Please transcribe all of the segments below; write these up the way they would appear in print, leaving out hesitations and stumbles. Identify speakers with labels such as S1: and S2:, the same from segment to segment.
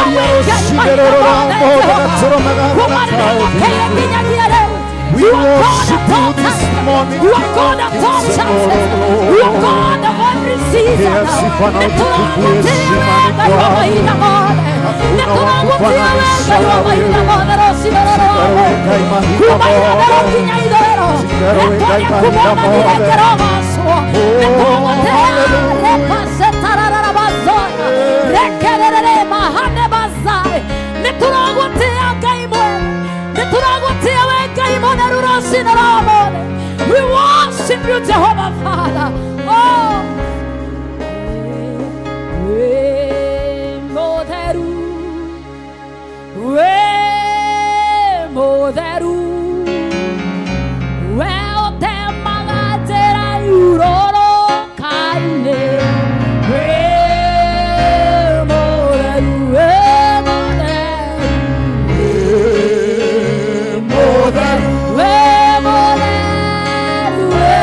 S1: Tũtheria rũcinĩ rũrũ rwa ũmũthĩ gatũrũme ga
S2: Kuma rĩrĩa ngũkĩire nginyagia rĩu.
S1: We
S2: You are God
S1: worship
S2: of
S1: you
S2: all
S1: this
S2: times.
S1: morning,
S2: You are God of all
S1: King of
S2: chances.
S1: Kings.
S2: You are God of every season.
S1: Yes, sifa na
S2: Nĩ
S1: utukufu
S2: tũragũtĩa
S1: heshima
S2: we
S1: ni
S2: Ngai wa
S1: kwako.
S2: mahinda mothe. Nĩ tũragũtĩa we Ngai wa mahinda mothe rũcinĩ rũrũ rwa ũmũthĩ. Kuma irathĩro nginya ithũĩro. Rĩtwa rĩaku Mwathani rĩkĩrogocwo. Nĩ tũragũtĩa rekacetarararabazoya. Rekererere mahane bazai. Nĩ tũragũtĩa Ngai mwene. Nĩ tũragũtĩa we Ngai mũtheru rũcinĩ rwa ũmũthĩ. We worship you, Jehovah Father. Oh. Wĩ mũtheru, wĩ mũtheru, we ũtemaga njĩra iurũrũka-inĩ. Wĩ mũtheru, wĩ mũtheru,
S1: Mũtheru,
S2: wĩ mũtheru, wĩ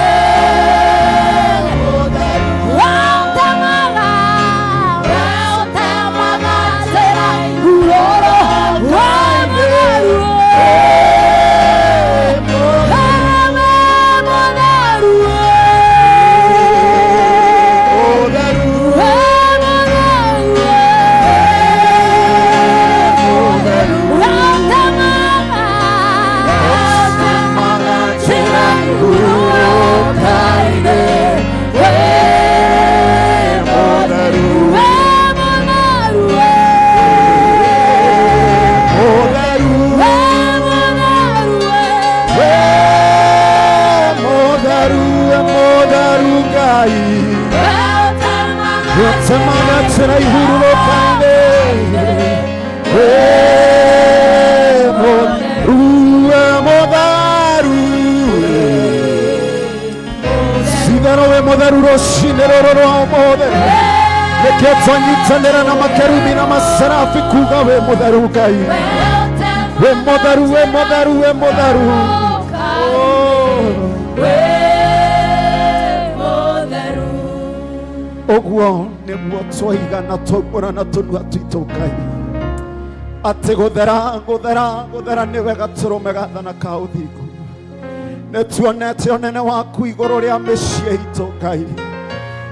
S2: We ũtemaga, we ũtemaga njĩra iurũrũka, wĩ mũtheru, wĩ mũtheru,
S1: mũtheru,
S2: wĩ mũtheru, we ũtemaga,
S1: ũtemaga
S2: njĩra iurũrũka-inĩ, wĩ
S1: mũtheru,
S2: wĩ mũtheru,
S1: mũtheru,
S2: wĩ mũtheru,
S1: wĩ mũtheru, wĩ mũtheru Ngai.
S2: we ũtemaga
S1: Ũtemaga njĩra ihurũka-inĩ. Wĩ mũtheru, wĩ mũtheru. Citherũ wĩ mũtheru rũcinĩ rũrũ rwa ũmũthĩ. Nĩkĩo twanyitanĩra na makerubi na maserafi kuga wĩ mũtheru Ngai. Wĩ mũtheru, wĩ mũtheru, wĩ mũtheru. Oh.
S2: Wĩ mũtheru.
S1: Ũguo nĩguo twaiga na twaumbũra na tũnua twitũ Ngai atĩ gũthera gũthera gũthera nĩwe gatũrũme gathana ka ũthingu. Nĩ tuonete ũnene waku igũrũ rĩa mĩciĩ itũ Ngai,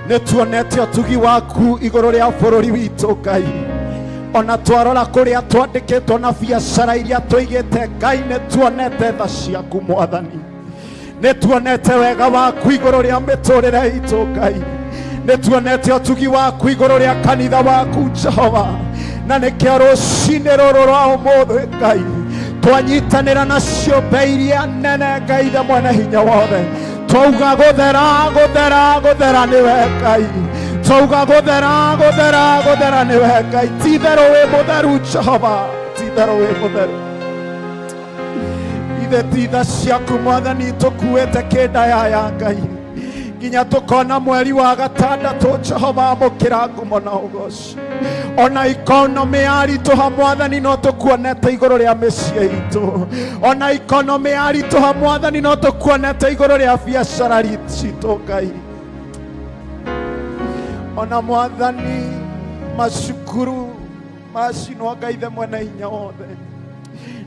S1: nĩ tuonete ũtugi waku igũrũ rĩa bũrũri witũ Ngai, ona twarora kũrĩa twandĩkĩtwo na biacara iria tũigĩte Ngai, nĩ tuonete tha ciaku Mwathani, nĩ tuonete wega waku igũrũ rĩa mĩtũrĩre itũ Ngai, nĩ tuonete ũtugi waku igũrũ rĩa kanitha waku Jehova, na nĩkĩo rũcinĩ rũrũ rwa ũmũthĩ Ngai twanyitanĩra na ciũmbe iria nene Ngai ithe mwene hinya wothe, twauga gũthera gũthera gũthera nĩwe Ngai, twauga gũthera gũthera gũthera nĩwe Ngai, ti-itherũ wĩ mũtheru Jehova, ti-itherũ wĩ mũtheru. Ithe ti tha ciaku Mwathani tũkuĩte kĩndayaya Ngai nginya tũkona mweri wa gatandatũ. Jehova, amũkĩra ngumo na ũgoci. Ona ikonomĩ yaritũha Mwathani, no tũkuonete igũrũ rĩa mĩciĩ itũ. Ona ikonomĩ yaritũha Mwathani, no tũkuonete igũrũ rĩa biacara citũ Ngai. Ona Mwathani, macukuru macinwo Ngai the mwene hinya wothe,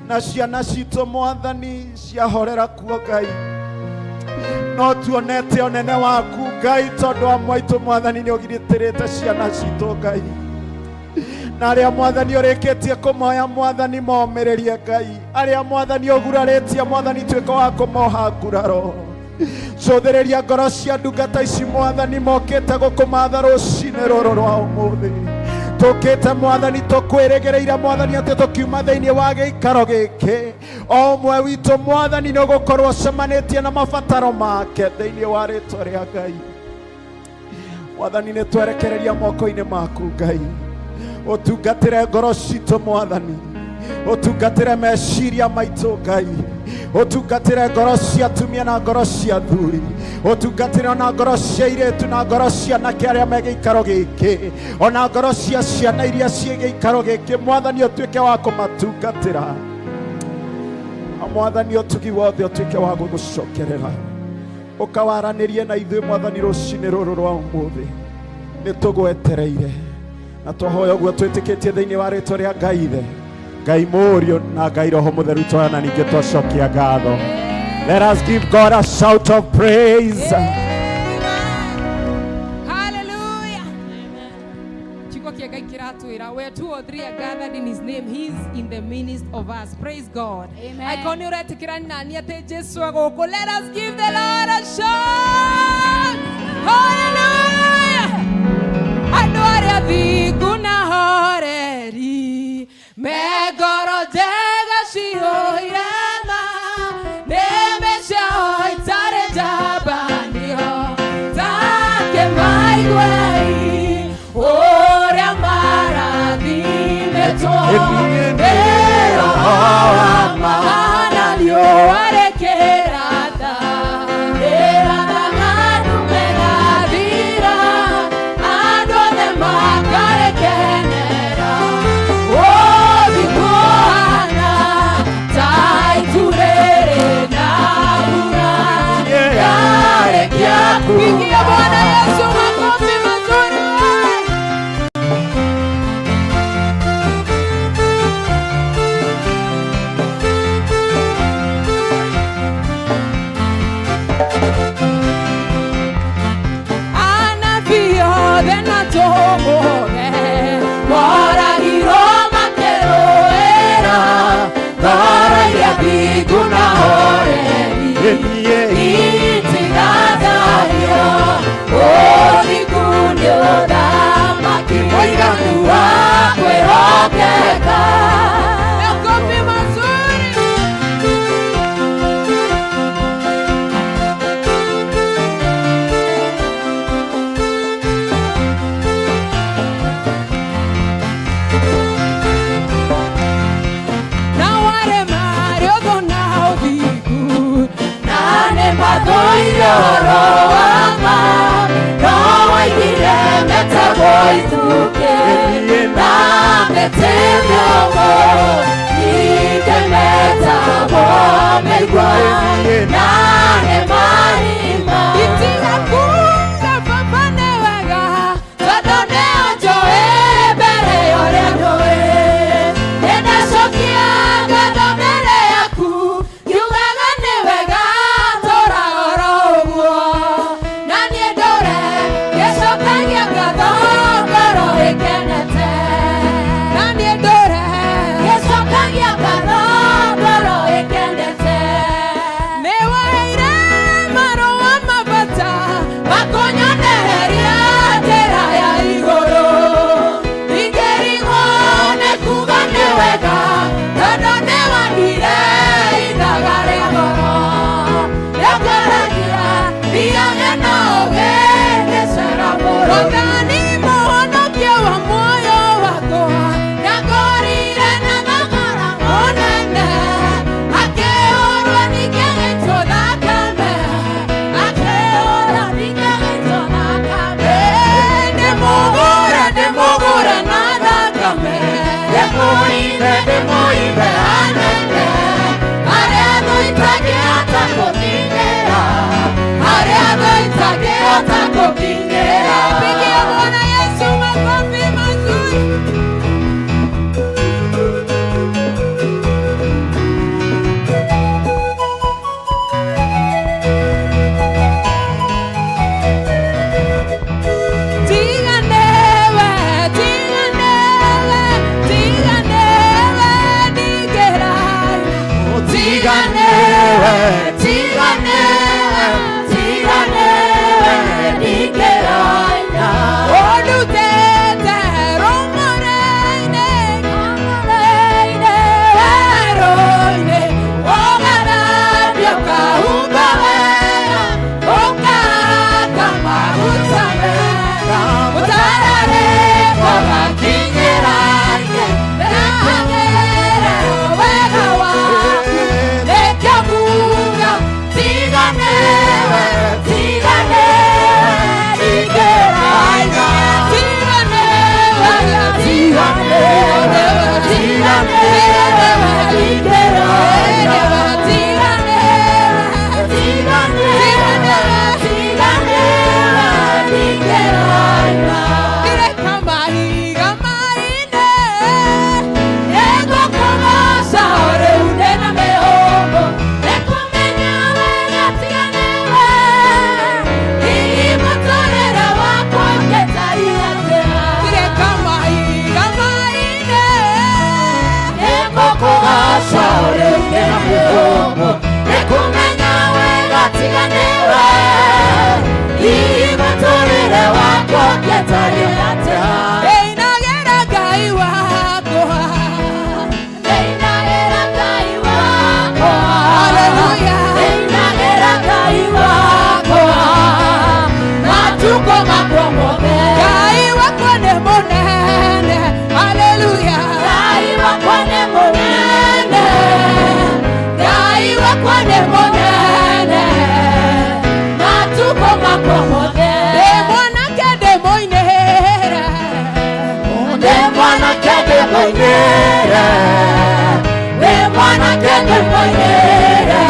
S1: na ciana citũ Mwathani ciahorera kuo Ngai, no tuonete ũnene waku Ngai, tondũ amwe aitũ Mwathani nĩ ũgitĩrĩte ciana citũ Ngai, na arĩa Mwathani ũrĩkĩtie kũmoya Mwathani momĩrĩrie Ngai, arĩa Mwathani ũgurarĩtie Mwathani tuĩka wa kũmoha nguraro. Cũthĩrĩria ngoro cia ndungata ici Mwathani mokĩte gũkũmatha rũcinĩ rũrũ rwa ũmũthĩ. Tũkĩte Mwathani tũkwĩrĩgĩrĩire Mwathani atĩ tũkiuma thĩinĩ wa gĩikaro gĩkĩ o ũmwe witũ Mwathani nĩ ũgũkorwo ũcemanĩtie na mabataro make thĩinĩ wa rĩtwa rĩa Ngai. Mwathani nĩ twerekereria moko-inĩ maku Ngai, ũtungatĩre ngoro citũ Mwathani, ũtungatĩre meciria maitũ Ngai, ũtungatĩre ngoro cia atumia na ngoro cia athuri, ũtungatĩre ona ngoro cia airĩtu na ngoro cia anake arĩa me gĩikaro gĩkĩ, ona ngoro cia ciana iria ciĩ gĩikaro gĩkĩ Mwathani, ũtuĩke wa kũmatungatĩra. Na Mwathani, ũtugi wothe ũtuĩke wa gũgũcokerera, ũkawaranĩrie na ithuĩ Mwathani rũcinĩ rũrũ rwa ũmũthĩ. Nĩ tũgwetereire. Na twahoya ũguo twĩtĩkĩtie thĩinĩ wa rĩtwa rĩa Ngai Ithe, Ngai Mũriũ na Ngai Roho Mũtheru, twana ningĩ twacokia ngatho. Let us give God a shout of praise.
S3: Hallelujah. Kiugo kĩa Ngai kĩratwĩra, where two or three are gathered in his name, he is in the midst of us. Praise God.
S2: Amen.
S3: Angĩkorwo nĩ ũretĩkĩra nani atĩ Jesu egũkũ, let us give the Lord a shout. Hallelujah. Andũ arĩa thingu na horeri me ngoro njega cihũire ma nĩmĩ ciao itarĩ njambanio take maiguei ũrĩa marathimĩtwo nĩ Roho wa ma na riũa rĩkĩratha rĩrathaga ndume gathira andũ othe makarĩkenera ũthikũhana ta itu rĩrĩ na mbura yarĩkia. Pigia Bwana Yesu makofi mazuri. Anabii othe na tũmũge moragirwo makĩrũĩra ngoro iria thingu na horeri itigathario ũthingu nĩ ũthamaki mũiganu wa kwĩhokeka. Makofi mazuri. Na ware marĩ ũthũ na ũthingu na nĩ mathũire ũhoro wa ma no waigire mĩtego ithũke na mĩtĩ mĩũmũ ningĩ metagwo mĩigua na nĩ marima itigakuga baba nĩ wega tondũ nĩo njũĩ mbere ya ũrĩa njũĩ. Nĩndacokia ngatho mbere yaku ngiugaga nĩ wega tũra oro ũguo na niĩ ndũre ngĩcokagia ngatho ngoro ĩkenete na niĩ ndũre ngĩcokagia ngatho ngoro ĩkenete. Nĩ waheire marũa mabata makunyonereria njĩra ya igũrũ ingĩrigwo nĩ kuga nĩ wega tondũ nĩ wandire ithaga rĩa goro rĩongoragia thiage na ũgĩ ngĩcera bũrũri. Mwathani mũhonokia wa muoyo wakwa ndangorire na thogora mũnene akĩũrwo ningĩ agĩitwo thakame akĩũrwo ningĩ agĩitwo thakame ndĩmũgũre ndĩmũgũre na thakame ndĩmũithe ndĩmũithe anene arĩa thũ itangĩhota kũkinyĩra arĩa thũ itangĩhota kũkinyĩra. Pigia Bwana Yesu makofi mazuri. Tiganewe, tiganewe, tiganewe,
S1: Ũtariĩ atĩa?
S3: Ndĩinagĩra Ngai wakwa.
S2: Ndĩinagĩra Ngai wakwa.
S3: Hallelujah.
S2: Ndĩinagĩra Ngai wakwa. Matukũ makwa mothe.
S3: Ngai wakwa nĩ mũnene. Hallelujah.
S2: Ngai wakwa nĩ mũnene. Ngai wakwa nĩ mũnene. Matukũ makwa mothe.
S3: Ndĩ mwanake ndĩmũinĩre.
S1: Ndĩ mwanake ndĩmũinĩre.
S2: Ndĩ mwanake ndĩmũinĩre.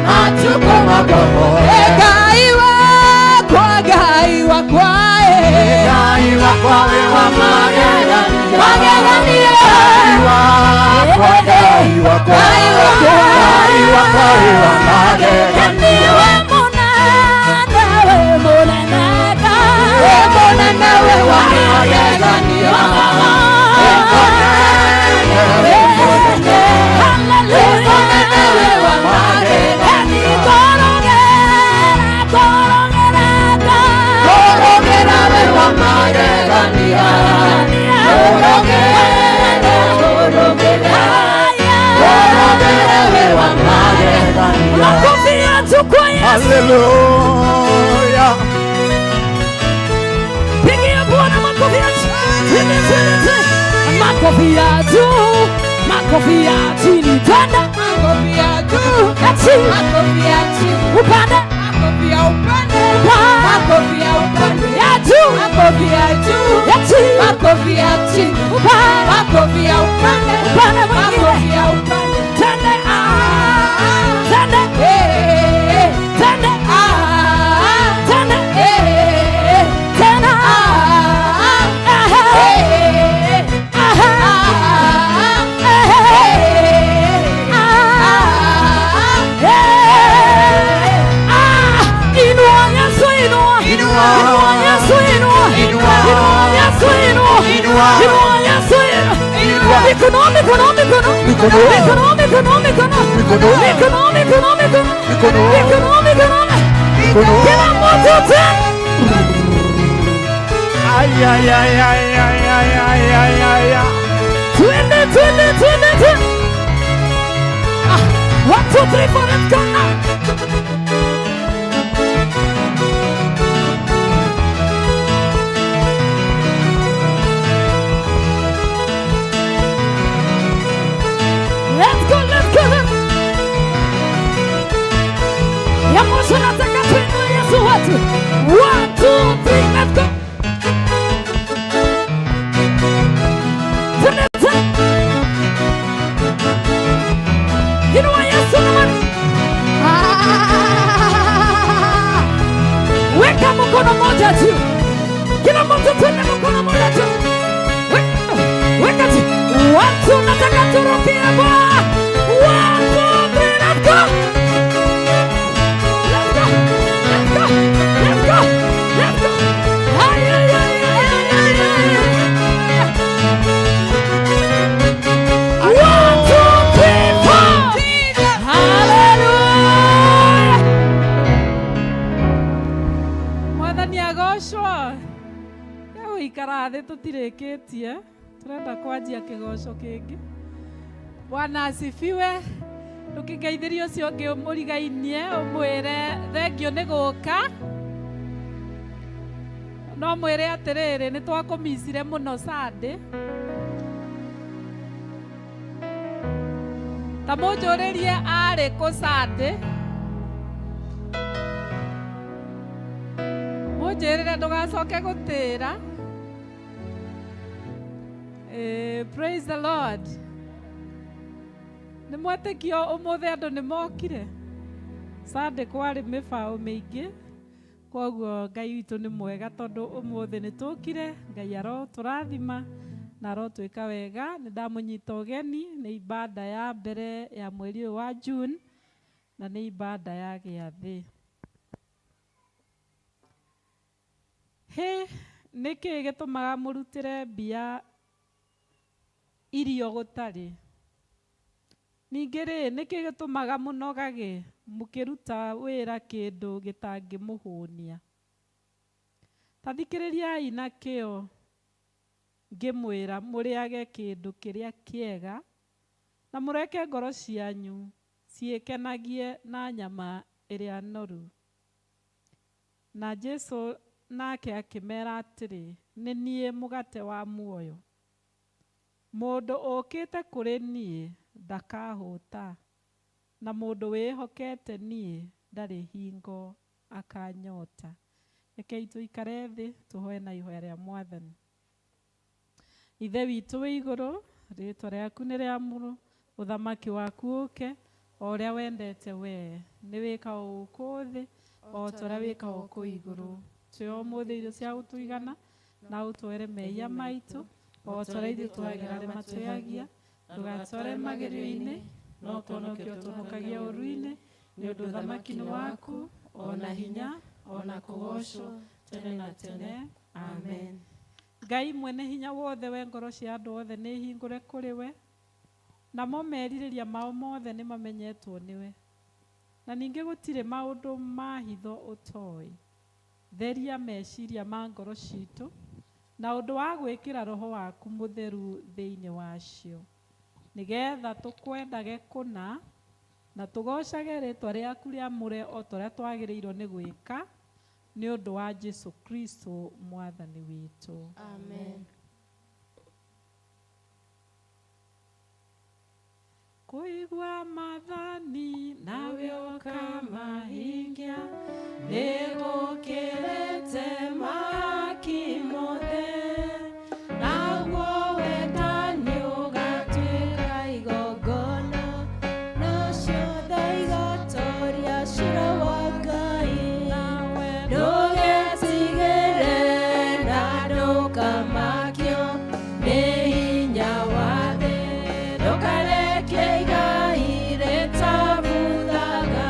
S2: Matukũ makwa mothe.
S3: Ngai wakwa, Ngai wakwa, eh.
S1: Ngai wakwa wĩ wa magegania.
S2: Magegania.
S1: Ngai wakwa, Ngai wakwa.
S3: Ngai wakwa.
S1: Ngai wakwa wĩ wa magegania.
S2: Niwe mũnene, we mũnene Ngai.
S3: Wĩ mũnene, wĩ wa magegania. Ngorogera wĩ wa magegania. Ngorogera, ngorogera. Ngorogera wĩ wa magegania.
S2: Makofi yetu kwa Yesu.
S1: Hallelujah.
S2: Pigia Bwana makofi yetu. Twende, twende, twende. Makofi ya juu, makofi ya chini, twende
S3: Makofi ya juu,
S2: ya chini,
S3: makofi ya chini.
S2: upande
S3: Makofi ya upande,
S2: Upande.
S3: makofi ya upande.
S2: ya juu,
S3: Makofi ya juu,
S2: ya chini,
S3: makofi ya chini.
S2: upande,
S3: Makofi ya upande,
S2: Upande mwingine.
S3: makofi ya upande.
S2: twende, ah, twende,
S3: Eh,
S2: twende,
S3: ah,
S2: twende,
S3: eh,
S2: tena,
S3: ah,
S2: aha,
S3: eh,
S2: aha,
S3: ah,
S2: ehe,
S3: eh,
S2: ah,
S3: ah.
S2: eh, ah. Inua Yesu, inua.
S1: Inua.
S2: Inua Yesu, inua.
S1: Inua.
S2: Inua Yesu, inua.
S1: Inua.
S2: Inua Yesu, inua.
S1: Inua.
S2: Mikono, mikono, mikono.
S1: Mikono.
S2: Mikono, mikono, mikono.
S1: Mikono.
S2: Mikono, mikono, mikono.
S1: Mikono.
S2: Mikono, mikono.
S1: Mikono.
S2: Kila mtu tena.
S1: Ay, ay, ay, ay, ay, ay, ay, ay, ay, ay.
S2: Twende, twende, twende, twende. Ah, one, two, three, four, let's go now. Let's go, let's go, let's go. Ya mwisho nataka tuinue Yesu wetu. One, two, three, let's go. Twende, twende. Inua Yesu na Weka mkono mmoja juu. Kila mtu twende mkono mmoja juu. Weka, weka juu. Watu nataka turukie Bwana. One, two, three, let's go. Let's go. Let's go. Let's go. Let's go. Ay, ay, ay, ay, ay, ay, ay. One, two, three, four. Hallelujah.
S4: Mwathani agocwo. Gũikara thĩ tũtirĩkĩtie, tũrenda kwanjia kĩgoco kĩngĩ. Bwana asifiwe. Ndũkĩngeithĩrie ũcio ũngĩ ũmũrigainie ũmwĩre thengio nĩ gũka. No mwĩre atĩrĩrĩ, nĩ twakũmicire mũno Sunday. Ta mũnjũrĩrie arĩ kũ Sunday. Mũnjĩrĩre ndũgacoke gũtĩra. Praise the Lord. Nĩ mwetĩkio ũmũthĩ andũ nĩ mokire. Sunday kwarĩ mĩbaũ mĩingĩ, koguo Ngai witũ nĩ mwega tondũ ũmũthĩ nĩ tũkire. Ngai arotũrathima na arotwĩka wega. Nĩ ndamũnyita ũgeni, nĩ ibada ya mbere ya mweri ũyũ wa June na nĩ ibada ya gĩathĩ. Hĩ, nĩkĩ gĩtũmaga mũrutĩre mbia irio gũtarĩ? Ningĩ rĩ, nĩkĩ gĩtũmaga mũnogage mũkĩruta wĩra kĩndũ gĩtangĩmũhũnia? Ta thikĩrĩriai na kĩo ngĩmwĩra mũrĩage kĩndũ kĩrĩa kĩega na mũreke ngoro cianyu ciĩkenagie na nyama ĩrĩa noru. Na Jesu nake akĩmera atĩrĩ, nĩ niĩ mũgate wa muoyo. Mũndũ ũkĩte kũrĩ niĩ ndakahũta, na mũndũ wĩhokete niĩ ndarĩ hingo akanyota. Rekei tũikare thĩ tũhoe na ihoya rĩa Mwathani. Ithe witũ wĩ igũrũ, rĩtwa rĩaku nĩ rĩamũrwo, ũthamaki waku ũke, o ũrĩa wendete wee, nĩ wĩkagwo gũkũ thĩ o ta ũrĩa wĩkagwo kũu igũrũ. Tũhe ũmũthĩ irio cia gũtũigana, na ũtwere mehia maitũ o ta ũrĩa ithuĩ twagĩra arĩa matwĩhagia, ndũgatware magerio-inĩ, no ũtũhonokie ũtũhonokagie ũũru-inĩ, nĩ ũndũ ũthamaki nĩ waku, o na hinya, o na kũgoocwo tene na tene. Amen. Ngai mwene hinya wothe, we ngoro cia andũ othe nĩ hingũre kũrĩ we, namo merirĩria mao mothe nĩ mamenyetwo nĩwe, na ningĩ gũtirĩ maũndũ ma hitho ũtoĩ. Theria meciria ma ngoro citũ na ũndũ wa gwĩkĩra roho waku mũtheru thĩinĩ wacio, nĩgetha tũkwendage kũna na tũgoocage rĩtwa rĩaku rĩamũre o ta ũrĩa twagĩrĩirwo nĩ gwĩka, nĩ ũndũ wa Jesu Kristo Mwathani witũ.
S5: Amen.
S4: Kũigua maathani nawe ũkamahingia nĩ gũkĩrĩte mahaki mothe, naguo wendani ũgatuĩka
S5: igongona, nacio tha igatoria ciira wa Ngai.
S4: Nawe
S5: Ndũgetigĩre na ndũkamakio nĩ hinya wa thĩ, ndũkareke igai rĩtabuthaga.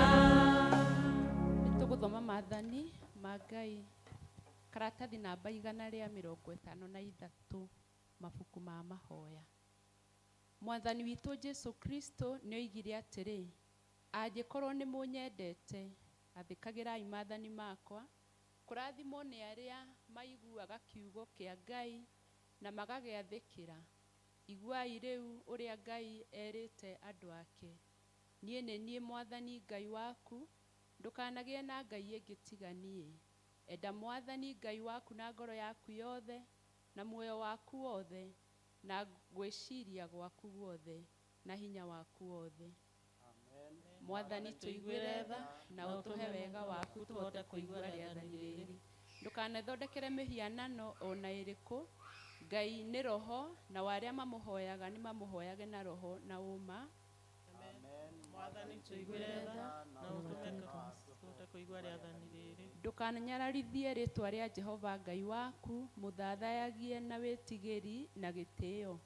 S3: Nĩ tũgũthoma maathani ma Ngai, karatathi namba 153, mabuku ma mahoya. Mwathani witũ Jesu Kristo nĩ oigire atĩrĩ, angĩkorwo nĩ mũnyendete, athĩkagĩrai maathani makwa. Kũrathimwo nĩ arĩa maiguaga kiugo kĩa Ngai na magagĩathĩkĩra. Iguai rĩu ũrĩa Ngai erĩte andũ ake, niĩ nĩ niĩ Mwathani Ngai waku, ndũkanagĩe na ngai ĩngĩ tiga niĩ. Enda Mwathani Ngai waku na ngoro yaku yothe, na muoyo waku wothe, na gwĩciria gwaku guothe, na hinya waku wothe. Mwathani tũiguĩre tha na ũtũhe wega waku tũhote kũigua rĩathani rĩrĩ. Ndũkanethondekere mĩhianano ona ĩrĩkũ. Ngai nĩ roho, na arĩa mamũhoyaga nĩ mamũhoyage na roho na ũma.
S6: Mwathani tũiguĩre tha na ũtũme tũhote kũigua rĩathani rĩrĩ.
S3: Ndũkananyararithie rĩtwa rĩa Jehova Ngai waku, mũthathayagie na wĩtigĩri na gĩtĩo.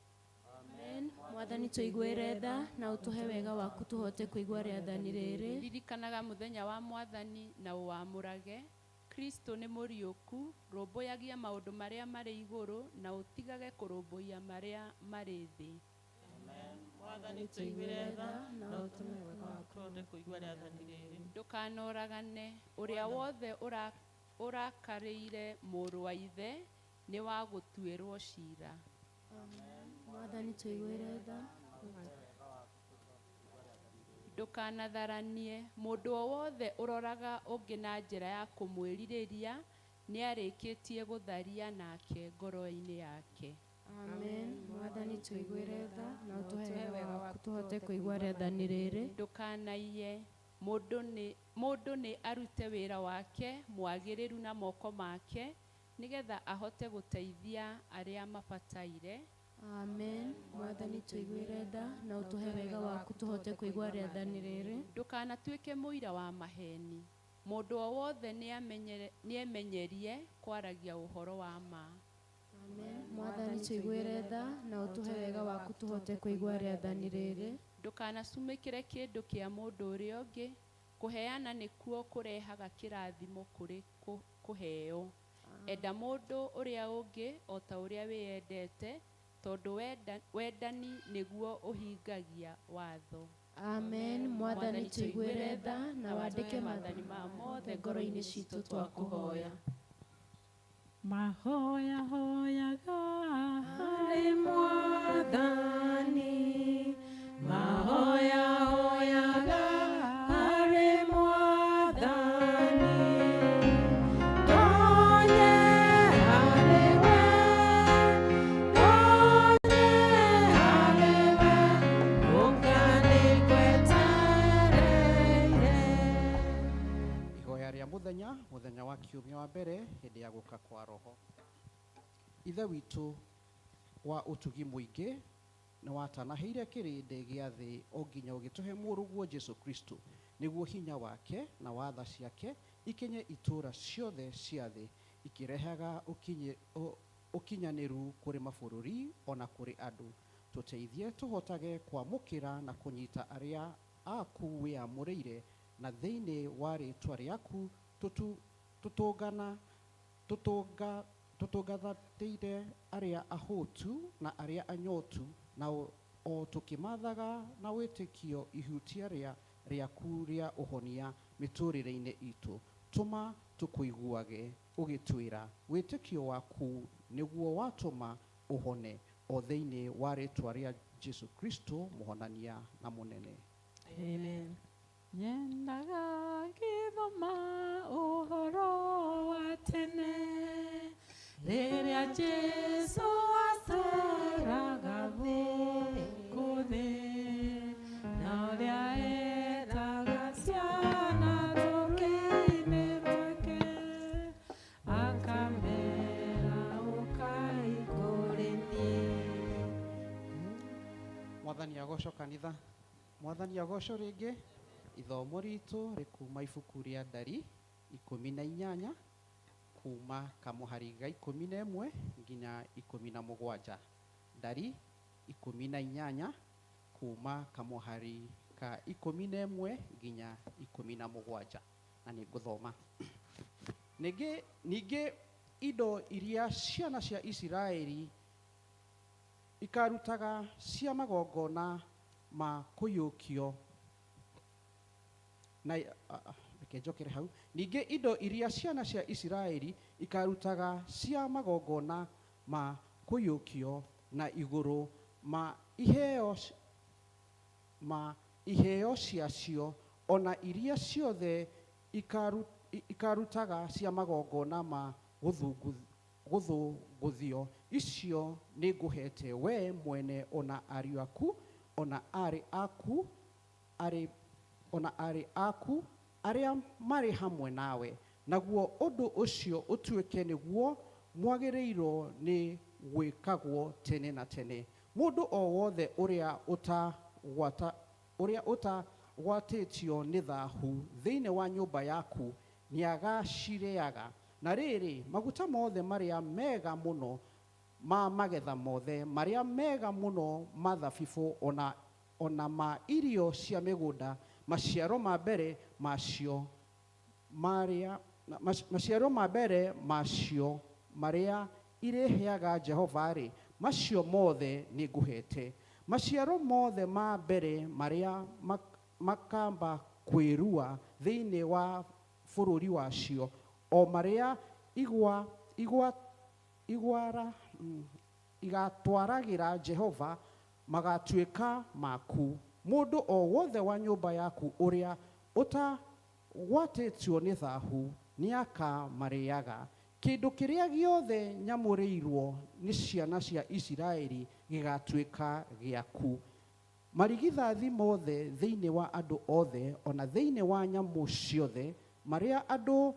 S5: Amen. Mwathani tũiguĩre tha na ũtũhe wega waku tũhote kũigua rĩathani rĩrĩ.
S3: Ririkanaga mũthenya wa Mwathani na ũwamũrage. Kristo nĩ mũriũku, rũmbũyagia maũndũ marĩa marĩ igũrũ na ũtigage kũrũmbũiya marĩa marĩ thĩ.
S6: Mwathani tũiguĩre tha na ũtũme wega waku tũhote kũigua rĩathani rĩrĩ.
S3: Ndũkanoragane, ũrĩa wothe ũrakarĩire mũrũ wa ithe nĩ wa gũtuĩrwo ciira.
S5: Mwathani tũiguĩre tha.
S3: Ndũkanatharanie, mũndũ o wothe ũroraga ũngĩ na njĩra ya kũmwĩrirĩria nĩarĩkĩtie gũtharia nake ngoro-inĩ yake.
S5: Amen. Mwathani tũiguĩre tha na ũtũhe wega waku tũhote kũigua rĩathani rĩrĩ.
S3: Ndũkanaiye, mũndũ nĩ arute wĩra wake mwagĩrĩru na moko make, nĩgetha ahote gũteithia arĩa mabataire.
S5: Amen. Mwathani tũiguĩre tha na ũtũhe wega waku tũhote kũigua rĩathani rĩrĩ.
S3: Ndũkanatuĩke mũira wa maheni, mũndũ o wothe nĩemenyerie kwaragia ũhoro wa ma.
S5: Amen. Mwathani tũiguĩre tha na ũtũhe wega waku tũhote kũigua rĩathani rĩrĩ.
S3: Ndũkanacumĩkĩre kĩndũ kĩa mũndũ ũrĩa ũngĩ, kũheana nĩkuo kũrehaga kĩrathimo kũrĩ kũheo. Enda mũndũ ũrĩa ũngĩ o ta ũrĩa wĩyendete, tondũ wendani nĩguo ũhingagia watho.
S5: Amen. Mwathani tũiguĩre tha na wandĩke
S3: maathani ma
S5: mothe ngoro-inĩ citũ twakũhoya.
S4: Mahoya hoyaga
S7: harĩ Mwathani, mahoya hoyaga harĩ Mwathani, tonye harĩ we, tonye harĩ we, ũka nĩngwetereire.
S8: Ihoya rĩa mũthenya, mũthenya wa kiumia wa mbere hĩndĩ ya gũka kwa Roho. Ithe witũ wa ũtugi mũingĩ, nĩ watanahĩire kĩrĩndĩ gĩa thĩ o nginya ũgĩtũhe mũrũguo Jesu Kristo, nĩguo hinya wake na watha ciake ikinye itũũra ciothe cia thĩ, ikĩrehaga ũkinyanĩru kũrĩ mabũrũri ona kũrĩ andũ. Tũteithie tũhotage kwamũkĩra na kũnyita arĩa aku wĩamũrĩire, na thĩinĩ wa rĩtwa rĩaku tũtũngana tũtũnga tũtũngathatĩire arĩa ahũtu na arĩa anyotu, na o tũkĩmathaga na wĩtĩkio ihutia rĩa rĩaku rĩa ũhonia mĩtũrĩre-inĩ itũ. Tũma tũkũiguage ũgĩtwĩra wĩtĩkio waku nĩguo watũma ũhone, o thĩinĩ wa rĩtwa rĩa Jesu Kristo mũhonania na mũnene.
S7: Amen.
S4: Nyendaga ngĩthoma ũhoro wa tene, rĩrĩa Jesũ aceraga gũkũ thĩ, na ũrĩa etaga ciana tũrũĩ-inĩ twake, akamera ũkai kũrĩ niĩ.
S8: Mwathani agocwo kanitha. Mwathani agocwo rĩngĩ. Ithomo ritũ rĩkuma ibuku rĩa Ndari 18, kuma kamũhari ga 11 nginya 17. Ndari 18, kuma kamũhari ka 11 nginya 17, na nĩ ngũthoma. Ningĩ indo iria ciana cia Isiraeli ikarutaga cia magongona ma kũiyũkio na reke njokere hau. Ningĩ indo iria ciana cia Isiraeli ikarutaga cia magongona ma kũiyũkio na igũrũ ma iheo ma iheo ciacio, ona iria ciothe ikarutaga cia magongona ma gũthũngũthio, icio nĩngũhete we mwene ona ariũ aku ona arĩ aku arĩ ona arĩ aku arĩa marĩ hamwe nawe, naguo ũndũ ũcio ũtuĩke nĩguo mwagĩrĩirwo nĩ gwĩkagwo tene na tene. Mũndũ o wothe ũrĩa ũtagwata ũrĩa ũtagwatĩtio nĩ thahu thĩinĩ wa nyũmba yaku nĩagacirĩaga. Na rĩrĩ, maguta mothe marĩa mega mũno ma magetha mothe marĩa mega mũno ma thabibũ ona ma irio cia mĩgũnda, maciaro ma mbere macio marĩa maciaro ma mbere macio marĩa irĩheaga Jehova-rĩ, macio mothe nĩngũhete. Maciaro mothe ma mbere marĩa makamba kwĩrua thĩinĩ wa bũrũri wacio, o marĩa igwa igwa igwara igatwaragĩra Jehova, magatuĩka maku. Mũndũ o wothe wa nyũmba yaku ũrĩa ũtagwatĩtio nĩ thahu nĩakamarĩaga. Kĩndũ kĩrĩa gĩothe nyamũrĩirwo nĩ ciana cia Isiraeli gĩgatuĩka gĩaku. Marigithathi mothe thĩinĩ wa andũ othe ona thĩinĩ wa nyamũ ciothe marĩa andũ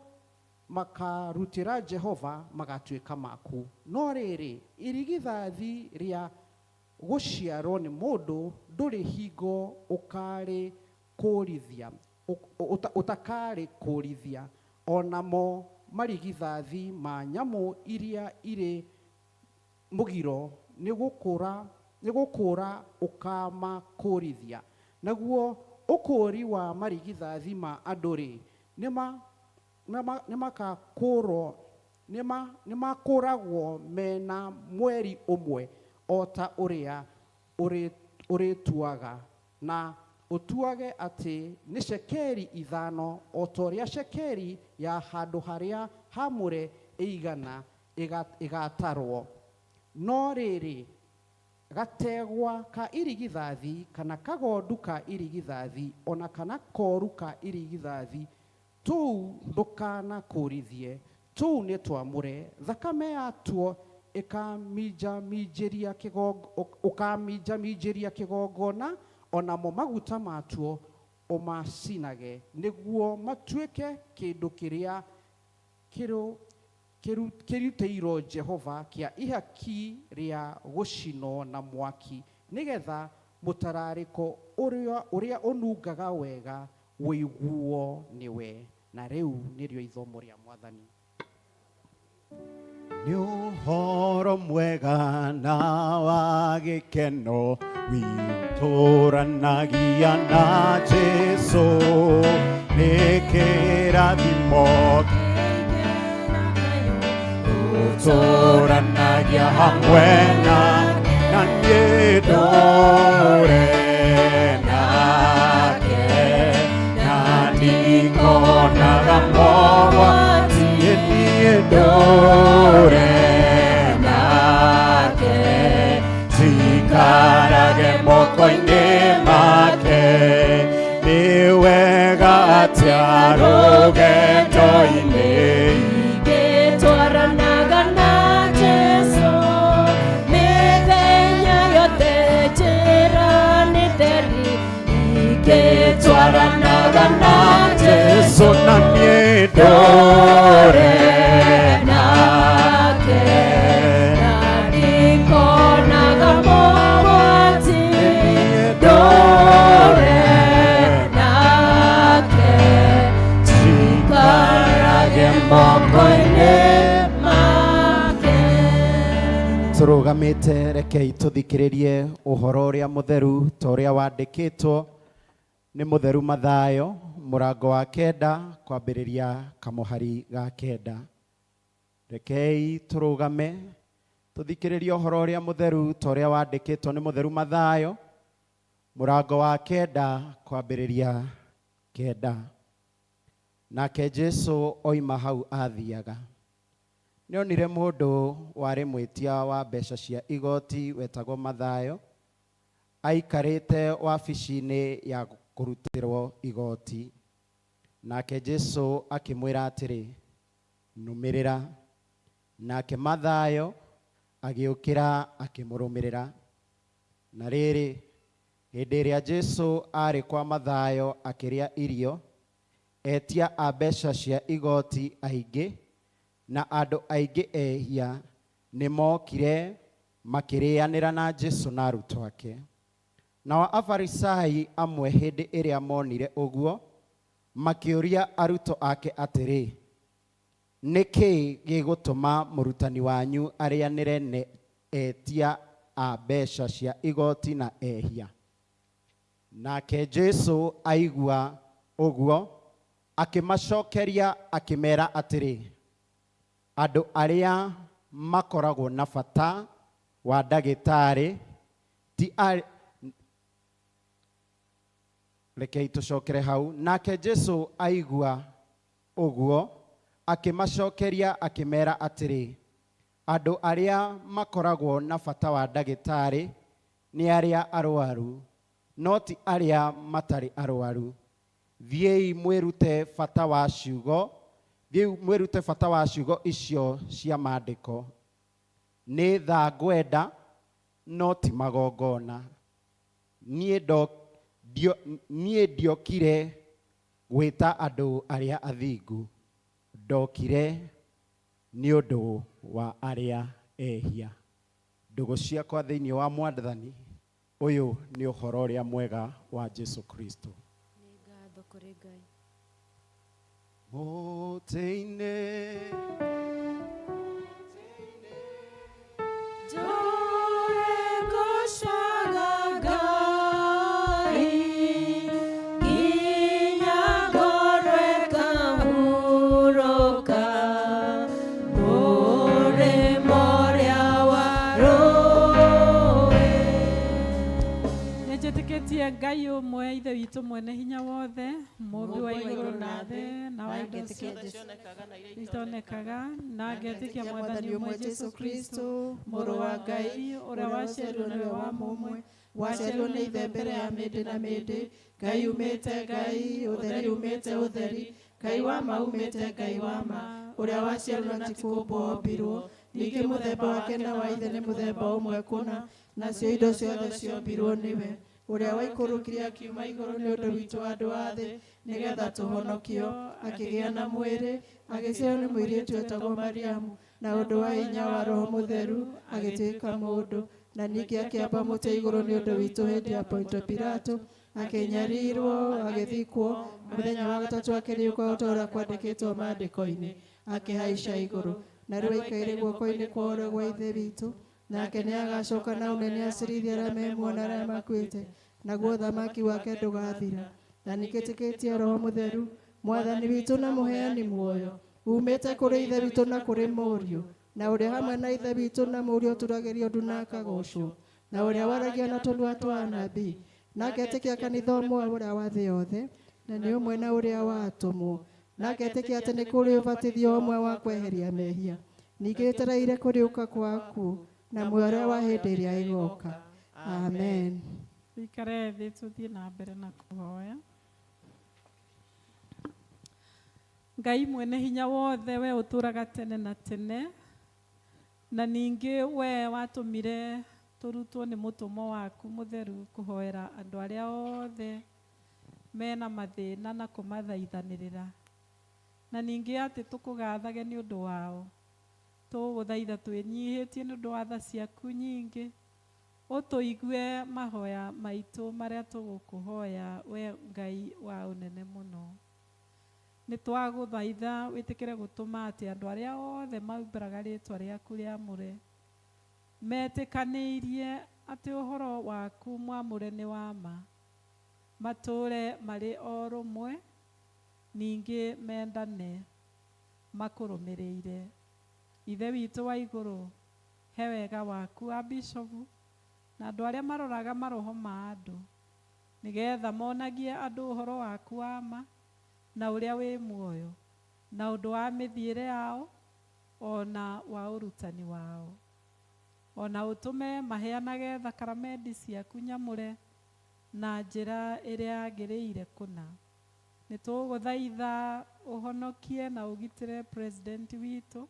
S8: makarutĩra Jehova magatuĩka maku. No rĩrĩ, irigithathi rĩa gũciarwo nĩ mũndũ ndũrĩ hingo ũkarĩkũũrithia ũtakarĩkũũrithia, onamo marigithathi ma nyamũ iria irĩ mũgiro nĩ gũkũũra ũkamakũũrithia. Naguo ũkũũri wa marigithathi ma andũ-rĩ, nĩmakũũragwo mena mweri ũmwe o ta ũrĩa ũrĩtuaga, na ũtuage atĩ nĩ cekeri 5 o ta ũrĩa cekeri ya handũ harĩa haamũre ĩigana. Ĩgatarwo. No rĩrĩ, gategwa ka irigithathi kana kagondu ka irigithathi ona kana koru ka irigithathi tũu ndũkanakũrithie, tũu nĩ twamũre. Thakame yatuo ũkaminjaminjĩria kĩgongona, onamo maguta matuo ũmacinage, nĩguo matuĩke kĩndũ kĩrĩa kĩrutĩirwo Jehova kĩa ihaki rĩa gũcinwo na mwaki, nĩgetha mũtararĩko ũrĩa ũnungaga wega ũiguo nĩwe. Na rĩu nĩrĩo ithomo rĩa Mwathani.
S1: Nĩ ũhoro mwega na wa gĩkeno witũranagia na Jesũ, nĩ kĩrathimo gũtũranagia hamwe na niĩ ndũre nake, na ndikonaga mogwati, niĩ ndũre nake, njikarage moko-inĩ make. Nĩ wega atĩa rũgendo-inĩ.
S5: Ingĩtwaranaga na Jesũ mĩthenya yothe, njĩra nĩ theri. Ingĩtwaranaga na
S1: Jesũ, na niĩ ndũre
S5: nake, na ndikonaga mogwati, ndũre nake, njikarage moko-inĩ make.
S1: Tũrũgamĩte, rekei tũthikĩrĩrie ũhoro ũrĩa mũtheru ta ũrĩa wandĩkĩtwo nĩ mũtheru Mathayo, mũrango wa 9 kwambĩrĩria kamũhari ga 9. Rekei tũrũgame tũthikĩrĩrie ũhoro ũrĩa mũtheru ta ũrĩa wandĩkĩtwo nĩ mũtheru Mathayo, mũrango wa 9 kwambĩrĩria 9. Nake Jesũ oima hau athiaga, nĩonire mũndũ warĩ mwĩtia wa mbeca cia igoti wetagwo Mathayo aikarĩte wabici-inĩ ya kũrutĩrwo igoti. Nake Jesũ akĩmwĩra atĩrĩ, nũmĩrĩra. Nake Mathayo agĩũkĩra akĩmũrũmĩrĩra. Na rĩrĩ, hĩndĩ ĩrĩa Jesũ aarĩ kwa Mathayo akĩrĩa irio, etia a mbeca cia igoti aingĩ na andũ aingĩ ehia nĩmokire makĩrĩanĩra na Jesũ na arutwo ake. Nao Afarisai amwe hĩndĩ ĩrĩa monire ũguo makĩũria arutwo ake atĩrĩ, nĩkĩ gĩgũtũma mũrutani wanyu arĩanĩre ne etia a mbeca cia igoti na ehia? Nake Jesũ aigua ũguo akĩmacokeria akĩmera atĩrĩ, andũ arĩa makoragwo na bata wa ndagĩtarĩ ti rekei tũcokere hau. Nake Jesũ aigua ũguo akĩmacokeria akĩmera atĩrĩ, andũ arĩa makoragwo na bata wa ndagĩtarĩ nĩ arĩa arwaru, no ti arĩa matarĩ arwaru. Thiĩi mwĩrute bata wa ciugo, thiĩi mwĩrute bata wa ciugo icio cia maandĩko. Nĩ tha ngwenda, no ti magongona. Niĩ ndiokire gwĩta andũ arĩa athingu, ndokire nĩ ũndũ wa arĩa ehia. Ndũgũ ciakwa thĩinĩ wa Mwathani, ũyũ nĩ ũhoro ũrĩa mwega wa Jesũ Kristo.
S5: Nĩ ngatho kũrĩ Ngai.
S1: Mũtĩ-inĩ
S7: Ndũre ngoocaga Ngai, nginya ngoro ĩkahurũka, mũrĩmo ũrĩa wa rũĩ.
S4: Nĩ Nĩtĩkĩtie Ngai ũmwe Ithe witũ mwene hinya wothe, mũmbi wa igũrũ na thĩ na wa indo ciothe itonekaga, na ngetĩkia Mwathani ũmwe Jesũ Kristo, Mũrũ wa Ngai, ũrĩa waciarirwo nĩwe wa mũmwe,
S7: waciarirwo nĩ Ithe mbere ya mĩndĩ na mĩndĩ, Ngai umĩte Ngai, ũtheri umĩte ũtheri, Ngai wa ma umĩte Ngai wa ma, ũrĩa waciarirwo na ti kũũmbwo ombirwo, ningĩ mũthemba wake na wa Ithe nĩ mũthemba ũmwe kũna, nacio indo ciothe ciombirwo nĩwe, ũrĩa waikũrũkire akiuma igũrũ nĩ ũndũ witũ andũ a thĩ, nĩgetha tũhonokio, akĩgĩa na mwĩrĩ, agĩciarwo nĩ mũirĩtu wetagwo Mariamu, na ũndũ wa hinya wa Roho Mũtheru agĩtuĩka mũndũ, na ningĩ akĩamba mũtĩ igũrũ nĩ ũndũ witũ hĩndĩ ya Ponto Pilato, akĩnyarirwo, agĩthikwo, mũthenya wa gatatũ akĩriũka o ta ũrĩa kwandĩkĩtwo maandĩko-inĩ, akĩhaica igũrũ, na rĩu aikaire guoko-inĩ kwa ũrĩo gwa Ithe witũ, nake nĩ agacoka na ũnene acirithie arĩa me muoyo na arĩa makuĩte, naguo ũthamaki wake ndũgathira. Na nĩkĩtĩkĩtie Roho Mũtheru, Mwathani witũ na mũheani muoyo, umĩte kũrĩ Ithe witũ na kũrĩ Mũriũ, na ũrĩa hamwe na Ithe witũ na Mũriũ ũturagĩrio ndu na akagocwo, na ũrĩa waragia na tũnua twa anabii, na ngetĩkia kanitha ũmwe ũrĩa wa thĩ yothe, na nĩ ũmwe na ũrĩa wa atũmwo, na ngetĩkia atĩ nĩ kũrĩ ũbatithio ũmwe wa kweheria mehia, ningĩ etereire kũriũka kwa akuũ na muoyo ũrĩa wa hĩndĩ ĩrĩa ĩgoka. Amen.
S4: Wikare thĩ tũthiĩ na mbere na kũhoya. Ngai mwene hinya wothe we ũtũraga tene na tene, na ningĩ we watũmire tũrutwo nĩ mũtũmwo waku mũtheru kũhoera andũ arĩa othe mena mathĩna na kũmathaithanĩrĩra, na ningĩ atĩ tũkũgathage nĩ ũndũ wao. Tũgũthaitha twĩnyihĩtie nĩ ũndũ wa tha ciaku nyingĩ, ũtũigue mahoya maitũ marĩa tũgũkũhoya we Ngai wa ũnene mũno. Nĩ twagũthaitha wĩtĩkĩre gũtũma atĩ andũ arĩa othe maumbũraga rĩtwa rĩaku rĩamũre metĩkanĩirie atĩ ũhoro waku mwamũre nĩ wa ma, matũũre marĩ o rũmwe, ningĩ mendane makũrũmĩrĩire. Ithe witũ wa igũrũ, he wega waku wa bishofu na andũ arĩa maroraga maroho ma andũ, nĩgetha monagie andũ ũhoro waku wa ma na ũrĩa wĩ muoyo, na ũndũ wa mĩthiĩre yao ona wa ũrutani wao. Ona ũtũme maheanage thakaramendi ciaku nyamũre na njĩra ĩrĩa yagĩrĩire kũna. Nĩ tũgũthaitha ũhonokie na ũgitĩre president witũ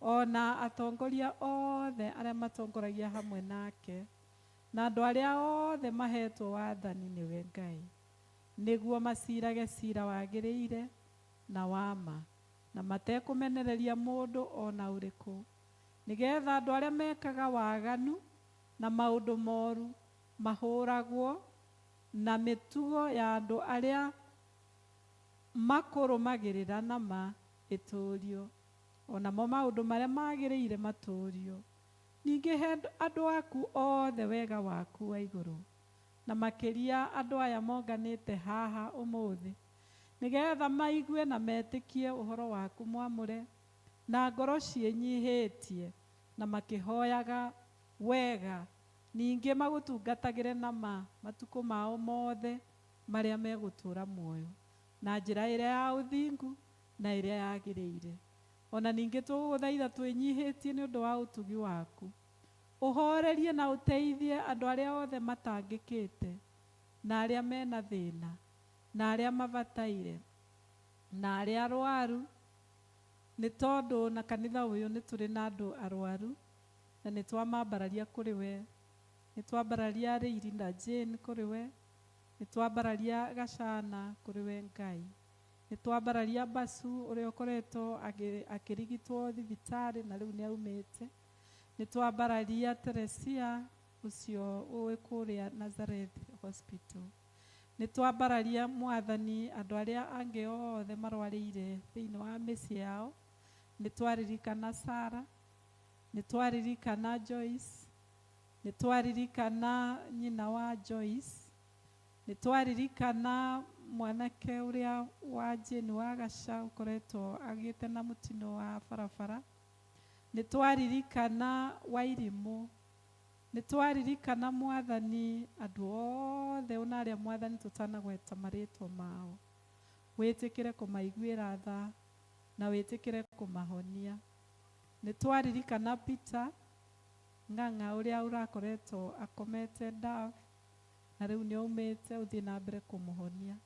S4: ona atongoria othe arĩa matongoragia hamwe nake, na andũ arĩa othe mahetwo wathani nĩwe Ngai, nĩguo macirage cira wagĩrĩire na wa ma, na matekũmenereria mũndũ ona ũrĩkũ, nĩgetha andũ arĩa mekaga waganu na maũndũ moru mahũragwo, na mĩtugo ya andũ arĩa makũrũmagĩrĩra na ma ĩtũũrio, onamo maũndũ marĩa magĩrĩire matũũrio. Ningĩ he andũ aku othe wega waku wa igũrũ, na makĩria andũ aya monganĩte haha ũmũthĩ, nĩgetha maigue na metĩkie ũhoro waku mwamũre, na ngoro ciĩnyihĩtie na makĩhoyaga wega, ningĩ magũtungatagĩre na ma matukũ mao mothe marĩa megũtũũra muoyo, na njĩra ĩrĩa ya ũthingu na ĩrĩa yagĩrĩire. Ona ningĩ tũgũgũthaitha twĩnyihĩtie nĩ ũndũ wa ũtugi waku, ũhorerie na ũteithie andũ arĩa othe matangĩkĩte, na arĩa mena thĩna, na arĩa mabataire, na arĩa arwaru, nĩ tondũ na kanitha ũyũ nĩ tũrĩ na andũ arwaru, na nĩ twamambararia kũrĩ we, nĩ twambararia Rĩiri na Jane kũrĩ we, nĩ twambararia Gacana kũrĩ we Ngai, nĩ twambararia Basu ũrĩa ũkoretwo akĩrigitwo thibitarĩ na rĩu nĩ aumĩte, nĩ twambararia Teresia ũcio wĩ kũrĩa Nazareth Hospital, nĩ twambararia Mwathani andũ arĩa angĩ othe marwarĩire thĩinĩ wa mĩciĩ yao, nĩ twaririkana Sarah, nĩ twaririkana Joyce, nĩ twaririkana nyina wa Joyce, nĩ twaririkana mwanake ũrĩa wa Jane wa Gaca ũkoretwo agĩte na mũtino wa barabara, nĩ twaririkana Wairimũ Nĩ twaririkana Mwathani andũ othe ona arĩa Mwathani tũtanagweta marĩtwa mao, wĩtĩkĩre kũmaiguĩra tha na wĩtĩkĩre kũmahonia. Nĩ twaririkana Peter Ng'ang'a ũrĩa ũrakoretwo akomete ndav na rĩu nĩ aumĩte, ũthiĩ na mbere kũmũhonia.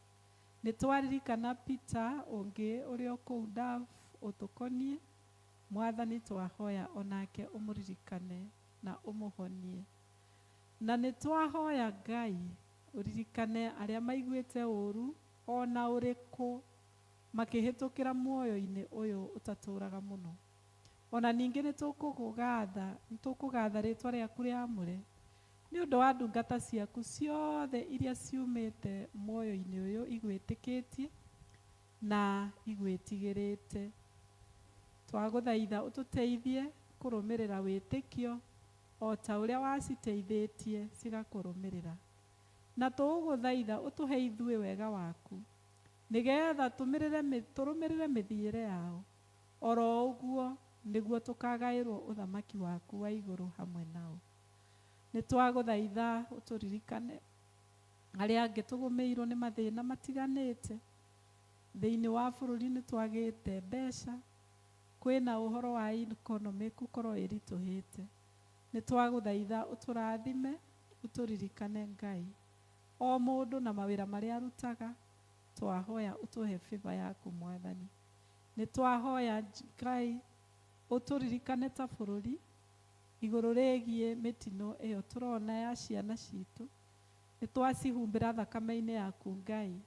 S4: Nĩ twaririkana Peter ũngĩ ũrĩa o kũu ndav ũtũkonie, Mwathani twahoya onake ũmũririkane na ũmũhonie. Na nĩ twahoya Ngai ũririkane arĩa maiguĩte ũru ona ũrĩkũ makĩhĩtũkĩra muoyo-inĩ ũyũ ũtatũraga mũno. Ona ningĩ nĩ tũkũgũgatha, nĩ tũkũgatha rĩtwa rĩaku rĩamũre nĩ ũndũ wa ndungata ciaku ciothe iria ciumĩte muoyo-inĩ ũyũ igwĩtĩkĩtie na igwĩtigĩrĩte. Twagũthaitha ũtũteithie kũrũmĩrĩra wĩtĩkio o ta ũrĩa waciteithĩtie cigakũrũmĩrĩra. Na tũgũgũthaitha ũtũhe ithuĩ wega waku nĩgetha tũrũmĩrĩre mĩthiĩre yao oro ũguo nĩguo tũkagaĩrwo ũthamaki waku wa igũrũ hamwe nao. Nĩ twagũthaitha ũtũririkane arĩa angĩ tũgũmĩirwo nĩ mathĩna matiganĩte thĩinĩ wa bũrũri. Nĩ twagĩte mbeca, kwĩna ũhoro wa economy gũkorwo ĩritũhĩte. Nĩ twagũthaitha ũtũrathime, ũtũririkane Ngai, o mũndũ na mawĩra marĩa arutaga, twahoya ũtũhe favor yaku Mwathani. Nĩ twahoya Ngai ũtũririkane ta bũrũri igũrũ rĩgiĩ mĩtino ĩyo tũrona ya ciana citũ. Nĩ twacihumbĩra thakame-inĩ yaku Ngai.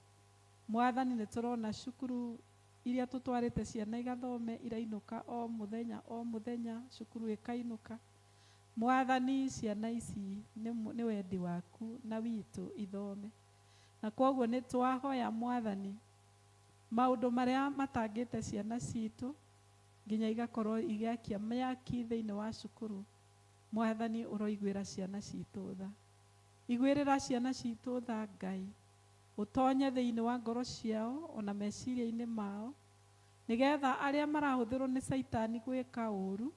S4: Mwathani, nĩ tũrona cukuru iria tũtwarĩte ciana igathome irainũka o mũthenya o mũthenya, cukuru ĩkainũka. Mwathani, ciana ici nĩ wendi waku na witũ ithome, na koguo nĩ twahoya Mwathani maũndũ marĩa matangĩte ciana citũ nginya igakorwo igĩakia mĩaki thĩinĩ wa cukuru. Mwathani, ũroiguĩra ciana citũ tha, iguĩrĩra ciana citũ tha Ngai, ũtonye thĩinĩ wa ngoro ciao ona meciria-inĩ mao, nĩgetha arĩa marahũthĩrwo nĩ caitani gwĩka ũru,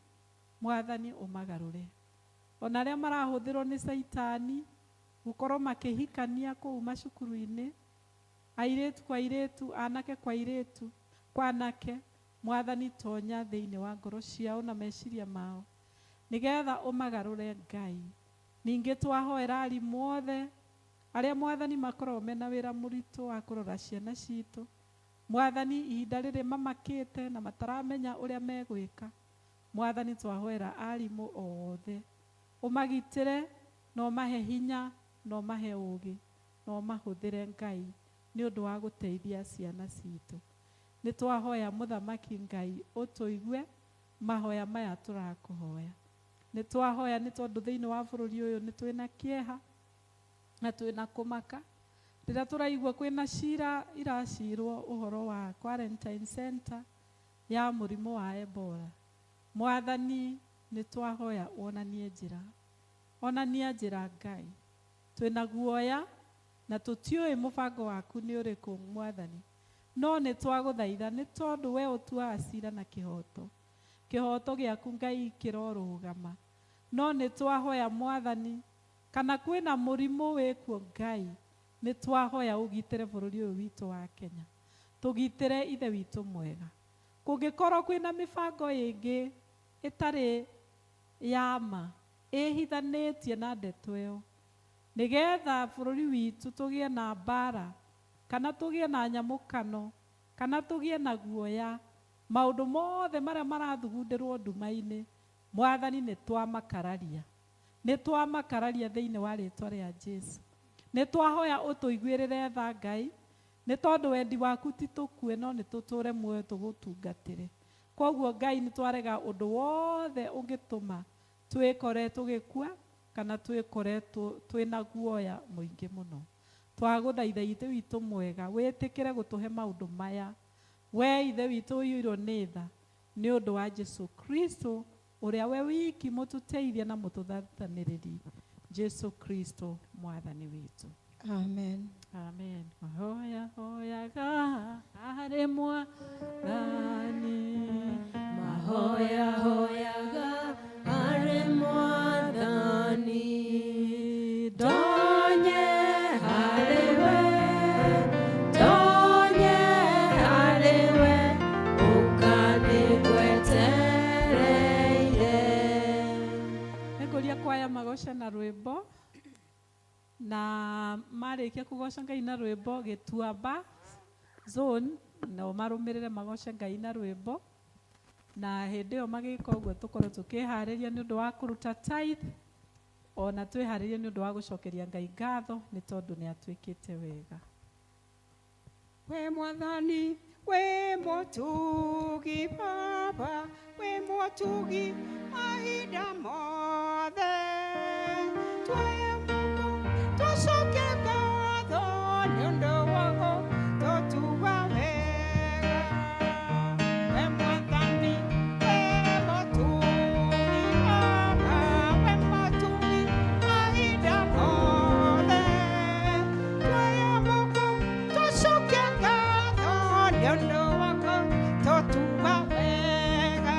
S4: Mwathani ũmagarũre, ona arĩa marahũthĩrwo nĩ caitani gũkorwo makĩhikania kũu macukuru-inĩ, airĩtu kwa airĩtu, anake kwa airĩtu kwa anake, Mwathani tonya thĩinĩ wa ngoro ciao na meciria mao nĩgetha ũmagarũre Ngai. Ningĩ twahoera arimũ othe arĩa Mwathani makoragwo mena wĩra mũritũ wa kũrora ciana citũ. Mwathani, ihinda rĩrĩ mamakĩte na mataramenya ũrĩa megwĩka, Mwathani twahoera arimũ othe ũmagitĩre na ũmahe hinya na ũmahe ũũgĩ na ũmahũthĩre Ngai nĩ ũndũ wa gũteithia ciana citũ. Nĩ twahoya Mũthamaki Ngai ũtũigue mahoya maya tũrakũhoya. Nĩ twahoya nĩ tondũ thĩinĩ wa bũrũri ũyũ nĩ twĩna kĩeha na twĩna kũmaka rĩrĩa tũraigua kwĩna cira iracirwo ũhoro wa quarantine center ya mũrimũ wa Ebola. Mwathani, nĩ twahoya wonanie njĩra, onania njĩra Ngai. Twĩna guoya na tũtiũĩ mũbango waku nĩ ũrĩkũ Mwathani, no nĩ twagũthaitha nĩ tondũ we ũtuaga cira na kĩhoto, kĩhoto gĩaku Ngai kĩrorũgama. No nĩ twahoya Mwathani, kana kwĩna mũrimũ wĩkuo Ngai, nĩ twahoya ũgitĩre bũrũri ũyũ witũ wa Kenya, tũgitĩre Ithe witũ mwega. Kũngĩkorwo kwĩna mĩbango ĩngĩ ĩtarĩ ya ma ĩhithanĩtie na ndeto ĩyo nĩgetha bũrũri witũ tũgĩe na mbara kana tũgĩe na nyamũkano kana tũgĩe na guoya, maũndũ mothe marĩa marathugundĩrwo nduma-inĩ, Mwathani nĩ twamakararia, nĩ twamakararia thĩinĩ wa rĩtwa rĩa Jesu. Nĩ twahoya ũtũiguĩrĩre tha Ngai, nĩ tondũ wendi waku ti tũkue no nĩ tũtũre muoyo tũgũtungatĩre. Koguo Ngai nĩ twarega ũndũ wothe ũngĩtũma twĩkore tũgĩkua kana twĩkore twĩna guoya mũingĩ mũno. Twagũthaitha Ithe witũ mwega wĩtĩkĩre gũtũhe maũndũ maya, we Ithe witũ ũiyũirwo nĩ tha, nĩ ũndũ wa Jesu Kristo ũrĩa we wiki mũtũteithia na mũtũthatanĩrĩri, Jesu Kristo Mwathani witũ.
S7: Amen.
S4: Amen. Mahoya hoyaga harĩ Mwathani.
S5: Mahoya hoyaga harĩ Mwathani.
S4: Na marĩkia kũgoca Ngai na rwĩmbo Gĩtuamba zone nao marũmĩrĩre magoce Ngai na rwĩmbo. Na hĩndĩ ĩyo magĩka ũguo tũkorwo tũkĩharĩria nĩ ũndũ wa kũruta tithe, ona twĩharĩrie nĩ ũndũ wa gũcokeria Ngai ngatho nĩ tondũ nĩ atwĩkĩte wega.
S9: We Mwathani, we mũtugi Baba, we mũtugi mahinda mothe. Tuoye moko, tũcoke ngatho nĩ ũndũ wa gũtũtuga wega. We Mwathani, we mũtugi Baba, we mũtugi mahinda mothe. Tuoye moko, tũcoke ngatho nĩ ũndũ wa gũtũtuga wega.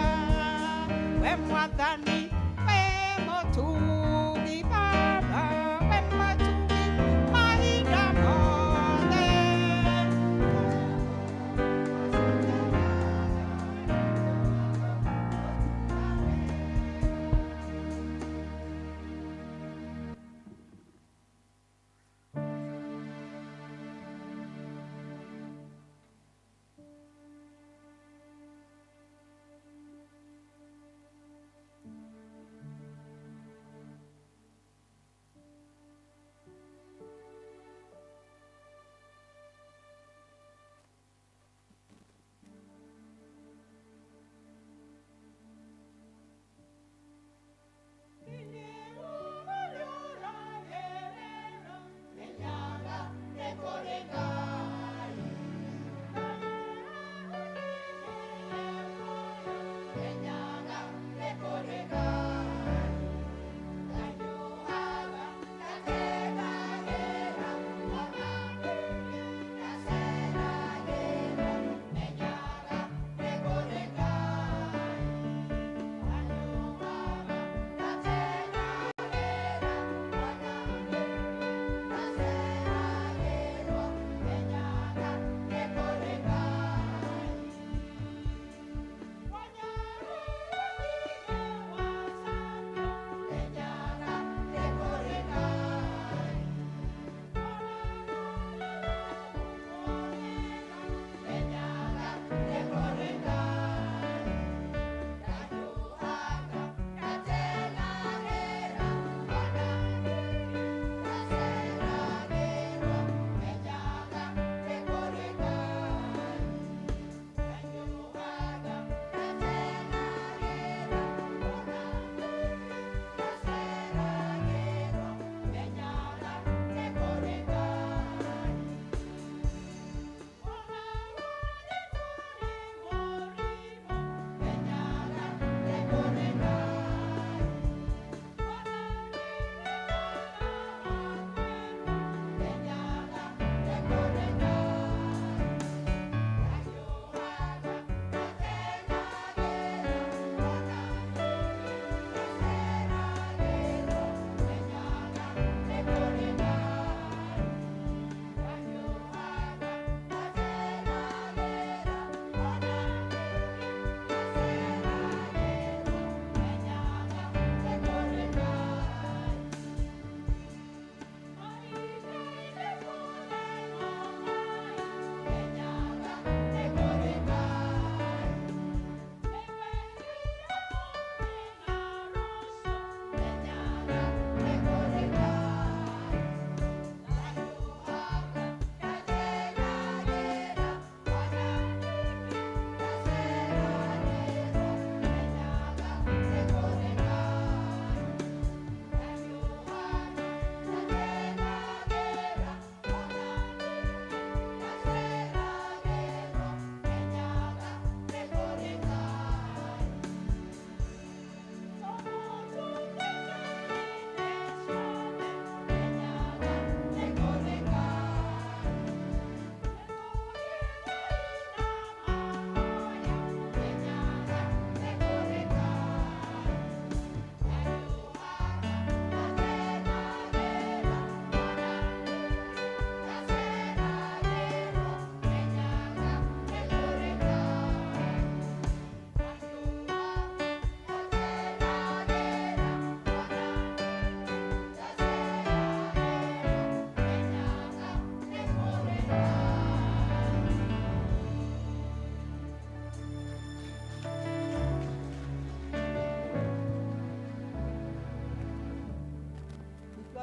S9: We Mwathani, we mũtugi.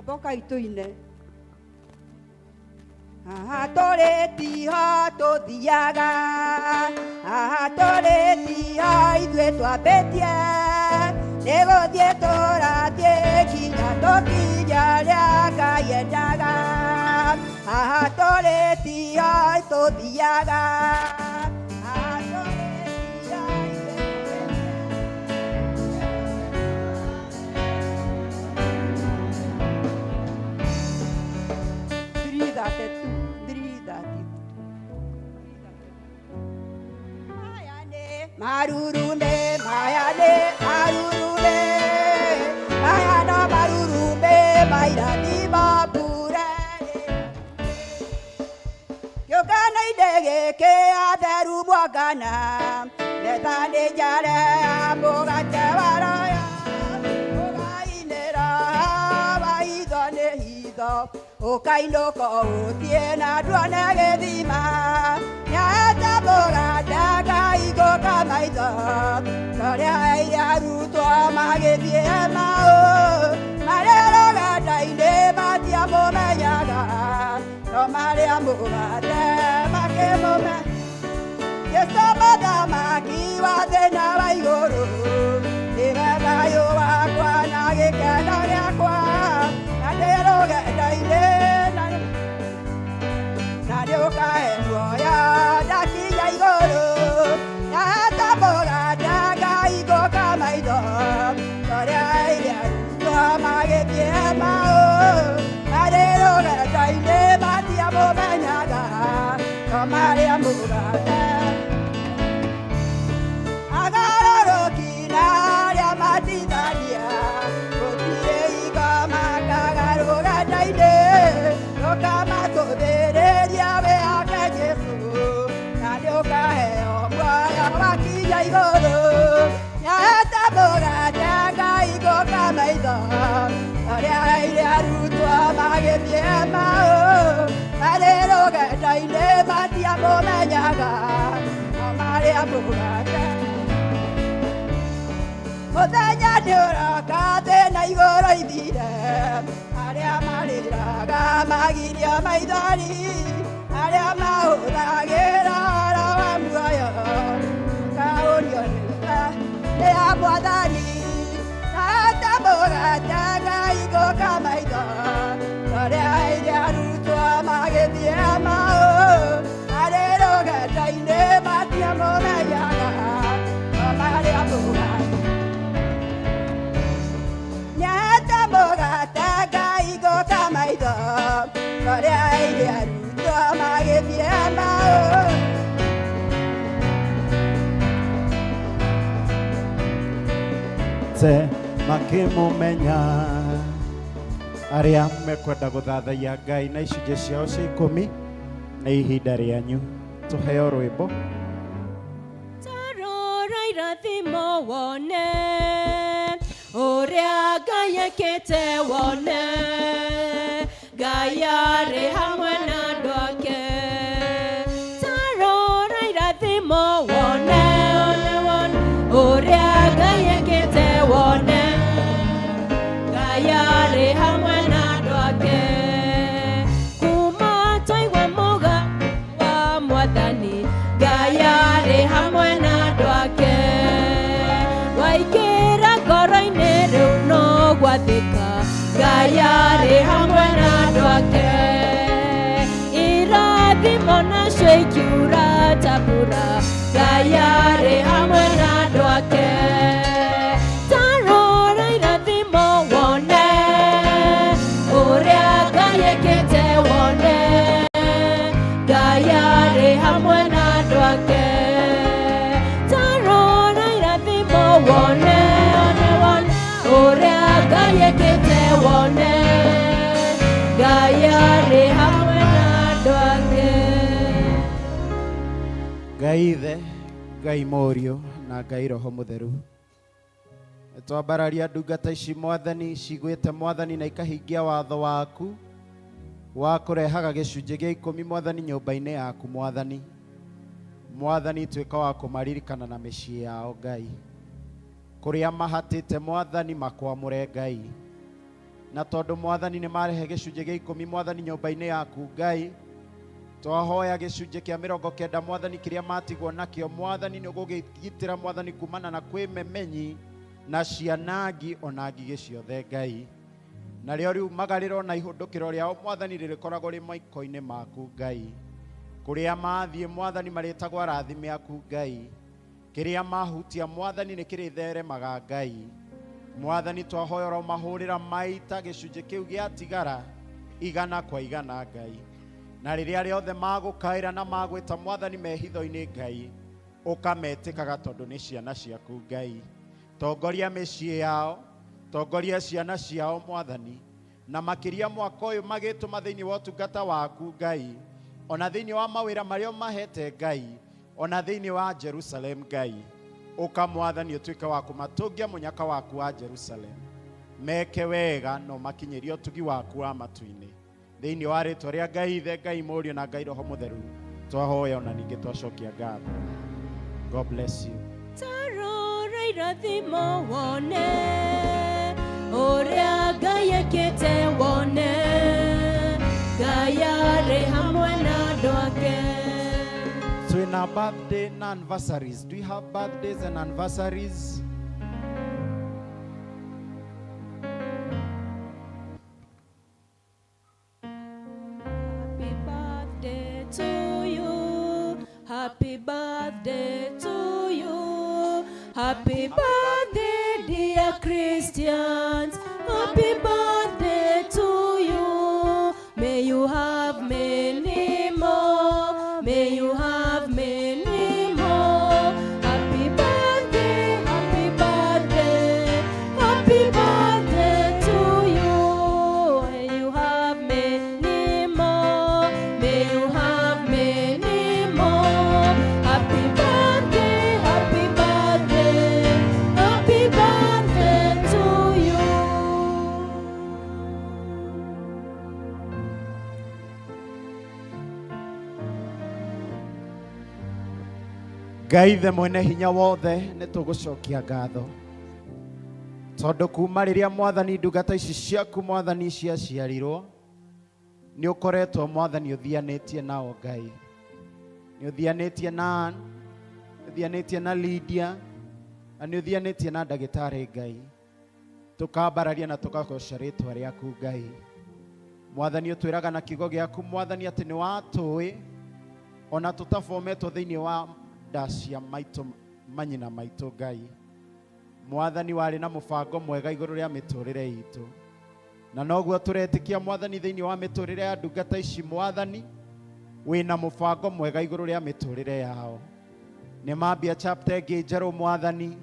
S9: Rwĩmbo kai tũine. Haha tũrĩ tiho tũthiaga, haha tũrĩ tiho ithuĩ twambĩtie, nĩ gũthiĩ tũrathiĩ nginya tũkinya rĩa Ngai endaga. Haha tũrĩ tiho tũthiaga, haha tũrĩ tiho ithuĩ twambĩtie. 332, 332. Marurume, mayane, marurume, mayana marurume, mairani mabure. Kĩũngano inĩ gĩkĩ atheru mwangana, metha nĩ njare ya mũgate wa royo, ũgainĩra wa hitho nĩ hitho, ũkainũka ũthiĩ na nduone gĩthima. Nyaete mũgate ngaigũka maitho, torĩa aira arutwo magĩthiĩ Emau, marĩ rũgendo-inĩ matiamũmenyaga, no marĩa mũgate makĩmũmenya. Jesũ mũthamaki wa thĩ na wa igũrũ, nĩwe thayũ wakwa na gĩkeno gĩakwa, na ndĩ rũgendo-inĩ na nĩũkahe muoyo ndakinya igũrũ. Nyaete mũgate ngaigũka maitho, torĩa aire arutwo magĩthiĩ Emau, marĩ rũgendo-inĩ matiamũmenyaga, no marĩa mũgate. Agarũrũki na arĩa matithagia, gũtirĩ hingo makaga rũgendo-inĩ, rũkamatũthĩrĩria wĩhoke Jesũ, na nĩũkaheo muoyo wakinya igũrũ. Nyaete mũgate ngaigũka maitho, torĩa aire arutwo magĩthiĩ Emau, marĩ rũgendo-inĩ matiamũmenyaga, no marĩa mũgate. Mũthenya nĩũroka thĩ na igũrũ ithire, arĩa marĩraga magirio maithori, arĩa mahũthagĩra ũhoro wa muoyo, makaũrio nĩ a Mwathani. Nyaete mũgate ngaigũka maitho, torĩa aire arutwo magĩthiĩ Emau, marĩ rũgendo-inĩ matiamũmenyaga, no marĩa mũgate. Nyaete mũgate ngaigũka maitho, torĩa aire arutwo magĩthiĩ Emau.
S1: Te makĩmũmenya arĩa mekwenda gũthathaiya Ngai na icunjĩ ciao cia ikũmi nĩ ihinda rĩanyu tũheo rwĩmbo.
S5: Tarora irathimo wone ũrĩa Ngai ekĩte wone, Ngai arĩ hamwe na andũ ake. Tarora irathimo wone, one, one, ũrĩa Ngai ekĩte wone, Ngai arĩ hamwe na andũ ake. Kuma twaigua mũgambo wa Mwathani, Ngai arĩ hamwe na andũ ake. Waingĩra ngoro-inĩ rĩu no gwathĩka, Ngai arĩ hamwe na andũ ake. Irathimo nacio ikiura ta mbura, Ngai arĩ hamwe na andũ ake. Tarora irathimo wone, ũrĩa Ngai ekĩte wone, Ngai arĩ hamwe na andũ ake. Tarora irathimo wone, one, one, ũrĩa Ngai ekĩte wone, Ngai arĩ hamwe na andũ ake.
S1: Ngai Ithe, Ngai Mũriũ na Ngai Roho Mũtheru. Twambararia ndungata ici Mwathani cigwĩte Mwathani na ikahingia watho waku wa kũrehaga gĩcunjĩ gĩa ikũmi Mwathani nyũmba-inĩ yaku Mwathani. Mwathani tuĩka wa kũmaririkana na mĩciĩ yao Ngai. Kũrĩa mahatĩte Mwathani makwamũre Ngai. Na tondũ mwathani nĩ marehe gĩcunjĩ gĩa ikũmi mwathani nyũmba-inĩ yaku Ngai, twahoya gĩcunjĩ kĩa 90 mwathani kĩrĩa matigwo nakĩo mwathani nĩ ũgũgĩgitĩra mwathani kumana na kwĩ memenyi na cianangi ona ngigĩ ciothe Ngai. Narĩo riumagarĩro na ihũndũkĩro rĩao mwathani rĩrĩkoragwo rĩ maiko-inĩ maku Ngai. Kũrĩa mathiĩ mwathani marĩtagwo arathime aku Ngai. Kĩrĩa mahutia mwathani nĩ kĩrĩtheremaga Ngai. Mwathani twahoya oro mahũrĩra maita gĩcunjĩ kĩu gĩatigara igana kwa igana Ngai. Na rĩrĩa rĩothe magũkaĩra na magwĩta mwathani mehitho-inĩ Ngai, ũkametĩkaga tondũ nĩ ciana ciaku Ngai. Tongoria mĩciĩ yao, tongoria ciana ciao mwathani, na makĩria mwaka ũyũ magĩtũma thĩinĩ wa ũtungata waku Ngai, ona thĩinĩ wa mawĩra marĩa ũmahete Ngai, ona thĩinĩ wa Jerusalem Ngai, ũka mwathani ũtuĩke wa kũmatũngia mũnyaka waku wa Jerusalem. Meke wega no makinyĩrie ũtugi waku wa matu-inĩ. Thĩinĩ wa rĩtwa rĩa Ngai Ithe, Ngai Mũriũ na Ngai Roho Mũtheru, twahoya ona ningĩ twacokia ngatho. God bless you.
S5: Tarora irathimo wone ũrĩa Ngai ekĩte wone Ngai arĩ hamwe na andũ ake.
S1: So in our birthday and anniversaries, do you have birthdays and anniversaries?
S5: Happy birthday to you. Happy birthday to you. Happy birthday, dear Christians. Happy birthday to you. May you have many more. May you have many more. Happy birthday, happy birthday, happy birthday to you. May you have many more. May you have many more. Happy birthday, happy birthday, happy birthday to you.
S1: Ngai ithe mwene hinya wothe nĩ tũgũcokia ngatho tondũ kuma rĩrĩa mwathani ndungata ici ciaku mwathani ciaciarirwo nĩ ũkoretwo mwathani ũthianĩtie nao Ngai, nĩ ũthianĩtie na Ann, nĩ ũthianĩtie na Lydia na nĩ ũthianĩtie na ndagĩtarĩ Ngai, tũkambararia na tũkagoca rĩtwa rĩaku Ngai. Mwathani ũtwĩraga na kiugo gĩaku mwathani atĩ nĩ watũĩ ona tũtabometwo thĩinĩ wa nda cia maitũ manyina maitũ Ngai. Mwathani warĩ na mũbango mwega igũrũ rĩa mĩtũrĩre itũ, na noguo tũretĩkia mwathani thĩinĩ wa mĩtũrĩre ya ndungata ici mwathani wĩna mũbango mwega igũrũ rĩa mĩtũrĩre yao. Nĩ mambia chapter ĩngĩ njerũ mwathani,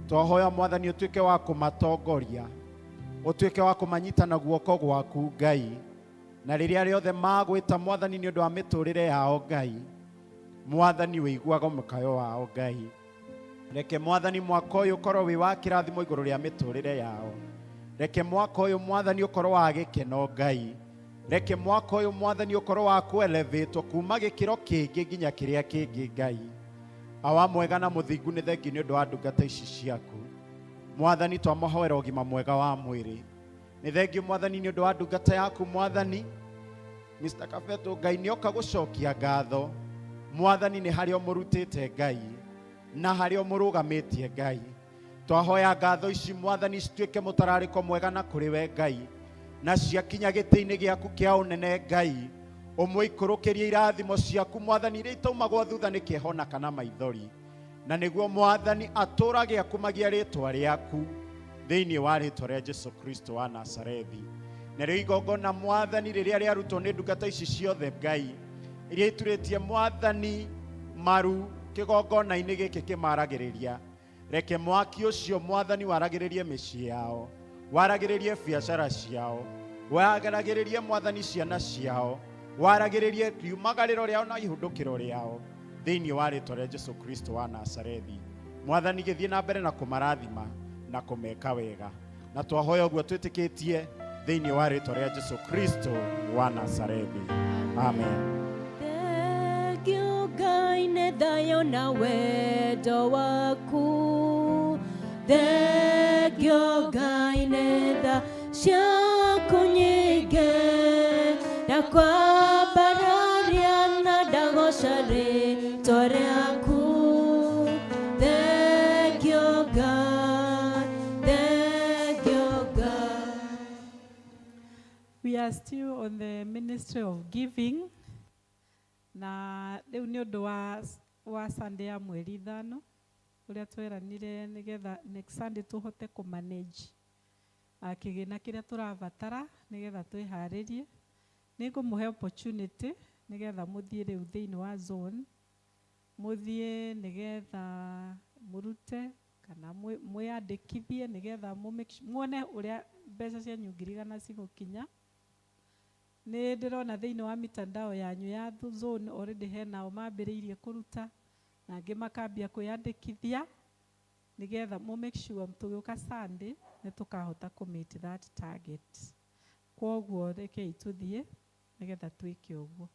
S1: twahoya mwathani ũtuĩke wa kũmatongoria, ũtuĩke wa kũmanyita na guoko gwaku Ngai, na rĩrĩa rĩothe magwĩta mwathani nĩ ũndũ wa mĩtũrĩre yao Ngai, mwathani wĩiguaga mũkayo wao Ngai. Reke mwathani mwaka ũyũ ũkorwo wĩ wa kĩrathimo igũrũ rĩa mĩtũrĩre yao. Reke mwaka ũyũ mwathani ũkorwo wa gĩkeno Ngai. Reke mwaka ũyũ mwathani ũkorwo wa kũelevatwo kuma gĩkĩro kĩngĩ nginya kĩrĩa kĩngĩ Ngai. Awa mwega na mũthingu nĩ thengiũ nĩ ũndũ wa ndungata ici ciaku mwathani, twamahoera ũgima mwega wa mwĩrĩ. Nĩ thengiũ mwathani nĩ ũndũ wa ndungata yaku mwathani Mr. Kabeto Ngai nĩ oka gũcokia ngatho mwathani nĩ harĩa ũmũrutĩte Ngai na harĩa ũmũrũgamĩtie Ngai. Twahoya ngatho ici mwathani cituĩke mũtararĩko mwega na kũrĩ we Ngai, na ciakinya gĩtĩ-inĩ gĩaku kĩa ũnene Ngai, ũmũikũrũkĩrie irathimo ciaku mwathani iria itaumagwo thutha nĩ kĩeha ona kana maithori, na nĩguo mwathani atũrage akumagia rĩtwa rĩaku thĩinĩ wa rĩtwa rĩa Jesu Kristo wa Nazarethi. Narĩo igongona mwathani rĩrĩa rĩarutwo nĩ ndungata ici ciothe Ngai, iria iturĩtie mwathani maru kĩgongona-inĩ gĩkĩ kĩmaragĩrĩria, reke mwaki ũcio mwathani waragĩrĩrie mĩciĩ yao, waragĩrĩrie biacara ciao, waragĩrĩrie mwathani ciana ciao, waragĩrĩrie riumagarĩro rĩao na ihũndũkĩro rĩao thĩinĩ wa rĩtwa rĩa Jesu Kristo wa Nazarethi. Mwathani gĩthiĩ na mbere na kũmarathima na kũmeka wega, na twahoya ũguo twĩtĩkĩtie thĩinĩ wa rĩtwa rĩa Jesu Kristo wa Nazarethi. Amen.
S5: Thengiũ Ngai nĩ thayũ na wendo waku. Thengiũ Ngai nĩ tha Ciaku nyingĩ ndakwambararia na ndagoca rĩtwa rĩaku. Thank you God, thank you God.
S4: We are still on the ministry of giving na rĩu nĩ ũndũ wa Sunday ya mweri 5 ũrĩa tweranire nĩgetha next Sunday tũhote kũ manage kĩgĩna kĩrĩa tũrabatara nĩgetha twĩharĩrie. Nĩ ngũmũhe opportunity nĩgetha mũthiĩ rĩu thĩinĩ wa zone, mũthiĩ nĩgetha mũrute kana mwĩyandĩkithie nĩgetha muone ũrĩa mbeca cianyu 100,000 cigũkinya. Nĩ ndĩrona thĩinĩ wa mitandao yanyu ya zone already henao mambĩrĩirie kũruta na angĩ makambia kwĩyandĩkithia nĩgetha mũ make sure tũgĩũka Sunday nĩ tũkahota kũ meet that target. Kwoguo rekei tũthiĩ nĩgetha twĩke ũguo.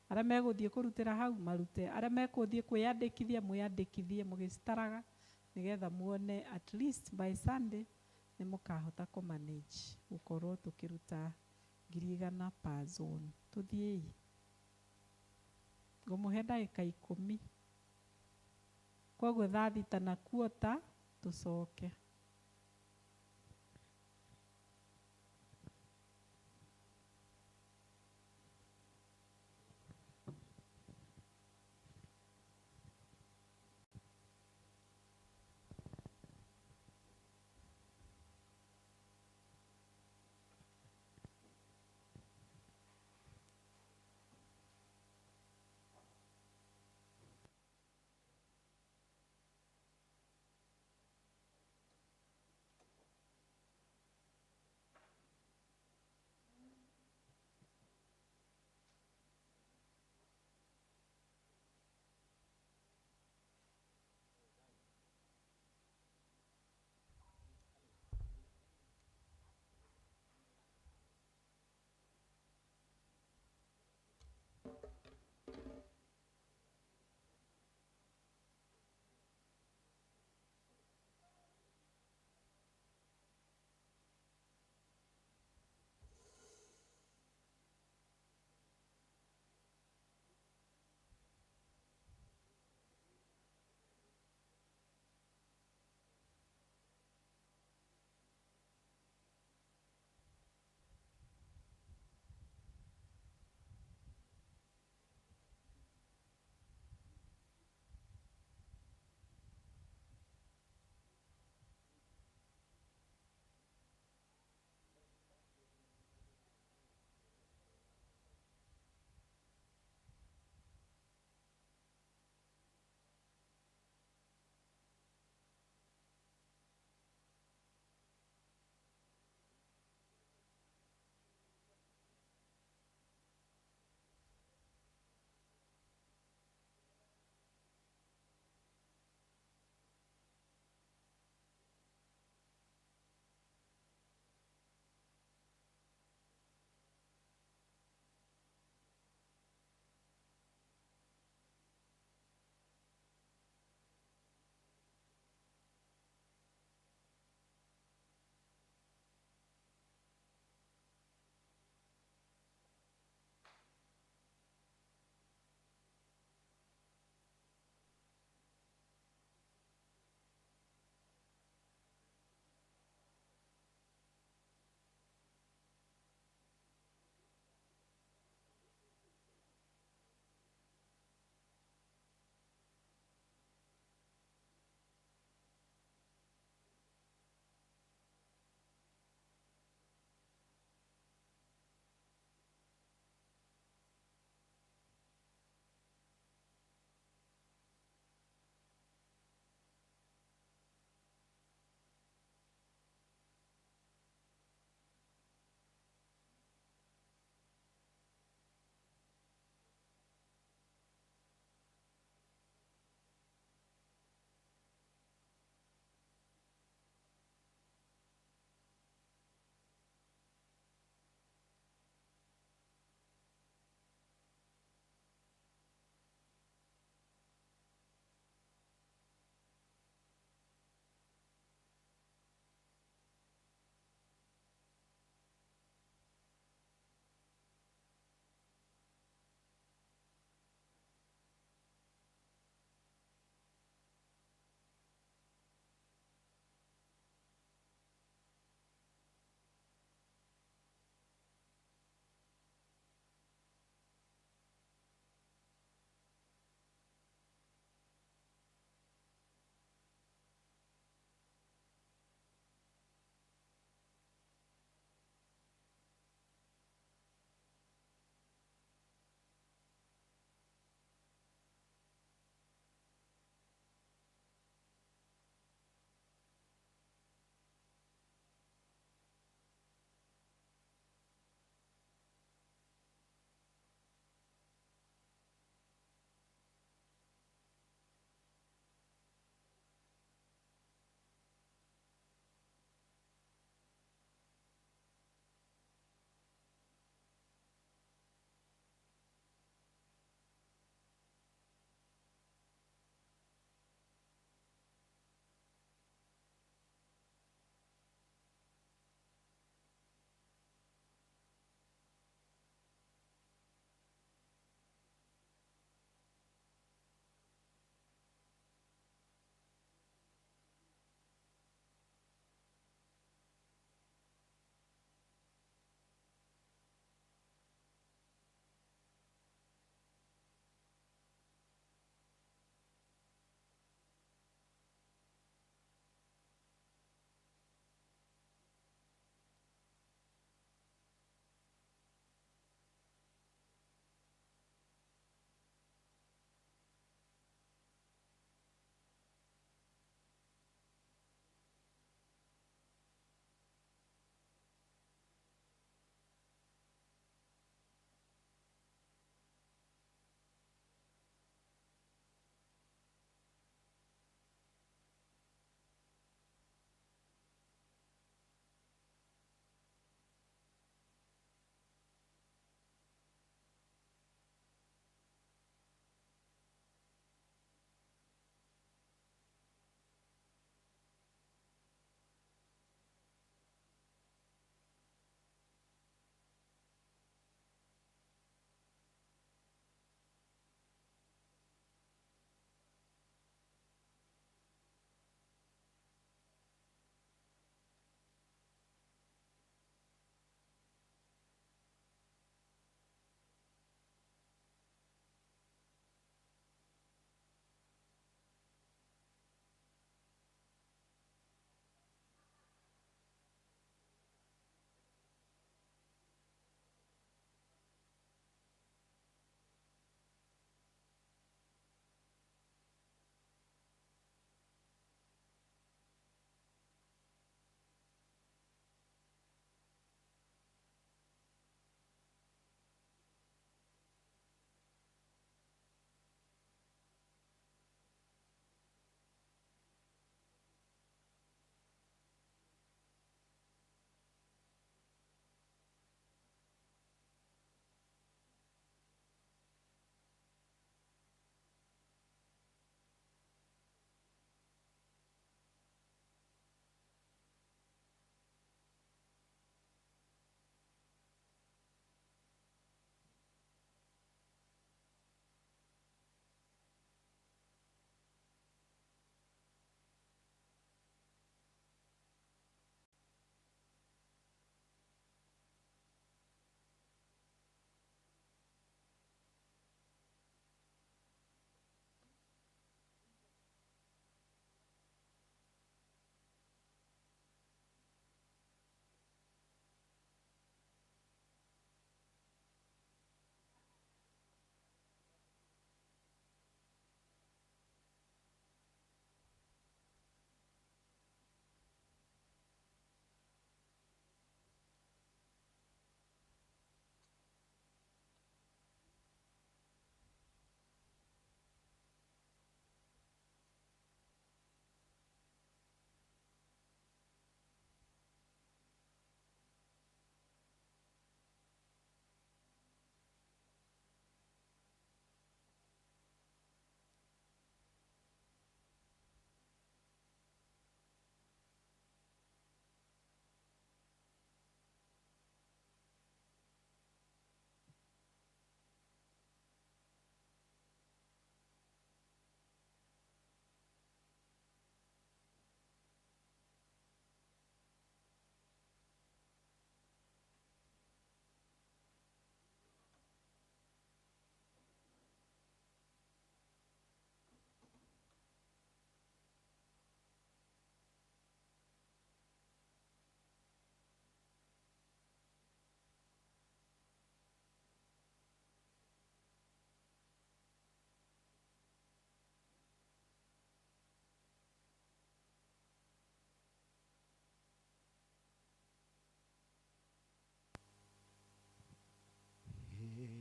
S4: Arĩa megũthiĩ kũrutĩra hau marute, arĩa mekũthiĩ kwĩyandĩkithia mwĩyandĩkithie mũgĩcitaraga nĩgetha muone at least by Sunday nĩ mũkahota kũ manage gũkorwo tũkĩruta 100,000 per zone. Tũthiĩi, ngũmũhe ndagĩka 10, koguo 6:15 tũcoke.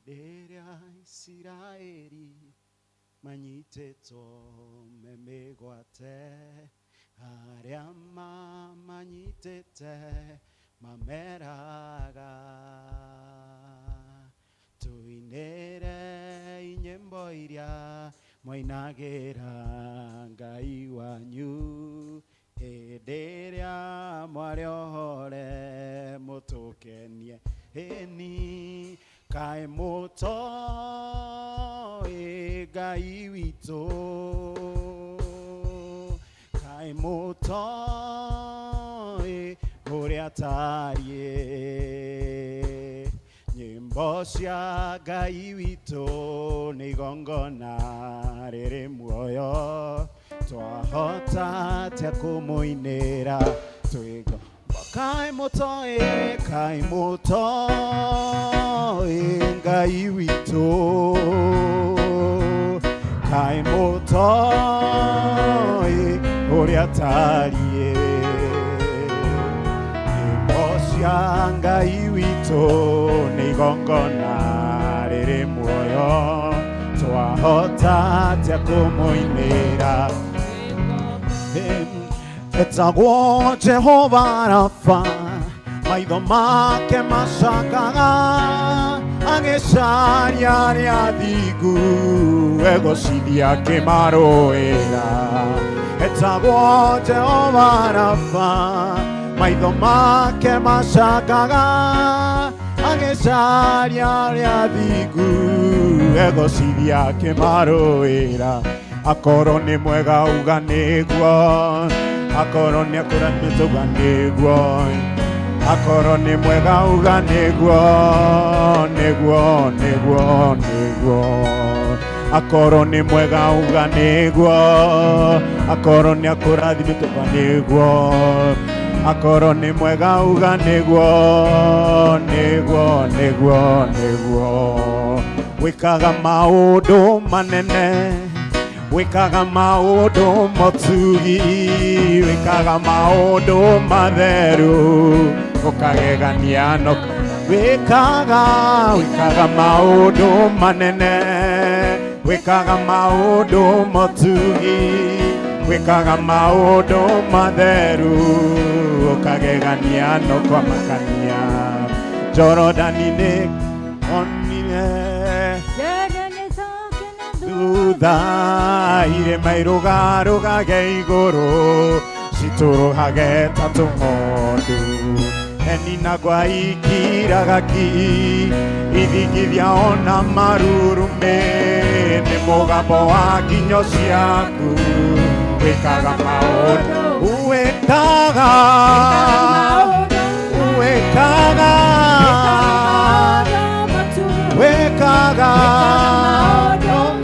S1: Hĩndĩ ĩrĩa Isiraeli manyitĩtwo me mĩgwate, arĩa mamanyitĩte mameraga, tũinĩre nyĩmbo iria mwainagĩra Ngai wanyu hĩndĩ ĩrĩa mwarĩ ohore, mũtũkenie. Ĩni, kaĩ mũtoĩ Ngai witũ? Kaĩ mũtoĩ ũrĩa tariĩ? Nyĩmbo cia Ngai witũ nĩ igongona rĩrĩ muoyo. Twahota atĩa kũmũinĩra twĩgo? Kaĩ mũtoĩ, kaĩ mũtoĩ Ngai witũ? Kaĩ mũtoĩ ũrĩa tariĩ? Nyĩmbo cia Ngai witũ nĩ igongona rĩrĩ muoyo. Twahota atĩa kũmũinĩra? Etagwo Jehova Rafa, maitho make macangaga agĩcaria arĩa athingu, egocithia akĩmarũĩra. Etagwo Jehova Rafa, maitho make macangaga agĩcaria arĩa athingu, egocithia akĩmarũĩra. Akorwo nĩ mwega, uga nĩguo. Akorwo nĩ akũrathimĩte, uga nĩguo. Akorwo nĩ mwega, uga nĩguo, nĩguo, nĩguo, nĩguo. Akorwo nĩ mwega, uga nĩguo. Akorwo nĩ akũrathimĩte, uga nĩguo. Akorwo nĩ mwega, uga nĩguo, nĩguo, nĩguo, nĩguo. Wĩkaga maũndũ manene, wĩkaga maũndũ motugi, wĩkaga maũndũ matheru ũkagegania. No wĩkaga maũndũ manene, wĩkaga maũndũ motugi, wĩkaga maũndũ matheru ũkagegania no kwamakania. Jorodani nĩ onire thutha, irĩma irũgarũgage igũrũ, citũrũhage ta tũng'ondu. Heni na gwa ikiraga ki, ithingithia ona marurume nĩ mũgambo wa nginyo ciaku. Wĩkaga maũndũ, wĩkaga, wĩkaga, wĩkaga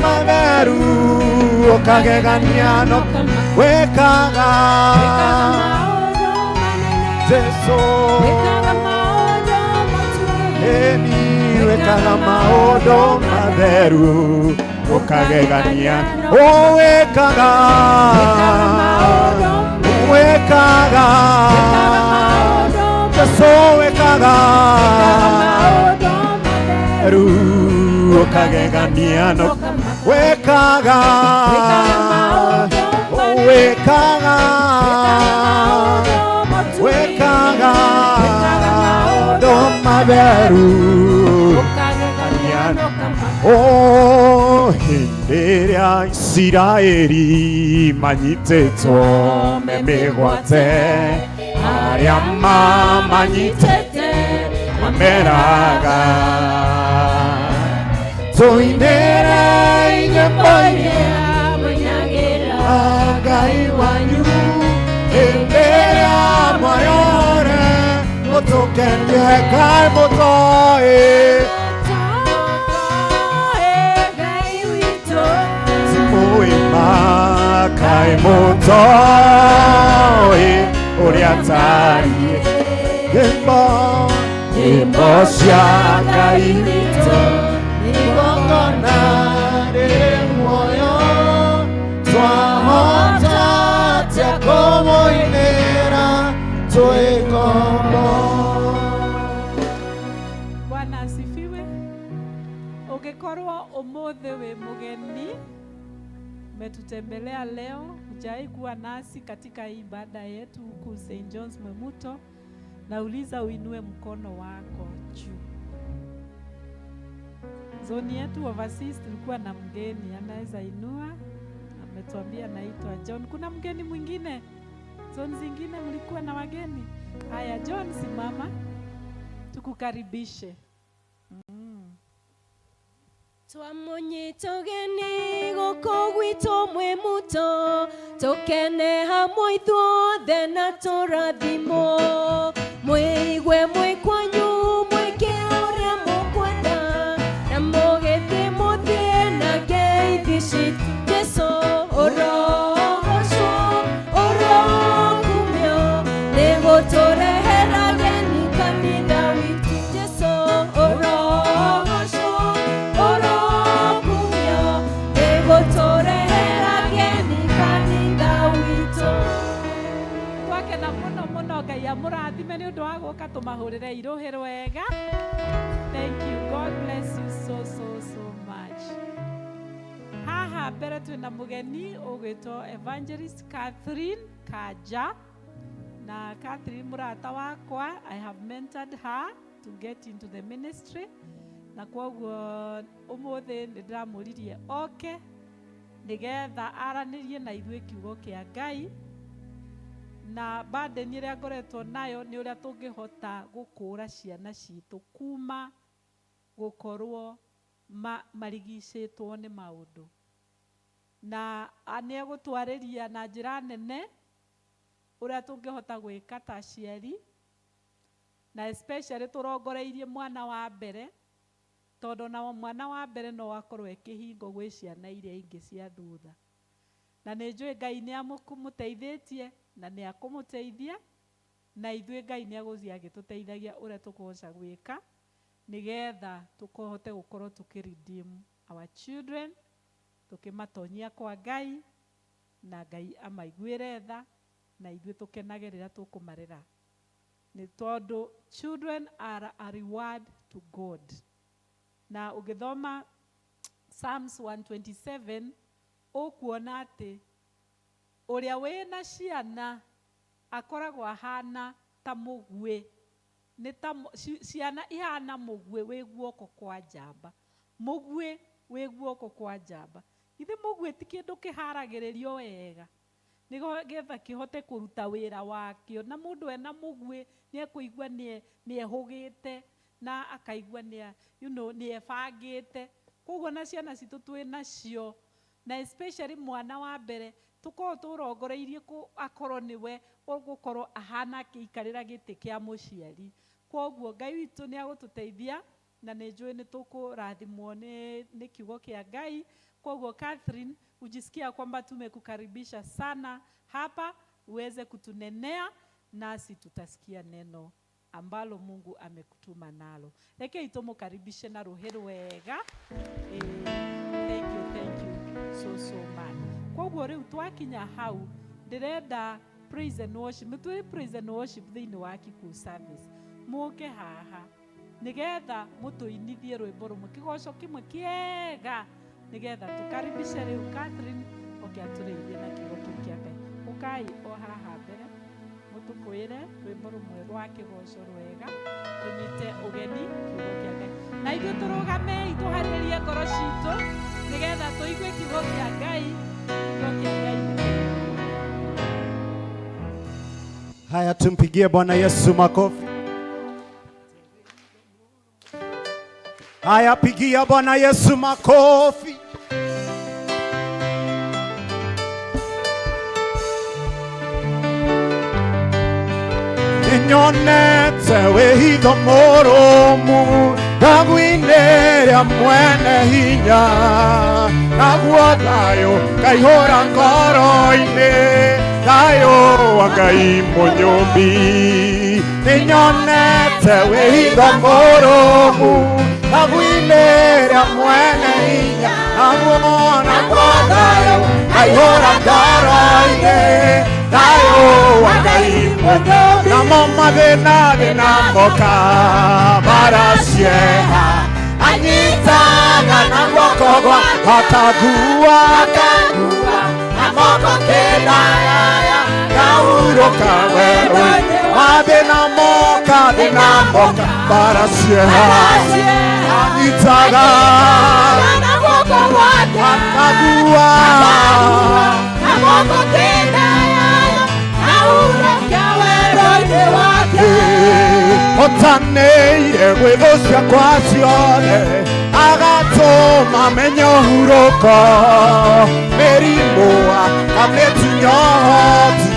S1: matheru ũkagegania. No wĩkaga, Jesu, eni, wĩkaga maũndũ matheru ũkagegania. Wĩkaga, wĩkaga, Jesu, wĩkaga ru ũkagegania. No wĩkaga, wĩkaga, wĩkaga maũndũ matheru. O hĩndĩ ĩrĩa Isiraeli manyitĩtwo me mĩgwate, arĩa mamanyitĩte mameraga, tũinĩre nyĩmbo iria Ngai wanyu hĩndĩ ĩrĩa mwarĩore, mũtũkenie. Kaĩ mũtoĩ timũĩma? Kaĩ mũtoĩ ũrĩa tariĩ? Nyĩmbo cia Ngai witũ igongona rĩrĩ muoyo. Twahota atĩa kũmũinĩra twĩ ngombo?
S4: Bwana asifiwe. Ũngĩkorwo ũmũthĩ wĩ mũgeni, umetutembelea leo, hujawahi kuwa nasi katika hii ibada yetu huku St. John's Mwimuto, nauliza uinue mkono wako juu. Zoni yetu overseas tulikuwa na mgeni, anaweza inua, ametuambia anaitwa John. Kuna mgeni mwingine? Zoni zingine mlikuwa na wageni? Haya, John, simama tukukaribishe.
S5: Twamũnyita ũgeni gũkũ gwitũ Mwimuto, tũkene hamwe ithuothe na tũrathimwo. Mwĩigue mwĩ kwanyu, mwĩke ũrĩa mũkwenda, na mũgĩthiĩ mũthiĩ na ngeithi citũ. Jesũ ũrogocwo, ũrokumio, nĩ gũtũrehera ageni kanitha witũ. Jesũ ũrogocwo, ũrokumio, nĩ gũtũrehera ageni kanitha witũ.
S4: Twakena muno muno, Ngai amũrathime nĩ ũndũ wa gũka, tũmahũrĩre irũhĩ rwega. Thank you, God bless you so so so much. Haha mbere twĩna mũgeni ũgwĩtwo Evangelist Catherine Kanja, na Catherine mũrata wakwa, I have mentored her to get into the ministry, na kwoguo ũmũthĩ nĩ ndĩramũririe oke nĩgetha aranĩrie na ithuĩ kiugo kĩa Ngai. Na burden ĩrĩa ngoretwo nayo nĩ ũrĩa tũngĩhota gũkũra ciana citũ kuma gũkorwo marigicĩtwo nĩ maũndũ, na nĩ egũtwarĩria na njĩra nene ũrĩa tũngĩhota gwĩka ta aciari, na especially tũrongoreirie mwana wa mbere, tondũ na mwana wa mbere no akorwo e kĩhingo gwĩ ciana iria ingĩ cia thutha. Na nĩ njũĩ Ngai nĩ amũteithĩtie na nĩ akũmũteithia, na ithuĩ Ngai nĩ agũthiĩ agĩtũteithagia ũrĩa tũkũhota gwĩka nĩgetha tũkũhote gũkorwo tũkĩ redeem our children, tũkĩmatonyia kwa Ngai, na Ngai amaiguĩre tha, na ithuĩ tũkenage rĩrĩa tũkũmarera, nĩ tondũ children are a reward to God. Na ũngĩthoma Psalms 127, ũkuona atĩ ũrĩa wĩna ciana akoragwo ahana ta mũguĩ, nĩ ta ciana ihana mũguĩ wĩ guoko kwa njamba, mũguĩ wĩ guoko kwa njamba. Githĩ mũguĩ ti kĩndũ kĩharagĩrĩrio wega nĩgetha kĩhote kũruta wĩra wakĩo? Na mũndũ ena mũguĩ nĩ ekũigua nĩ ehũgĩte na akaigua nĩ nĩ ebangĩte. Koguo na ciana citũ twĩ nacio, na especially mwana wa mbere, tũkorwo tũrongoreirie akorwo nĩwe ũgũkorwo ahana akĩikarĩra gĩtĩ kĩa mũciari. Koguo Ngai witũ nĩ agũtũteithia, na nĩ njũĩ nĩ tũkũrathimwo nĩ kiugo kĩa Ngai. Koguo Catherine, ujisikia kwamba tumekukaribisha sana hapa uweze kutunenea, nasi tutasikia neno ambalo Mungu amekutuma nalo. Reke tumukaribishe na rũhĩ rwega. Thank you, thank you so so much. Koguo rĩu twakinya hau, ndĩrenda praise and worship, nĩ praise and worship thĩinĩ wa Kikuyu service, mũke haha nĩgetha mũtũinithie rwĩmbo rũmwe, kĩgoco kĩmwe kĩega, nĩgetha tũkaribishe rĩu Catherine oke atũrĩithie na kiugo kĩu kĩa Ngai. Ũkai o haha mbere mũtũkwĩre rwĩmbo rũmwe rwa kĩgoco rwega, tũnyite ũgeni kiugo kĩa Ngai, na ithuĩ tũrũgamei tũharĩrĩrie ngoro citũ nĩgetha tũigue kiugo kĩa Ngai. Kiugo kĩa Ngai nĩ kĩega.
S1: Haya, tumpigie Bwana Yesu makofi. Haya, pigia Bwana Yesu makofi. Nĩnyonete wĩhitho mũrũmu ngagwinĩ rĩa mwene hinya, naguo thayũ kaihũra ngoro-inĩ, thayũ wa Ngai mũnyũmbi. Nĩnyonete wĩhitho mũrũmu ngagwinĩ rĩa mwene hinya, naguo thayũ kaihũra ngoro-inĩ, thayũ wa Ngai mũnyũmbi. Namo mathĩna thĩna moka maracieha, anyitaga Akagua akagua na moko kĩndayaya ngahurũka werũ-inĩ mathĩna moka thĩna moka mbara cieha anyitaga akagua hotanĩire gwĩthũ ciakwa ciothe agatũma menye ũhurũko mĩrimũ akamĩtunya ũhoti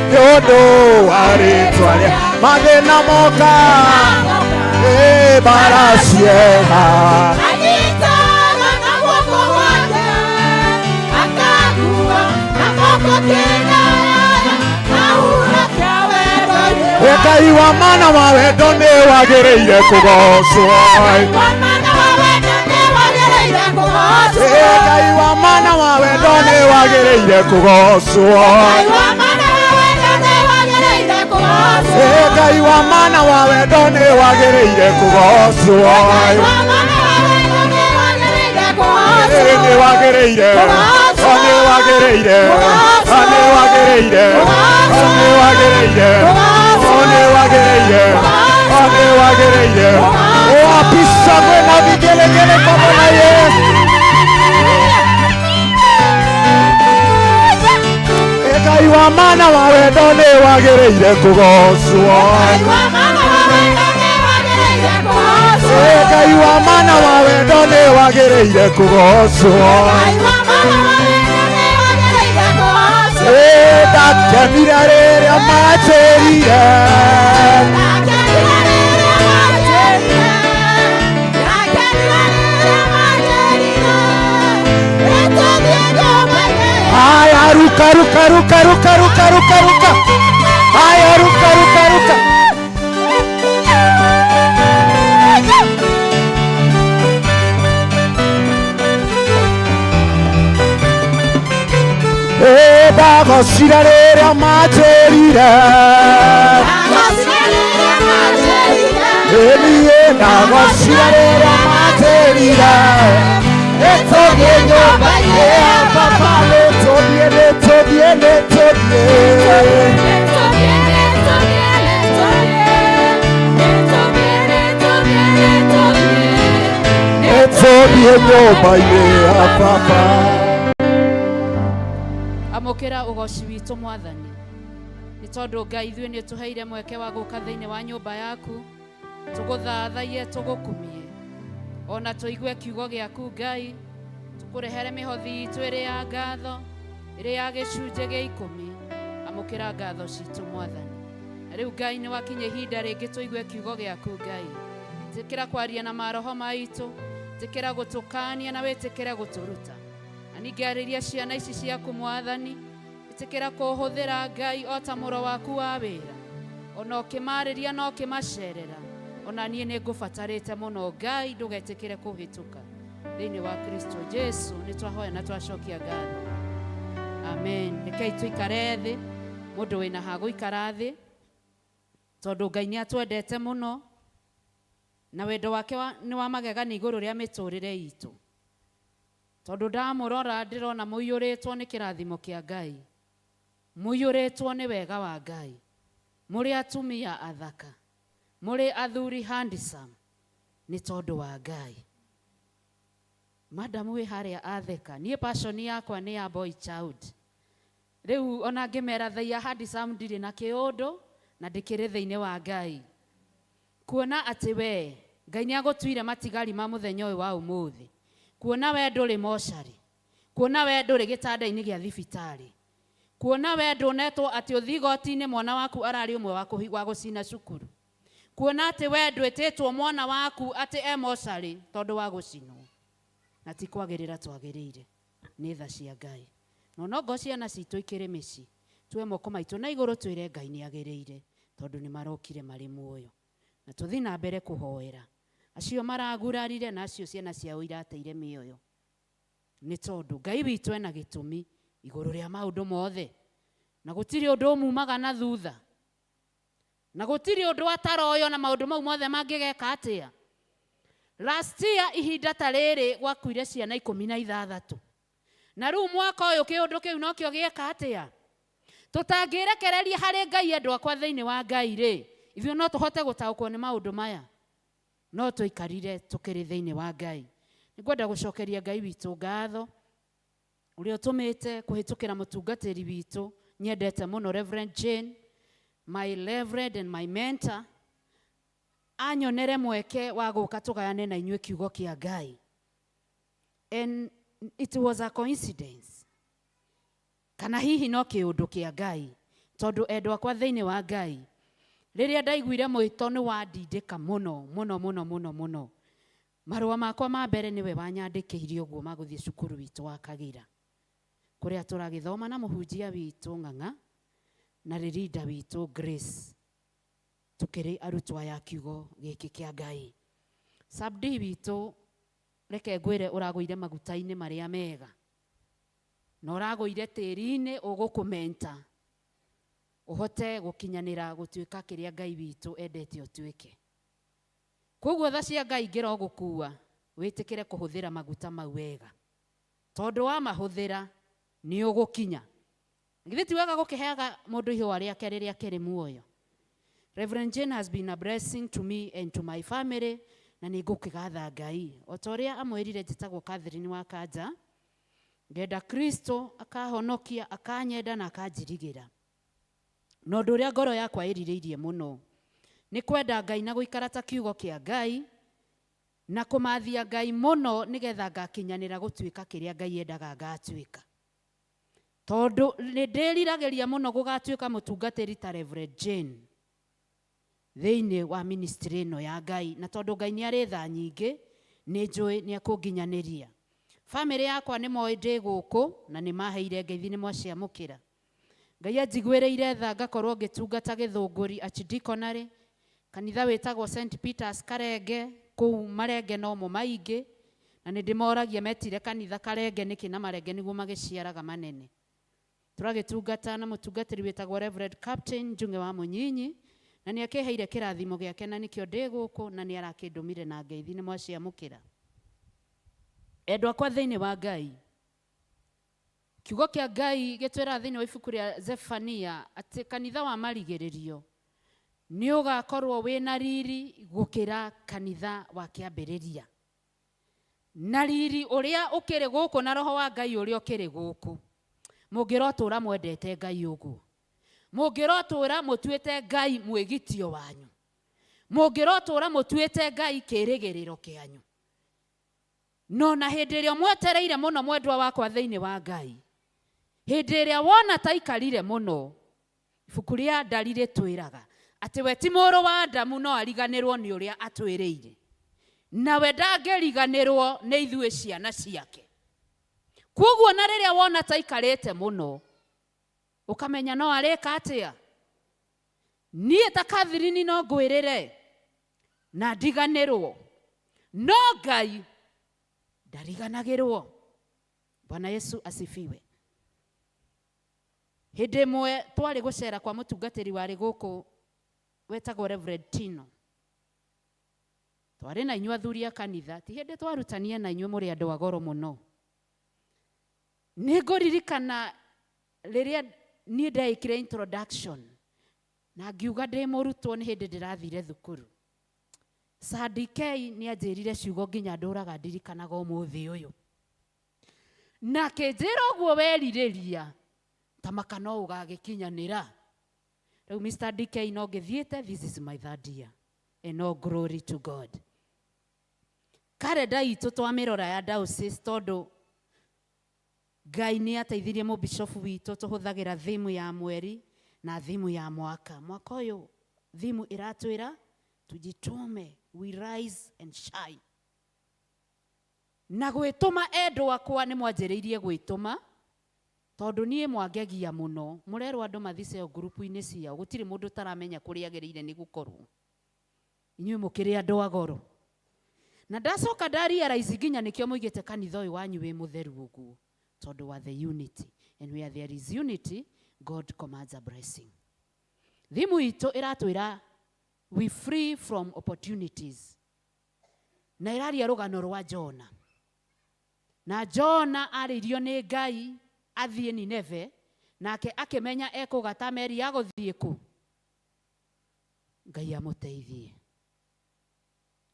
S1: nĩ ũndũ wa rĩtwa rĩa mathĩna moka ĩ mbara cieha Ngai wa mana wa wendo nĩ wagĩrĩire kũgocwo Ngai wa mana wa wendo nĩ wagĩrĩire kũgocwo Ngai wa mana wa wendo nĩ wagĩrĩire kũgocwo nĩ wagĩrĩire nĩ wagĩrĩire nĩ wagĩrĩire nĩ wagĩrĩire nĩ wagĩrĩire nĩ wagĩrĩire wapi shangwe na vigelegele kwa Bwana Yesu. Ngai wa mana wa wendo nĩ wagĩrĩire kũgocwo Ngai wa mana wa wendo nĩ wagĩrĩire kũgocwo ndakenire rĩrĩa manjĩrire Haya, ruka ruka ruka ruka ruka ruka ruka. Haya, ruka ruka ruka. Ndagocire rĩrĩa manjĩrire niĩ ndagocire rĩrĩa manjĩrire nĩtũthiĩ nyũmba-inĩ ya baba nĩtũthiĩ nĩtũthiĩ nĩtũthiĩ nĩtũthiĩ nyũmba-inĩ ya baba.
S3: Amũkĩra ũgoci witũ mwathani nĩ tondũ Ngai ithuĩ nĩ ũtũheire mweke wa gũka thĩinĩ wa nyũmba yaku tũgũthathaiye tũgũkumie ona tũigue kiugo gĩaku Ngai tũkũrehere mĩhothi itũ ĩrĩ ya ngatho ĩrĩ ya gĩcunjĩ gĩa ikũmi. Amũkĩra ngatho citũ mwathani. Na rĩu Ngai nĩ wakinya ihinda rĩngĩ tũigue kiugo gĩaku Ngai. Ĩtĩkĩra kwaria na maroho maitũ, ĩtĩkĩra gũtũkania na wĩtĩkĩre gũtũruta. Na ningĩ arĩria ciana ici ciaku mwathani, ĩtĩkĩra kũhũthĩra Ngai o ta mũro waku wa wĩra. Ona ũkĩmarĩria na ũkĩmacerera, ona niĩ nĩ ngũbatarĩte mũno Ngai ndũgetĩkĩre kũhĩtũka. Thĩinĩ wa Kristo Jesu nĩ twahoya na twacokia ngatho. Amen. Rekei tũikare thĩ, mũndũ wĩna ha gũikara thĩ, tondũ Ngai nĩ atwendete mũno na wendo wake nĩ wa magegania igũrũ rĩa mĩtũrĩre itũ. Tondũ ndamũrora ndĩrona mũiyũrĩtwo nĩ kĩrathimo kĩa Ngai, mũiyũrĩtwo nĩ wega wa Ngai, mũrĩ atumia athaka, mũrĩ athuri handsome, nĩ tondũ wa Ngai. Madam wĩ harĩa atheka, niĩ passion yakwa nĩ ya boy child. Rĩu ona ngĩmera they are handsome ndirĩ na kĩũndũ na ndĩkĩrĩ thĩinĩ wa Ngai. Kuona atĩ we Ngai nĩ agũtuire matigari ma mũthenya ũyũ wa ũmũthĩ. Kuona we ndũrĩ mocarĩ, kuona we ndũrĩ gĩtanda-inĩ gĩa thibitarĩ, kuona we ndũnetwo atĩ ũthiĩ igoti-inĩ mwana waku ararĩ ũmwe wa gũcina cukuru, kuona atĩ we ndwĩtĩtwo mwana waku atĩ e mocarĩ tondũ wa gũcinwo, na ti kwagĩrĩra twagĩrĩire nĩ tha cia Ngai. No nongo ciana citũ ikĩrĩ mĩciĩ, tuoe moko maitũ na igũrũ twĩre Ngai nĩ agĩrĩire tondũ nĩ marokire marĩ muoyo. Na tũthiĩ na mbere kũhoera acio maragurarire na acio ciana ciao irateire mĩoyo, nĩ tondũ Ngai witũ ena gĩtũmi igũrũ rĩa maũndũ mothe, na gũtirĩ ũndũ ũmumaga na thutha, na gũtirĩ ũndũ ataroywo na maũndũ mau mothe mangĩgeka atĩa.
S10: Last year ihinda ta rĩrĩ gwakuire ciana 16, na rĩu mwaka ũyũ kĩũndũ kĩu nokĩo gĩeka atĩa. Tũtangĩrekereria harĩ Ngai, andũ akwa thĩinĩ wa Ngai rĩ, ithuĩ no tũhote gũtaũkwo nĩ maũndũ maya? No tũikarire tũkĩrĩ thĩinĩ wa Ngai. Nĩngwenda gũcokeria Ngai witũ ngatho ũrĩa ũtũmĩte kũhĩtũkĩra mũtungatĩri witũ nyendete mũno, Reverend Jane, my reverend and my mentor, anyonere mweke wa gũka tũgayane na inyuĩ kiugo kĩa Ngai. And it was a coincidence, kana hihi no kĩũndũ kĩa Ngai, tondũ endwa akwa thĩinĩ wa Ngai, rĩrĩa ndaiguire mwĩto nĩ wandindĩka mũno mũno mũno mũno mũno. Marũa makwa ma mbere nĩwe wanyandĩkĩire ũguo ma gũthiĩ cukuru witũ wa Kagira, kũrĩa tũragĩthoma na mũhunjia witũ Ng'ang'a na rĩrinda witũ Grace, tũkĩrĩ arutwo aya kiugo gĩkĩ kĩa Ngai. Sabdi witũ, reke ngwĩre, ũragũire maguta-inĩ marĩa mega na ũragũire tĩri-inĩ ũgũkũmenta ũhote gũkinyanĩra gũtuĩka kĩrĩa Ngai witũ endete ũtuĩke. Koguo tha cia Ngai ngĩrogũkua, wĩtĩkĩre kũhũthĩra maguta mau wega, tondũ wamahũthĩra nĩ ũgũkinya. Githĩ ti wega gũkĩheaga mũndũ ihũa rĩake rĩrĩa akĩrĩ muoyo? Reverend Jane has been a blessing to me and to my family, na nĩ ngũkĩgatha Ngai. O ta ũrĩa amwĩrire, njĩtagwo Catherine wa Kanja. Ngenda Kristo akahonokia, akanyenda na akanjirigĩra, na ũndũ ũrĩa ngoro yakwa ĩrirĩirie mũno nĩ kwenda Ngai na gũikara ta kiugo kĩa Ngai na kũmathia Ngai mũno, nĩgetha ngakinyanĩra gũtuĩka kĩrĩa Ngai endaga ngatuĩka, tondũ nĩ ndĩriragĩria mũno gũgatuĩka mũtungatĩri ta Reverend Jane thĩinĩ wa ministry ĩno ya Ngai. Na tondũ Ngai nĩ arĩ tha nyingĩ, nĩ njũĩ nĩ ekũnginyanĩria. Bamĩrĩ yakwa nĩ moĩ ndĩ gũkũ na nĩ maheire ngeithi, nĩ mwaciamũkĩra. Ngai anjiguĩrĩire tha ngakorwo ngĩtungata Gĩthũngũri Archdeaconry, kanitha wĩtagwo St Peters Karenge. Kũu marenge nomo maingĩ, na nĩ ndĩmoragia metire kanitha Karenge nĩkĩ, na marenge nĩguo magĩciaraga manene. Tũragĩtungata na mũtungatĩri wĩtagwo Reverend Captain Njung'e wa Mũnyinyi, na nĩ akĩheire kĩrathimo gĩake, na nĩkĩo ndĩ gũkũ, na nĩ arakĩndũmire na ngeithi, nĩ mwaciamũkĩra. Endwa akwa thĩinĩ wa Ngai, kiugo kĩa Ngai gĩtwĩraga thĩinĩ wa ibuku rĩa Zefania atĩ kanitha wa marigĩrĩrio nĩ ũgakorwo wĩna riri gũkĩra kanitha wa kĩambĩrĩria, na riri ũrĩa ũkĩrĩ gũkũ na roho wa Ngai ũrĩa ũkĩrĩ gũkũ. Mũngĩrotũra mwendete Ngai ũguo, mũngĩrotũra mũtuĩte Ngai mwĩgitio wanyu, mũngĩrotũra mũtuĩte Ngai kĩrĩgĩrĩro kĩanyu, no na hĩndĩ ĩrĩa mwetereire mũno, mwendwa wakwa thĩinĩ wa Ngai, hĩndĩ ĩrĩa wona taikarire mũno, ibuku rĩa Ndari rĩtwĩraga atĩ we ti mũrũ wa Adamu no ariganĩrwo nĩ ũrĩa atwĩrĩire, nawe ndangĩriganĩrwo nĩ ithuĩ ciana ciake. Koguo na rĩrĩa wona taikarĩte mũno, ũkamenya no arĩka atĩa. Niĩ ta Catherine no ngwĩrĩre na ndiganĩrwo, no Ngai ndariganagĩrwo. Bwana Yesu asifiwe. Hĩndĩ ĩmwe twarĩ gũcera kwa mũtungatĩri warĩ gũkũ wetagwo Reverend Tino. Twarĩ na inyuĩ athuri a kanitha, ti hĩndĩ twarutania na inyuĩ, mũrĩ andũ a goro mũno. Nĩ ngũririkana rĩrĩa niĩ ndeĩkire introduction na ngiuga ndĩ mũrutwo, nĩ hĩndĩ ndĩrathire thukuru. Sadikei nĩ anjĩrire ciugo nginya ndũraga ndirikanaga ũmũthĩ ũyũ, na akĩnjĩra ũguo werirĩria ta maka no ũgagĩkinyanĩra. Rĩu Mr. DK no ngĩthiĩte, this is my third year and all glory to God. Karenda itũ twamĩrora ya diocese, tondũ Ngai nĩ ateithirie mũbishofu witũ, tũhũthagĩra thimu ya mweri na thimu ya mwaka. Mwaka ũyũ thimu ĩratwĩra tujitume, we rise and shine. Na gwĩtũma, endwa akwa, nĩ mwanjĩrĩirie gwĩtũma, tondũ niĩ mwangegia mũno. Mũrerwo andũ mathiceo ngurubu-inĩ ciao, gũtirĩ mũndũ ũtaramenya kũrĩa agĩrĩire nĩ gũkorwo. Inyuĩ mũkĩrĩ andũ a goro, na ndacoka nda realize nginya nĩkĩo mũigĩte kanitha ũyũ wanyu wĩ mũtheru ũguo, tondũ wa the unity, and where there is unity, God commands a blessing. Thimu itũ ĩratwĩra we free from opportunities. Na ĩraria rũgano rwa Jona. Na Jona arĩirio nĩ Ngai athiĩ Nineve, nake akĩmenya ekũgata meri ya gũthiĩ kũ. Ngai amũteithie.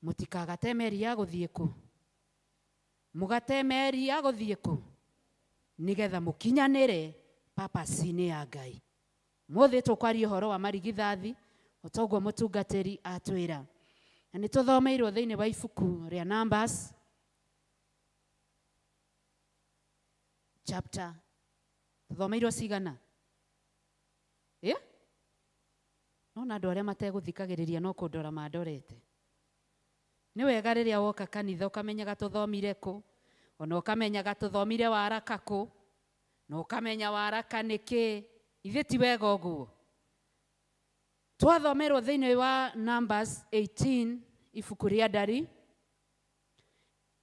S10: Mũtikagate meri ya gũthiĩ kũ. Mũgate meri ya gũthiĩ kũ. Nĩgetha mũkinyanĩre purpose-inĩ ya Ngai. Mũthĩ tũkwaria ũhoro wa marigithathi, o ta ũguo mũtungatĩri atwĩra. Na nĩ tũthomeirwo thĩinĩ wa ibuku rĩa Numbers chapter tũthomeirwo cigana? Ĩ? Nona andũ arĩa mategũthikagĩrĩria no kũndora mandorete. Nĩ wega rĩrĩa woka kanitha ũkamenyaga tũthomire kũ, ona ũkamenyaga tũthomire waraka kũ, na ũkamenya waraka nĩ kĩ. Ithe ti wega ũguo. Twathomerwo thĩinĩ wa Numbers 18 ibuku rĩa Ndari,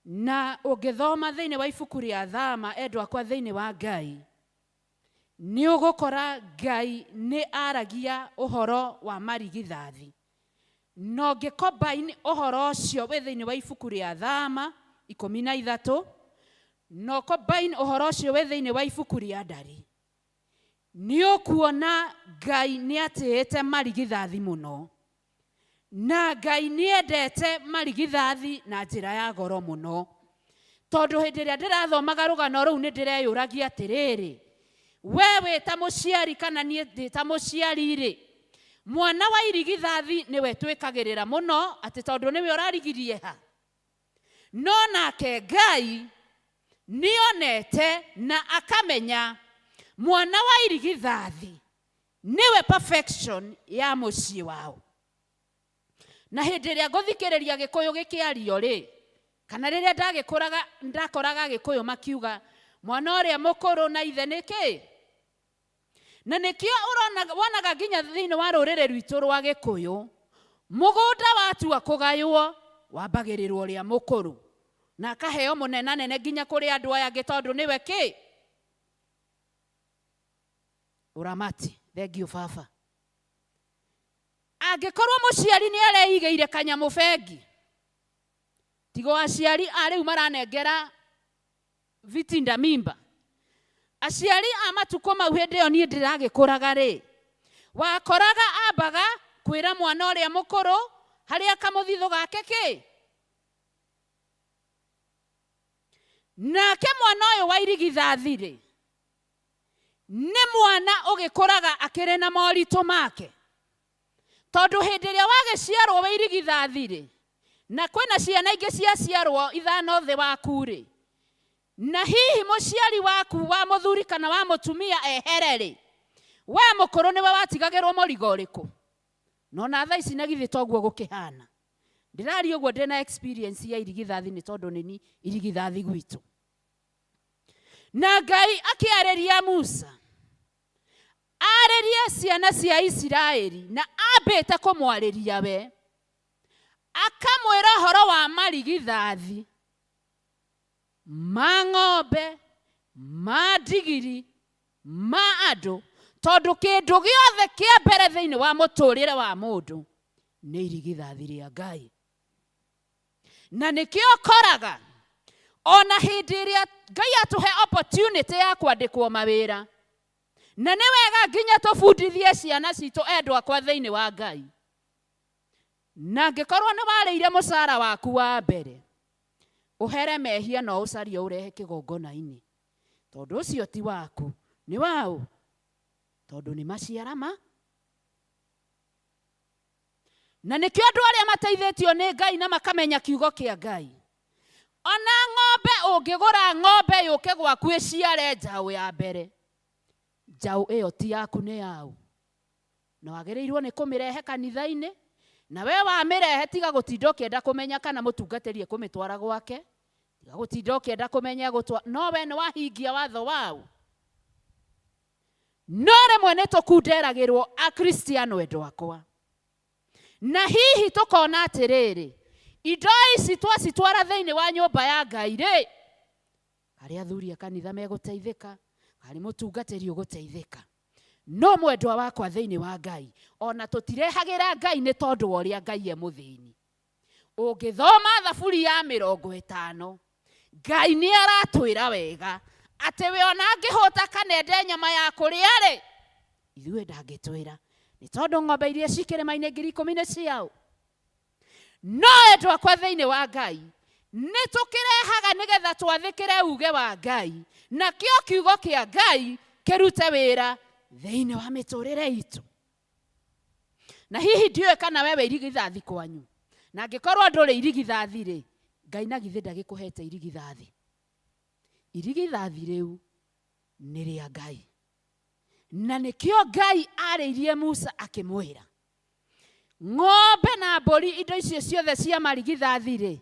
S10: na ũngĩthoma thĩinĩ wa ibuku rĩa Thama, endwa akwa thĩinĩ wa Ngai, nĩ ũgũkora Ngai nĩ aragia ũhoro wa marigithathi. Na ũngĩcombine ũhoro ũcio wĩ thĩinĩ wa ibuku rĩa Thama 13, na ũcombine ũhoro ũcio wĩ thĩinĩ wa ibuku rĩa Ndari, nĩ ũkuona Ngai nĩ atĩĩte marigithathi mũno. Na Ngai nĩ endete marigithathi na njĩra ya goro mũno. Tondũ hĩndĩ ĩrĩa ndĩrathomaga rũgano rũu nĩ ndĩreyũragia atĩrĩrĩ, we wĩ ta mũciari kana niĩ ndĩ ta mũciari rĩ, mwana wa irigithathi nĩwe twĩkagĩrĩra mũno atĩ tondũ nĩwe ũrarigirie ha. No nake Ngai nĩonete na akamenya mwana wa irigithathi nĩwe perfection ya mũciĩ wao. Na hĩndĩ ĩrĩa ngũthikĩrĩria Gĩkũyũ gĩkĩario rĩ, kana rĩrĩa ndagĩkũraga ndakoraga Gĩkũyũ makiuga mwana ũrĩa mũkũrũ na ithe nĩ kĩ? Na nĩkĩo ũrona wonaga nginya thĩinĩ wa rũrĩrĩ rwitũ rwa Gĩkũyũ, mũgũnda watua kũgaywo wambagĩrĩrwo ũrĩa mũkũrũ na akaheo mũnenanene nginya kũrĩ andũ aya angĩ tondũ nĩwe kĩ? Ũramati. Thank you baba. Angĩkorwo mũciari nĩ areigĩire kanyamũ bengi, tigo aciari a rĩu maranengera vitinda mimba. Aciari a matukũ mau hĩndĩ ĩyo niĩ ndĩragĩkũraga rĩ, wakoraga ambaga kwĩra mwana ũrĩa mũkũrũ harĩa kamũthithũ gake kĩ. Nake mwana ũyũ wa irigithathi rĩ, nĩ mwana ũgĩkũraga akĩrĩ na moritũ make. Tondũ hĩndĩ ĩrĩa wagĩciarwo wĩ irigithathi rĩ, na kwĩna ciana ingĩ ciaciarwo ithano thĩ waku rĩ, na hihi mũciari waku wa mũthuri kana wa mũtumia ehere rĩ, we mũkũrũ nĩwe watigagĩrwo mũrigo ũrĩkũ? No na thaa ici na githĩ toguo gũkĩhana. Ndĩraria ũguo ndĩna experience ya irigithathi nĩ tondũ nĩ irigithathi gwitũ. Na Ngai akĩarĩria Musa, arĩrie ciana cia Isiraeli na ambĩte kũmwarĩria we, akamwĩra ũhoro wa marigithathi ma ng'ombe, ma ndigiri, ma andũ, tondũ kĩndũ gĩothe kĩa mbere thĩinĩ wa mũtũrĩre wa mũndũ nĩ irigithathi rĩa Ngai. Na nĩkĩo ũkoraga ona hĩndĩ ĩrĩa Ngai atũhe opportunity ya kwandĩkwo mawĩra, na nĩ wega nginya tũbundithie ciana citũ endwa akwa thĩinĩ wa Ngai. Na angĩkorwo nĩ warĩire mũcara waku wa mbere, ũhere mehia no ũcarie ũrehe kĩgongona-inĩ, tondũ ũcio ti waku, nĩ waũ? Tondũ nĩ maciara ma. Na nĩkĩo andũ arĩa mateithĩtio nĩ Ngai na makamenya kiugo kĩa Ngai, ona ng'ombe ũngĩgũra ng'ombe yũke gwaku ĩciare njaũ ya mbere, njaũ ĩyo ti yaku nĩ yaũ, na wagĩrĩirwo nĩ kũmĩrehe kanitha-inĩ, na we wamĩrehe tiga gũtinda ũkĩenda kũmenya kana mũtungatĩri ekũmĩtwara gwake, tiga gũtinda ũkĩenda kũmenya gũtwa, no we nĩ wahingia watho waũ. No rĩmwe nĩ tũkunderagĩrwo Akristiano endwa akwa, na hihi tũkona atĩrĩrĩ, indo ici twacitwara thĩinĩ wa nyũmba ya Ngai rĩ, harĩ athuri a kanitha megũteithĩka, harĩ mũtungatĩri ũgũteithĩka. No mwendwa wakwa thĩinĩ wa Ngai, ona tũtirehagĩra Ngai nĩ tondũ wa ũrĩa Ngai e mũthĩni. Ũngĩthoma Thaburi ya 50, Ngai nĩ aratwĩra wega atĩ we ona angĩhũta kana ende nyama ya kũrĩa rĩ, ithuĩ ndangĩtwĩra, nĩ tondũ ng'ombe iria ci kĩrĩma-inĩ 10,000 nĩ ciao. No endwa akwa thĩinĩ wa Ngai, nĩ tũkĩrehaga nĩgetha twathĩkĩre uge wa Ngai, nakĩo kiugo kĩa Ngai kĩrute wĩra thĩinĩ wa mĩtũrĩre itũ. Na hihi ndiũĩ kana we wĩ irigithathi kwanyu, na angĩkorwo ndũrĩ irigithathi rĩ, Ngai na githĩ ndagĩkũhete irigithathi? Irigithathi rĩu nĩ rĩa Ngai. Na nĩkĩo Ngai arĩirie Musa akĩmwĩra, ng'ombe na mbũri, indo icio ciothe cia marigithathi rĩ,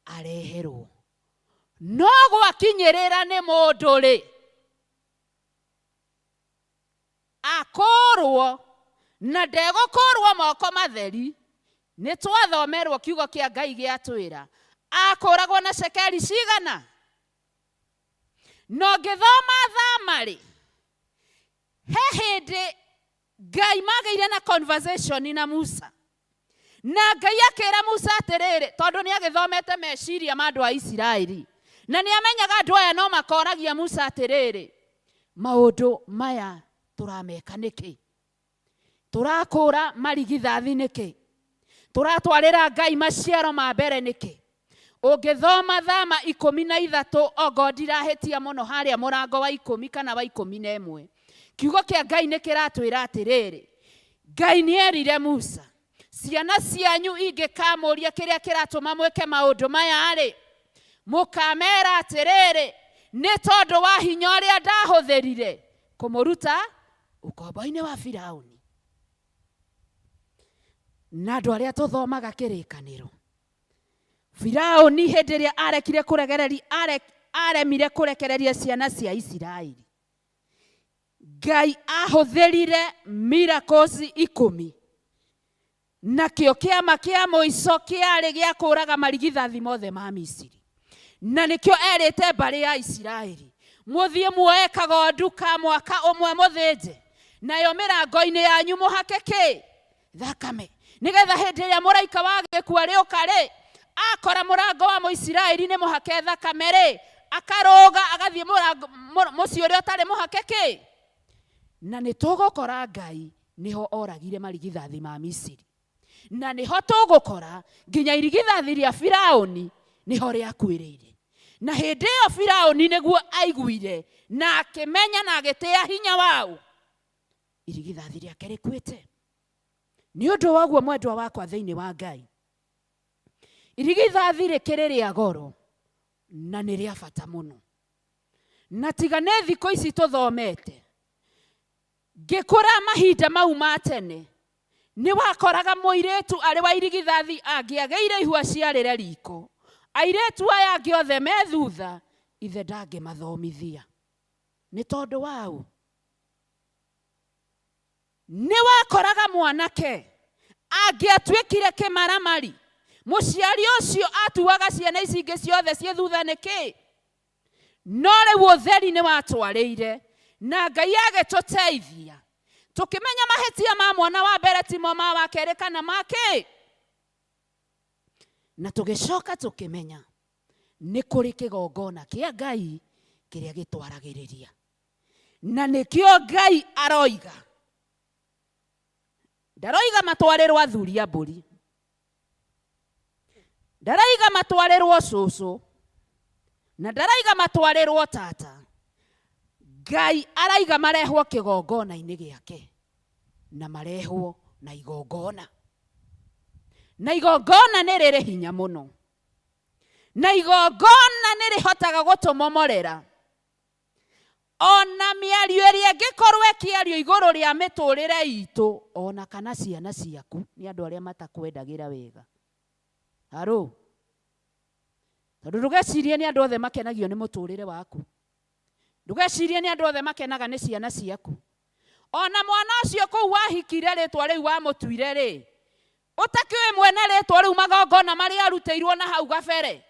S10: areherwo. No gwakinyĩrĩra nĩ mũndũ rĩ, akũrwo, na ndegũkũrwo moko matheri. Nĩ twathomerwo kiugo kĩa Ngai gĩatwĩra akũragwo na cekeri cigana. Na ũngĩthoma Thama-rĩ, he hĩndĩ Ngai magĩire na conversation na Musa, na Ngai akĩra Musa atĩrĩrĩ, tondũ nĩ agĩthomete meciria ma andũ a Isiraeli, na nĩ amenyaga andũ aya no makoragia Musa atĩrĩrĩ, maũndũ maya tũrameka nĩkĩ? Tũrakũra marigithathi nĩkĩ? Tũratwarĩra Ngai maciaro ma mbere nĩkĩ? Ũngĩthoma Thama 13, ongo ndirahĩtia mũno harĩa mũrango wa 10 kana wa 11, kiugo kĩa Ngai nĩ kĩratwĩra atĩrĩrĩ, Ngai nĩ erire Musa, ciana cianyu ingĩkamũria kĩrĩa kĩratũma mwĩke maũndũ maya rĩ, mũkamera atĩrĩrĩ, nĩ tondũ wa hinya ũrĩa ndahũthĩrire kũmũruta ũkombo-inĩ wa Firauni. Na andũ arĩa tũthomaga kĩrĩkanĩro, Firauni hĩndĩ ĩrĩa arekire kũregereria, aremire kũrekereria ciana cia Isiraeli, Ngai ahũthĩrire miracles 10, nakĩo kĩama kĩa mũico kĩarĩ gĩa kũraga marigithathi mothe ma Misiri. Na nĩkĩo erĩte mbarĩ ya Isiraeli, mũthiĩ muoe kagondu ka mwaka ũmwe mũthĩnje, nayo mĩrango-inĩ yanyu mũhake kĩ? Thakame. Nĩgetha hĩndĩ ĩrĩa mũraika wa gĩkuũ arĩũka rĩ, akora mũrango wa Mũisiraeli nĩ mũhake thakame rĩ, akarũga agathiĩ mũciĩ ũrĩa ũtarĩ mũhake kĩ? Na nĩ tũgũkora Ngai nĩho oragire marigithathi ma Misiri. Na nĩho tũgũkora nginya irigithathi rĩa Firaũni nĩho rĩakuĩrĩire. Na hĩndĩ ĩyo Firaũni nĩguo aiguire na akĩmenya na agĩtĩa hinya wao, irigithathi rĩake rĩkuĩte. Nĩ ũndũ wa ũguo mwendwa wakwa thĩinĩ wa Ngai, irigithathi rĩkĩrĩ rĩa goro na nĩ rĩa bata mũno. Na tiga nĩ thikũ ici tũthomete, ngĩkũra mahinda mau ma tene, nĩ wakoraga mũirĩtu arĩ wa irigithathi angĩagĩire ihu aciarĩre riko, airĩtu aya angĩ othe me thutha, ithe ndangĩmathomithia. Nĩ tondũ waũ? Nĩ wakoraga mwanake angĩatuĩkire kĩmaramari, mũciari ũcio atuaga ciana ici ingĩ ciothe ciĩ thutha nĩkĩ? No rĩu ũtheri nĩ watwarĩire, na Ngai agĩtũteithia tũkĩmenya mahĩtia ma mwana wa mbere timo ma wa kerĩ kana ma kĩ, na tũgĩcoka tũkĩmenya nĩ kũrĩ kĩgongona kĩa Ngai kĩrĩa gĩtwaragĩrĩria. Na nĩkĩo Ngai aroiga, ndaroiga matwarĩrwo athuri a mbũri, ndaraiga matwarĩrwo cũcũ, na ndaraiga matwarĩrwo tata. Ngai araiga marehwo kĩgongona-inĩ gĩake, na marehwo na igongona. Na igongona nĩ rĩrĩ hinya mũno, na igongona nĩ rĩhotaga gũtũmomorera ona mĩario ĩrĩa ĩngĩkorwo ĩkĩario igũrũ rĩa mĩtũrĩre itũ, ona kana ciana ciaku nĩ andũ arĩa matakwendagĩra wega. Haro, tondũ ndũgecirie nĩ andũ othe makenagio nĩ mũtũrĩre waku, ndũgecirie nĩ andũ othe makenaga nĩ ciana ciaku. Ona mwana ũcio kũu wahikire rĩtwa rĩu wamũtuire rĩ, ũtakĩũĩ mwene rĩtwa rĩu magongona marĩa arutĩirwo na hau gabere,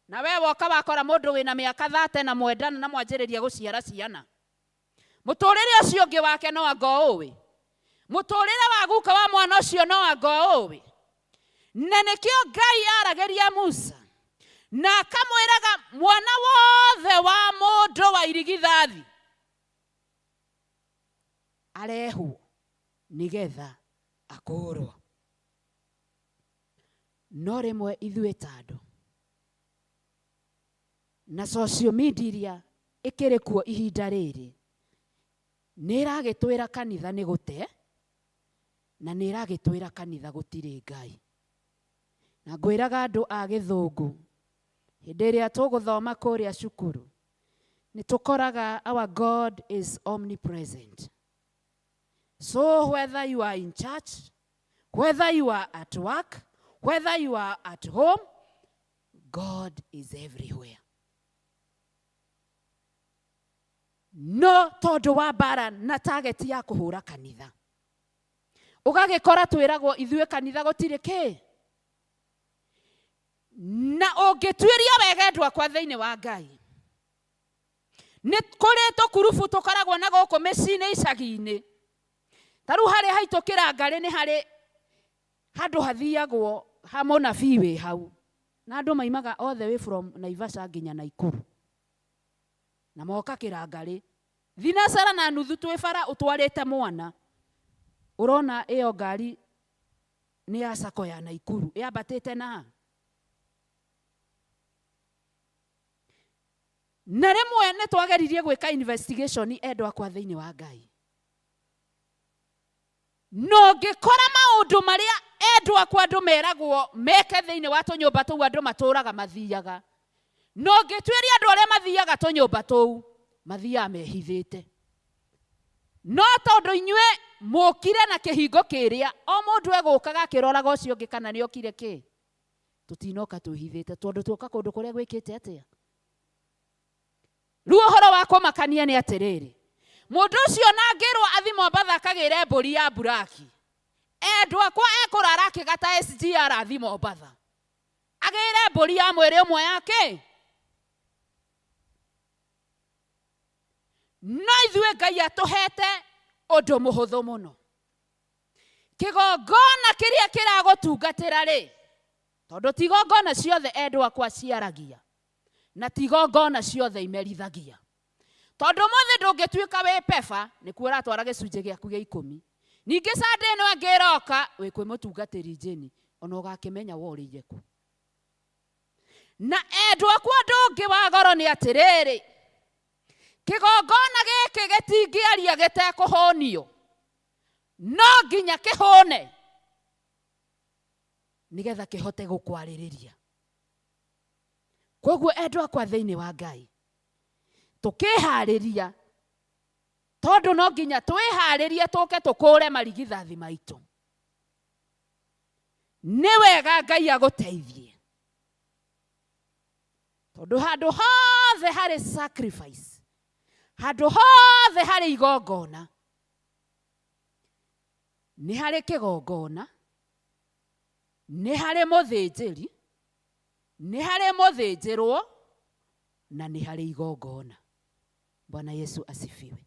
S10: na we woka wakora mũndũ wĩna mĩaka 30 na mwendana na mwanjĩrĩria gũciara ciana, mũtũrĩre ũcio ũngĩ wake no anga ũĩ, mũtũrĩre wa guka wa mwana ũcio no anga ũĩ. Na nĩkĩo Ngai aragĩria Musa na akamwĩraga mwana wothe wa mũndũ wa irigithathi arehwo nĩgetha akũrwo. No rĩmwe ithuĩ ta andũ na social media iria ĩkĩrĩ kuo ihinda rĩrĩ nĩ ĩragĩtwĩra kanitha nĩ gũte na nĩ ĩragĩtwĩra kanitha gũtirĩ Ngai. Na ngwĩraga andũ a gĩthũngũ hĩndĩ ĩrĩa tũgũthoma kũrĩa cukuru nĩ tũkoraga our God is omnipresent. So whether you are in church, whether you are at work, whether you are at home, God is everywhere. No tondũ wa mbara na target ya kũhũra kanitha, ũgagĩkora twĩragwo ithuĩ kanitha gũtirĩ kĩ. Na ũngĩtuĩria wega andũ akwa thĩinĩ wa Ngai, nĩ kũrĩ tũkurubu tũkoragwo na gũkũ mĩciĩ-inĩ icagi-inĩ. Ta rĩu harĩa haitũ Kĩrangarĩ nĩ harĩ handũ hathiagwo ha mũnabii wĩ hau, na andũ maimaga all the way from Naivasha nginya Naikuru, na moka Kĩrangarĩ thinacara na nuthu twĩ bara ũtwarĩte mwana, ũrona ĩyo ngari nĩ ya sacco ya Naikuru yambatĩte na na rĩmwe nĩ twageririe gwĩka investigation endwa akwa thĩinĩ wa Ngai, no ngĩkora maũndũ marĩa endwa akwa andũ meragwo meke thĩinĩ wa tũnyũmba tũu andũ matũraga mathiaga, no ngĩtuĩria andũ arĩa mathiaga tũnyũmba tũu mathiaga mehithĩte. No tondũ inyuĩ mũkire na kĩhingo kĩrĩa o mũndũ egũkaga akĩroraga ũcio ũngĩ kana nĩ okire kĩ, tũtinoka twĩhithĩte tondũ tuoka kũndũ kũrĩa gwĩkĩte atĩa. Rĩu ũhoro wa kũmakania nĩ atĩrĩrĩ, mũndũ ũcio na angĩrwo athi Mombatha akagĩre mbũri ya buraki, endwa akwa ekũrara akĩgata SGR athi Mombatha agĩre mbũri ya mwĩrĩ ũmwe yake. No ithuĩ Ngai atũhete ũndũ mũhũthũ mũno. Kĩgongona kĩrĩa kĩragũtungatĩra rĩ, tondũ ti igongona ciothe endwa akwa ciaragia, na ti igongona ciothe imerithagia. Tondũ ũmũthĩ ndũngĩtuĩka wĩ peba, nĩkuo ũratwara gĩcunjĩ gĩaku gĩa ikũmi. Ningĩ Sunday ĩno ĩngĩ ĩroka, wĩ kwĩ mũtungatĩri Jane, ona ũgakĩmenya worĩire kũ. Na endwa akwa ũndũ ũngĩ wa goro nĩ atĩrĩrĩ, kĩgongona gĩkĩ gĩtingĩaria gĩtekũhũnio, no nginya kĩhũne nĩgetha kĩhote gũkwarĩrĩria. Koguo endwa akwa thĩinĩ wa Ngai, tũkĩharĩria, tondũ no nginya twĩharĩrie tũke tũkũre marigithathi maitũ. Nĩ wega Ngai agũteithie, tondũ handũ hothe harĩ sacrifice, handũ hothe harĩ igongona, nĩ harĩ kĩgongona, nĩ harĩ mũthĩnjĩri, nĩ harĩ mũthĩnjĩrwo, na nĩ harĩ igongona. Bwana Yesu asifiwe.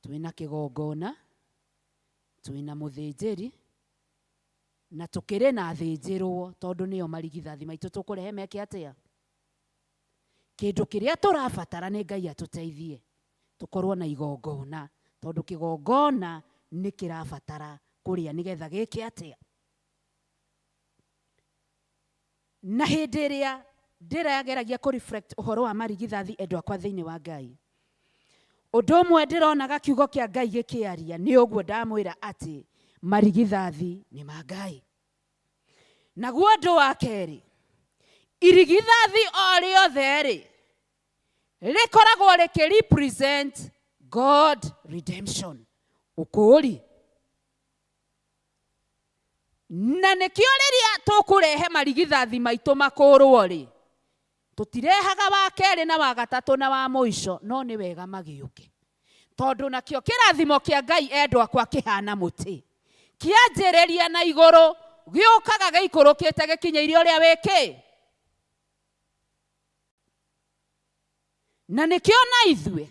S10: Twĩna kĩgongona, twĩna mũthĩnjĩri, na tũkĩrĩ na athĩnjĩrwo, tondũ nĩo marigithathi maitũ tũkũrehe meke atĩa. Kĩndũ kĩrĩa tũrabatara nĩ Ngai atũteithie tũkorwo na igongona, tondũ kĩgongona nĩ kĩrabatara kũrĩa nĩgetha gĩke atĩa. Na hĩndĩ ĩrĩa ndĩrageragia kũ reflect ũhoro wa marigithathi endwa akwa thĩinĩ wa Ngai, ũndũ ũmwe ndĩronaga kiugo kĩa Ngai gĩkĩaria nĩ ũguo ndamwĩra atĩ marigithathi nĩ ma Ngai. Naguo ũndũ wa kerĩ, irigithathi o rĩothe rĩ rĩkoragwo rĩkĩ represent God redemption, ũkũũri. Na nĩkĩo rĩrĩa tũkũrehe marigithathi maitũ makũrwo rĩ, tũtirehaga wa kerĩ na wa gatatũ na wa mũico, no nĩ wega magĩũke, tondũ nakĩo kĩrathimo kĩa Ngai endwa akwa kĩhana mũtĩ, kĩanjĩrĩria na igũrũ gĩũkaga gĩikũrũkĩte gĩkinyĩire ũrĩa wĩkĩ. Na nĩkĩo na ithuĩ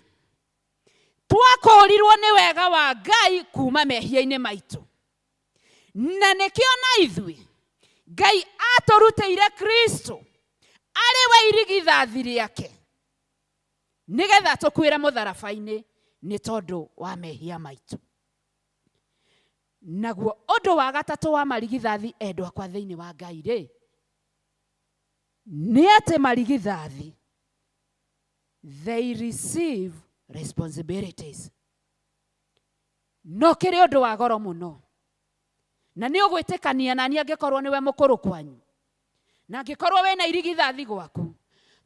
S10: twakũũrirwo nĩ wega wa Ngai kuma mehia-inĩ maitũ. Na nĩkĩo na ithuĩ Ngai atũrutĩire Kristo arĩ we irigithathi rĩake nĩgetha tũkuĩre mũtharaba-inĩ nĩ tondũ wa mehia maitũ. Naguo ũndũ wa gatatũ wa marigithathi endwa akwa thĩinĩ wa Ngai rĩ, nĩ atĩ marigithathi they receive responsibilities. No kĩrĩ ũndũ wa goro mũno, na nĩ ũgwĩtĩkania nani angĩkorwo nĩwe mũkũrũ kwanyu, na angĩkorwo wĩna irigithathi gwaku,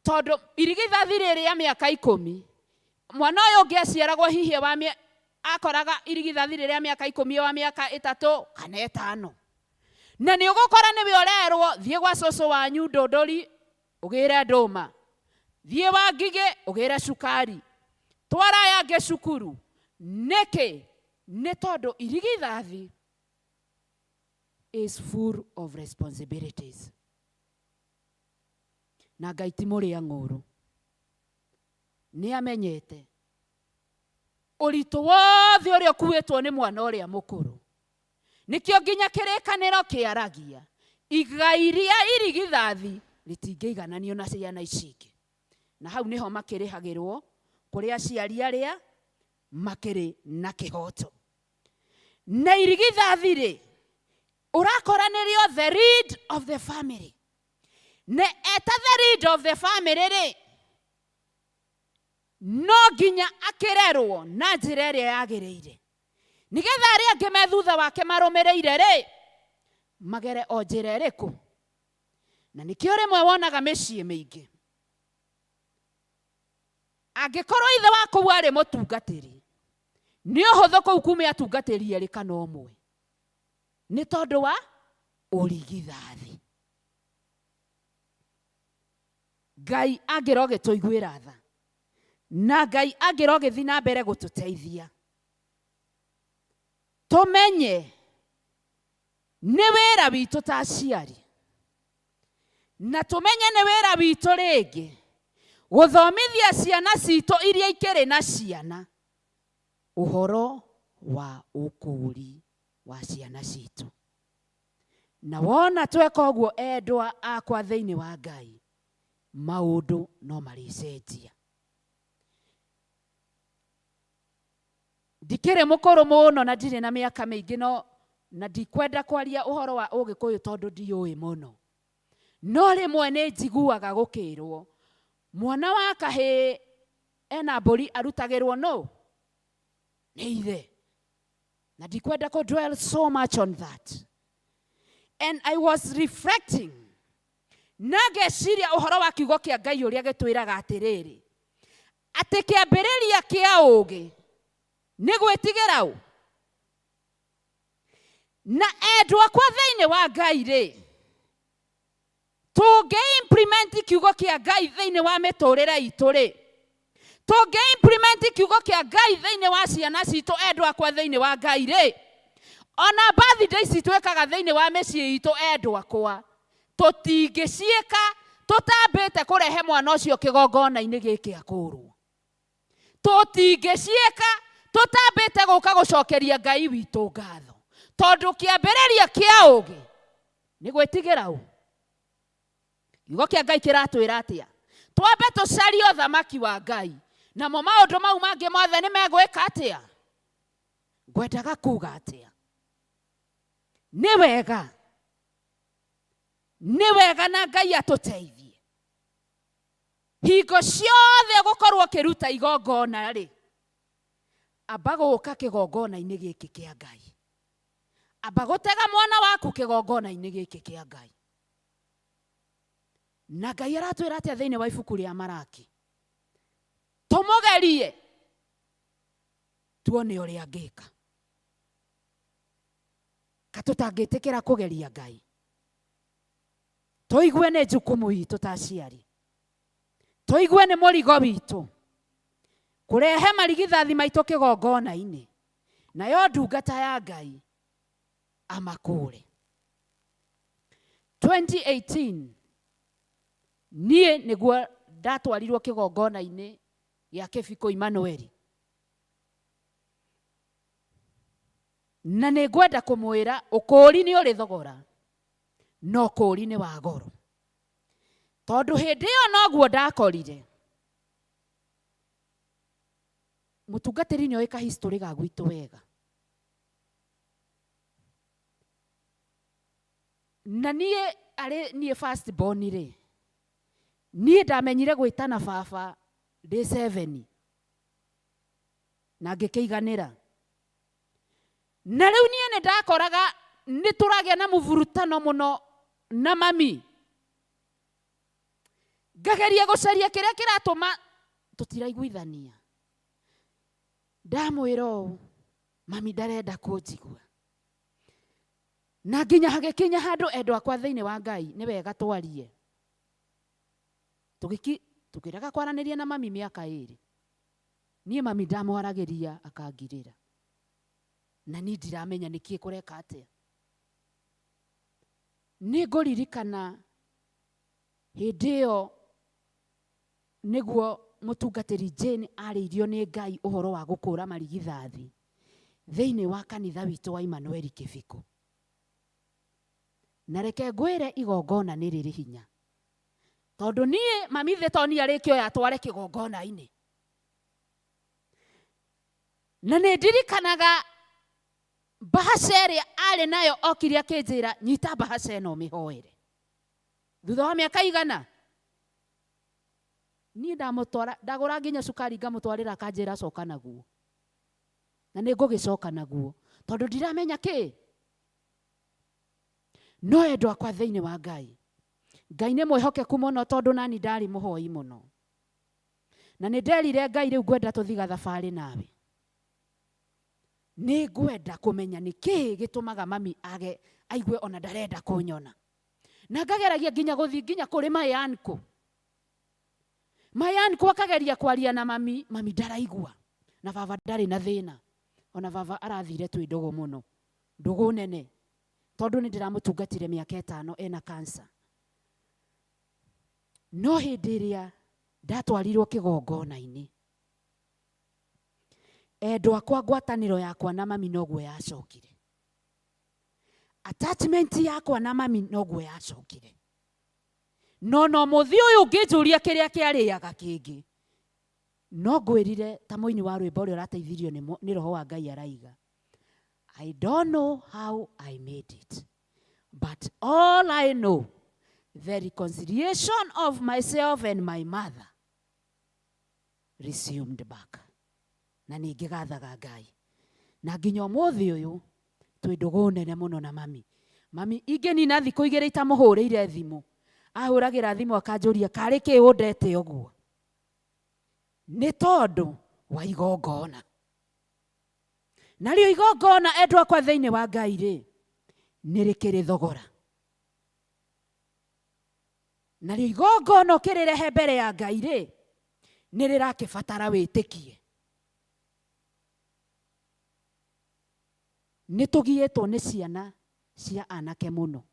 S10: tondũ irigithathi rĩrĩ rĩa mĩaka ikũmi, mwana ũyũ ũngĩ aciaragwo hihi wa akoraga irigithathi rĩrĩa mĩaka ikũmi wa mĩaka ĩtatũ kana ĩtano, na nĩ ũgũkora nĩwe ũrerwo thiĩ gwa cũcũ wanyu ndũndũri ũgĩre ndũma, thiĩ wa ngigĩ ũgĩre cukari, twara aya angĩ cukuru. Nĩkĩ? Nĩ tondũ irigithathi is full of responsibilities. Na Ngai ti mũrĩa ng'ũrũ, nĩ amenyete ũritũ wothe ũrĩa ũkuĩtwo nĩ mwana ũrĩa mũkũrũ. Nĩkĩo nginya kĩrĩkanĩro kĩaragia igai rĩa irigithathi rĩtingĩigananio na ciana ici ingĩ, na hau nĩho makĩrĩhagĩrwo kũrĩ aciari arĩa makĩrĩ na kĩhoto. Na irigithathi rĩ, ũrakora nĩrĩo the lead of the family, na eta the lead of the family rĩ, no nginya akĩrerwo na njĩra ĩrĩa yagĩrĩire, nĩgetha arĩa angĩ me thutha wake marũmĩrĩire rĩ, magere o njĩra ĩrĩkũ. Na nĩkĩo rĩmwe wonaga mĩciĩ mĩingĩ, angĩkorwo ithe wa kũu arĩ mũtungatĩri, nĩ ũhũthũ kũu kume atungatĩri erĩ kana ũmwe, nĩ tondũ wa ũrigithathi. Ngai angĩrogĩtũiguĩra tha, na Ngai angĩrogĩthiĩ na mbere gũtũteithia, tũmenye nĩ wĩra witũ ta aciari, na tũmenye nĩ wĩra witũ rĩngĩ gũthomithia ciana citũ iria ikĩrĩ na ciana ũhoro wa ũkũũri wa ciana citũ. Na wona tweka ũguo endwa akwa thĩinĩ wa Ngai, maũndũ no marĩcenjia. Ndikĩrĩ mũkũrũ mũno na ndirĩ na mĩaka mĩingĩ, no na ndikwenda kwaria ũhoro wa ũgĩkũyũ tondũ ndiũĩ mũno. No rĩmwe nĩ njiguaga gũkĩrwo mwana wa kahĩĩ ena mbũri arutagĩrwo nũ? Nĩ ithe. Na ndikwenda kũ dwell so much on that. And I was reflecting na ngeciria ũhoro wa kiugo kĩa Ngai ũrĩa gĩtwĩraga atĩrĩrĩ, atĩ kĩambĩrĩria kĩa ũũgĩ nĩ gwĩtigĩra ũ. Na endwa akwa thĩinĩ wa Ngai rĩ, tũngĩ implement kiugo kĩa Ngai thĩinĩ wa mĩtũrĩre itũ rĩ, tũngĩ implement kiugo kĩa Ngai thĩinĩ wa ciana citũ, endwa akwa thĩinĩ wa Ngai rĩ, ona birthday ici twĩkaga thĩinĩ wa mĩciĩ itũ, endwa akwa, tũtingĩciĩka tũtambĩte kũrehe mwana ũcio kĩgongona-inĩ gĩkĩ akũrwo. Tũtingĩciĩka tũtambĩte gũka gũcokeria Ngai witũ ngatho, tondũ kĩambĩrĩria kĩa ũũgĩ nĩ gwĩtigĩra ũ. Kiugo kĩa Ngai kĩratwĩra atĩa? Twambe tũcarie ũthamaki wa Ngai, namo maũndũ mau mangĩ mothe nĩ megwĩka atĩa? Ngwendaga kuga atĩa? Nĩ wega, nĩ wega na Ngai atũteithie. Hingo ciothe ũgũkorwo ũkĩruta igongona rĩ, amba gũka kĩgongona-inĩ gĩkĩ kĩa Ngai. Amba gũtega mwana waku kĩgongona-inĩ gĩkĩ kĩa Ngai. Na Ngai aratwĩra atĩa thĩinĩ wa ibuku rĩa Maraki? Tũmũgerie tuone ũrĩa angĩka. Ka tũtangĩtĩkĩra kũgeria Ngai, tũigue nĩ jukumu itũ ta aciari, tũigue nĩ mũrigo witũ kũrehe marigithathi maitũ kĩgongona-inĩ, nayo ndungata ya Ngai amakũũre. 2018 niĩ nĩguo ndatwarirwo kĩgongona-inĩ gĩa Kĩbiko Emmanuel, na nĩ ngwenda kũmwĩra ũkũũri nĩ ũrĩ thogora. No kũũri nĩ wa goro tondũ hĩndĩ ĩyo noguo ndakorire mũtungatĩri nĩ oĩ ka history ga gwitũ wega. Na niĩ arĩ niĩ first born rĩ, niĩ ndamenyire gwĩtana baba ndĩ 7 na ngĩkĩiganĩra. Na rĩu niĩ nĩ ndakoraga nĩ tũragĩa na mũburutano mũno na mami. Ngageria gũcaria kĩrĩa kĩratũma tũtiraiguithania. Ndamwĩra ũũ, mami ndarenda kũnjigua. Na nginya hagĩkinya handũ endwa akwa thĩinĩ wa Ngai nĩ wega twarie. Tũgĩki tũkĩrega kwaranĩria na mami mĩaka ĩrĩ. Niĩ mami ndamwaragĩria akangirĩra. Na niĩ ndiramenya nĩkĩ kũreka atĩa. Nĩ ngũririkana hĩndĩ ĩyo nĩguo mũtungatĩri Jane arĩirio nĩ Ngai ũhoro wa gũkũra marigithathi thĩinĩ wa kanitha witũ wa Emmanuel Kĩbikũ. Na reke ngwĩre igongona nĩ rĩrĩ hinya. Tondũ niĩ mami thĩ to niĩ arĩkĩoya atware kĩgongona-inĩ. Na nĩ ndirikanaga mbahaca ĩrĩa arĩ nayo okire akĩnjĩra nyita mbahaca ĩno ũmĩhoere. Thutha wa mĩaka igana niĩ ndamũtwara ndagũra nginya cukari ngamũtwarĩra akanjĩra coka naguo. Na nĩ ngũgĩcoka naguo tondũ ndiramenya kĩ. No endwa akwa thĩinĩ wa Ngai, Ngai nĩ mwĩhokeku mũno tondũ nani ndarĩ mũhoi mũno. Na nĩ nderire Ngai rĩu ngwenda tũthiĩ gathabarĩ nawe. Nĩ ngwenda kũmenya nĩ kĩĩ gĩtũmaga mami age aigue ona ndarenda kũnyona. Na ngageragia nginya gũthiĩ nginya kũrĩ my uncle. My uncle akageria kwaria na mami, mami ndaraigua. Na baba ndarĩ na thĩna. Ona baba arathire twĩ ndũgũ mũno. Ndũgũ nene. Tondũ nĩ ndĩramũtungatire mĩaka ĩtano ena cancer. No hĩndĩ ĩrĩa ndatwarirwo kĩgongona-inĩ, endwa akwa ngwatanĩro yakwa na mami noguo yacokire. Attachment yakwa na mami noguo yacokire. No no mũthĩ ũyũ ũngĩnjũria kĩrĩa kĩarĩaga kĩngĩ, no ngwĩrire ta mũini wa rwĩmbo ũrĩa ũrateithirio nĩ roho wa Ngai araiga, I don't know how I made it, but all I know, the reconciliation of myself and my mother resumed back. Na nĩ ngĩgathaga Ngai. Na nginya ũmũthĩ ũyũ, twĩ ndũgũ nene mũno na mami. Mami ingĩnina thikũ igĩrĩ itamũhũrĩire thimũ, ahũragĩra thimũ akanjũria karĩ kĩ ũndete ũguo. Nĩ tondũ wa igongona. Narĩo igongona endwa akwa thĩinĩ wa Ngai rĩ, nĩ rĩkĩrĩ thogora. Narĩo igongona ũkĩrĩrehe mbere ya Ngai rĩ, nĩ rĩrakĩbatara wĩtĩkie. Nĩ tũgiĩtwo nĩ ciana cia anake mũno.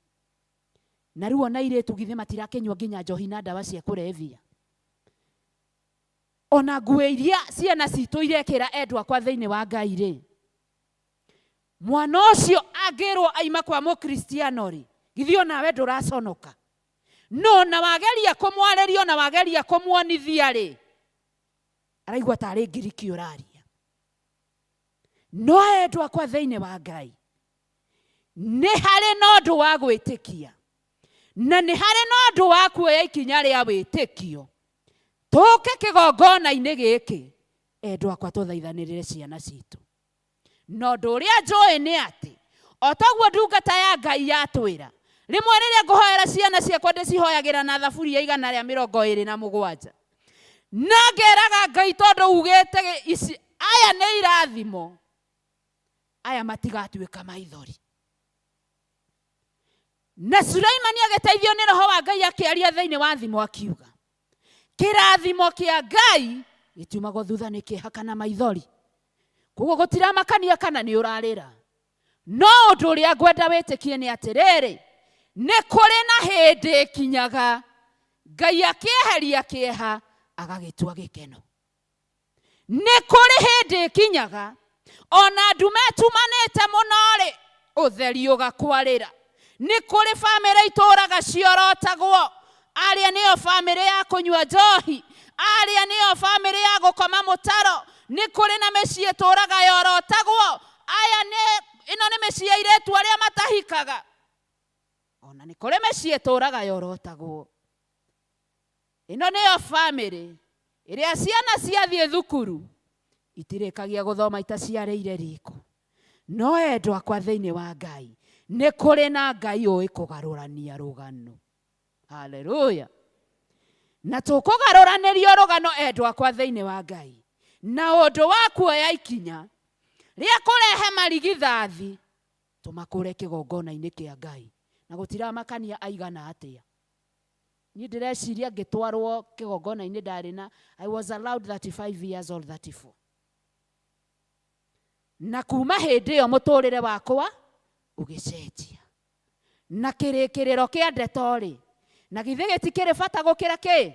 S10: Na rĩu ona airĩtu githĩ matirakĩnyua nginya njohi na ndawa cia kũrebia. Ona nguo iria ciana citũ irekĩra endwa akwa thĩinĩ wa Ngai rĩ, mwana ũcio angĩrwo aima kwa mũkristiano rĩ, githĩ onawe ndũraconoka? No na wageria kũmwarĩria ona wageria kũmuonithia rĩ, araigua tarĩ ngiriki ũraria. No endwa akwa thĩinĩ wa Ngai, nĩ harĩ na ũndũ wa gwĩtĩkia na nĩ harĩ na ũndũ wa kuoya ikinya rĩa wĩtĩkio. Tũke kĩgongona-inĩ gĩkĩ, endwa akwa, tũthaithanĩrĩre ciana citũ. Na ũndũ ũrĩa njũĩ nĩ atĩ, o toguo ndungata ya Ngai yatwĩra, rĩmwe rĩrĩa ngũhoera ciana ciakwa ndĩcihoyagĩra na thaburi ya 127. Na ngeraga Ngai tondũ ugĩte ici, aya nĩ irathimo, aya matigatuĩka maithori. Na Suleimani agĩteithio nĩ roho wa Ngai akĩaria thĩinĩ wa thimo akiuga, kĩrathimo kĩa Ngai gĩtiumagwo thutha nĩ kĩeha kana maithori. Koguo gũtiramakania kana nĩ ũrarĩra. No ũndũ ũrĩa ngwenda wĩtĩkie nĩ atĩrĩrĩ, nĩ kũrĩ na hĩndĩ ĩkinyaga Ngai akĩeheria kĩeha agagĩtua gĩkeno. Nĩ kũrĩ hĩndĩ ĩkinyaga ona ndume ĩtumanĩte mũno-rĩ, ũtheri ũgakwarĩra. Nĩ kũrĩ bamĩrĩ itũũraga ciorotagwo. Arĩa nĩo bamĩrĩ ya kũnyua njohi, arĩa nĩo bamĩrĩ ya gũkoma mũtaro. Nĩ kũrĩ na mĩciĩ ĩtũũraga yorotagwo. Aya nĩ ĩno nĩ mĩciĩ ya airĩtu arĩa matahikaga. Ona nĩ kũrĩ mĩciĩ ĩtũũraga yorotagwo. Ĩno nĩyo bamĩrĩ ĩrĩa ciana ciathiĩ thukuru itirĩkagia gũthoma itaciarĩire riko. No endwa akwa thĩinĩ wa Ngai, nĩ kũrĩ na Ngai ũĩ kũgarũrania rũgano. Haleluya. Na tũkũgarũranĩrio rũgano endwa akwa thĩinĩ wa Ngai na ũndũ wa kuoya ikinya rĩa kũrehe marigithathi tũmakũre kĩgongona-inĩ kĩa Ngai, na gũtiramakania aigana atĩa. Niĩ ndĩreciria ngĩtwarwo kĩgongona-inĩ ndarĩ na I was allowed 35 years or 34. Na kuma hĩndĩ ĩyo mũtũrĩre wakwa ũgĩcenjia. Na kĩrĩkĩrĩro kĩa ndeto rĩ, na githĩ gĩtikĩrĩ bata gũkĩra kĩ?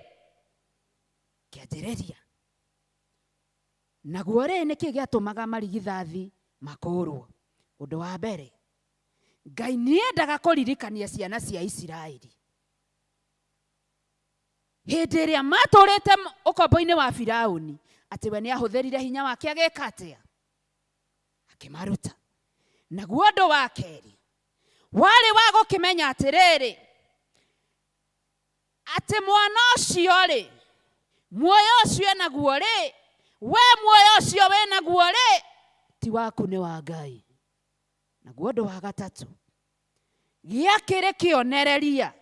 S10: Kĩanjĩrĩria. Naguo rĩ, nĩkĩ gĩatũmaga marigithathi makũrwo? Ũndũ wa mbere, Ngai nĩendaga kũririkania ciana cia Isiraeli hĩndĩ ĩrĩa matũrĩte ũkombo-inĩ wa Firauni atĩ we nĩahũthĩrire hinya wake agĩka atĩa? Akĩmaruta. Naguo ũndũ wa kerĩ warĩ wa gũkĩmenya atĩrĩrĩ, atĩ mwana ũcio rĩ, muoyo ũcio enaguo rĩ, we muoyo ũcio wĩnaguo rĩ, ti waku nĩ wa Ngai. Naguo ũndũ wa gatatũ gĩakĩrĩ kĩonereria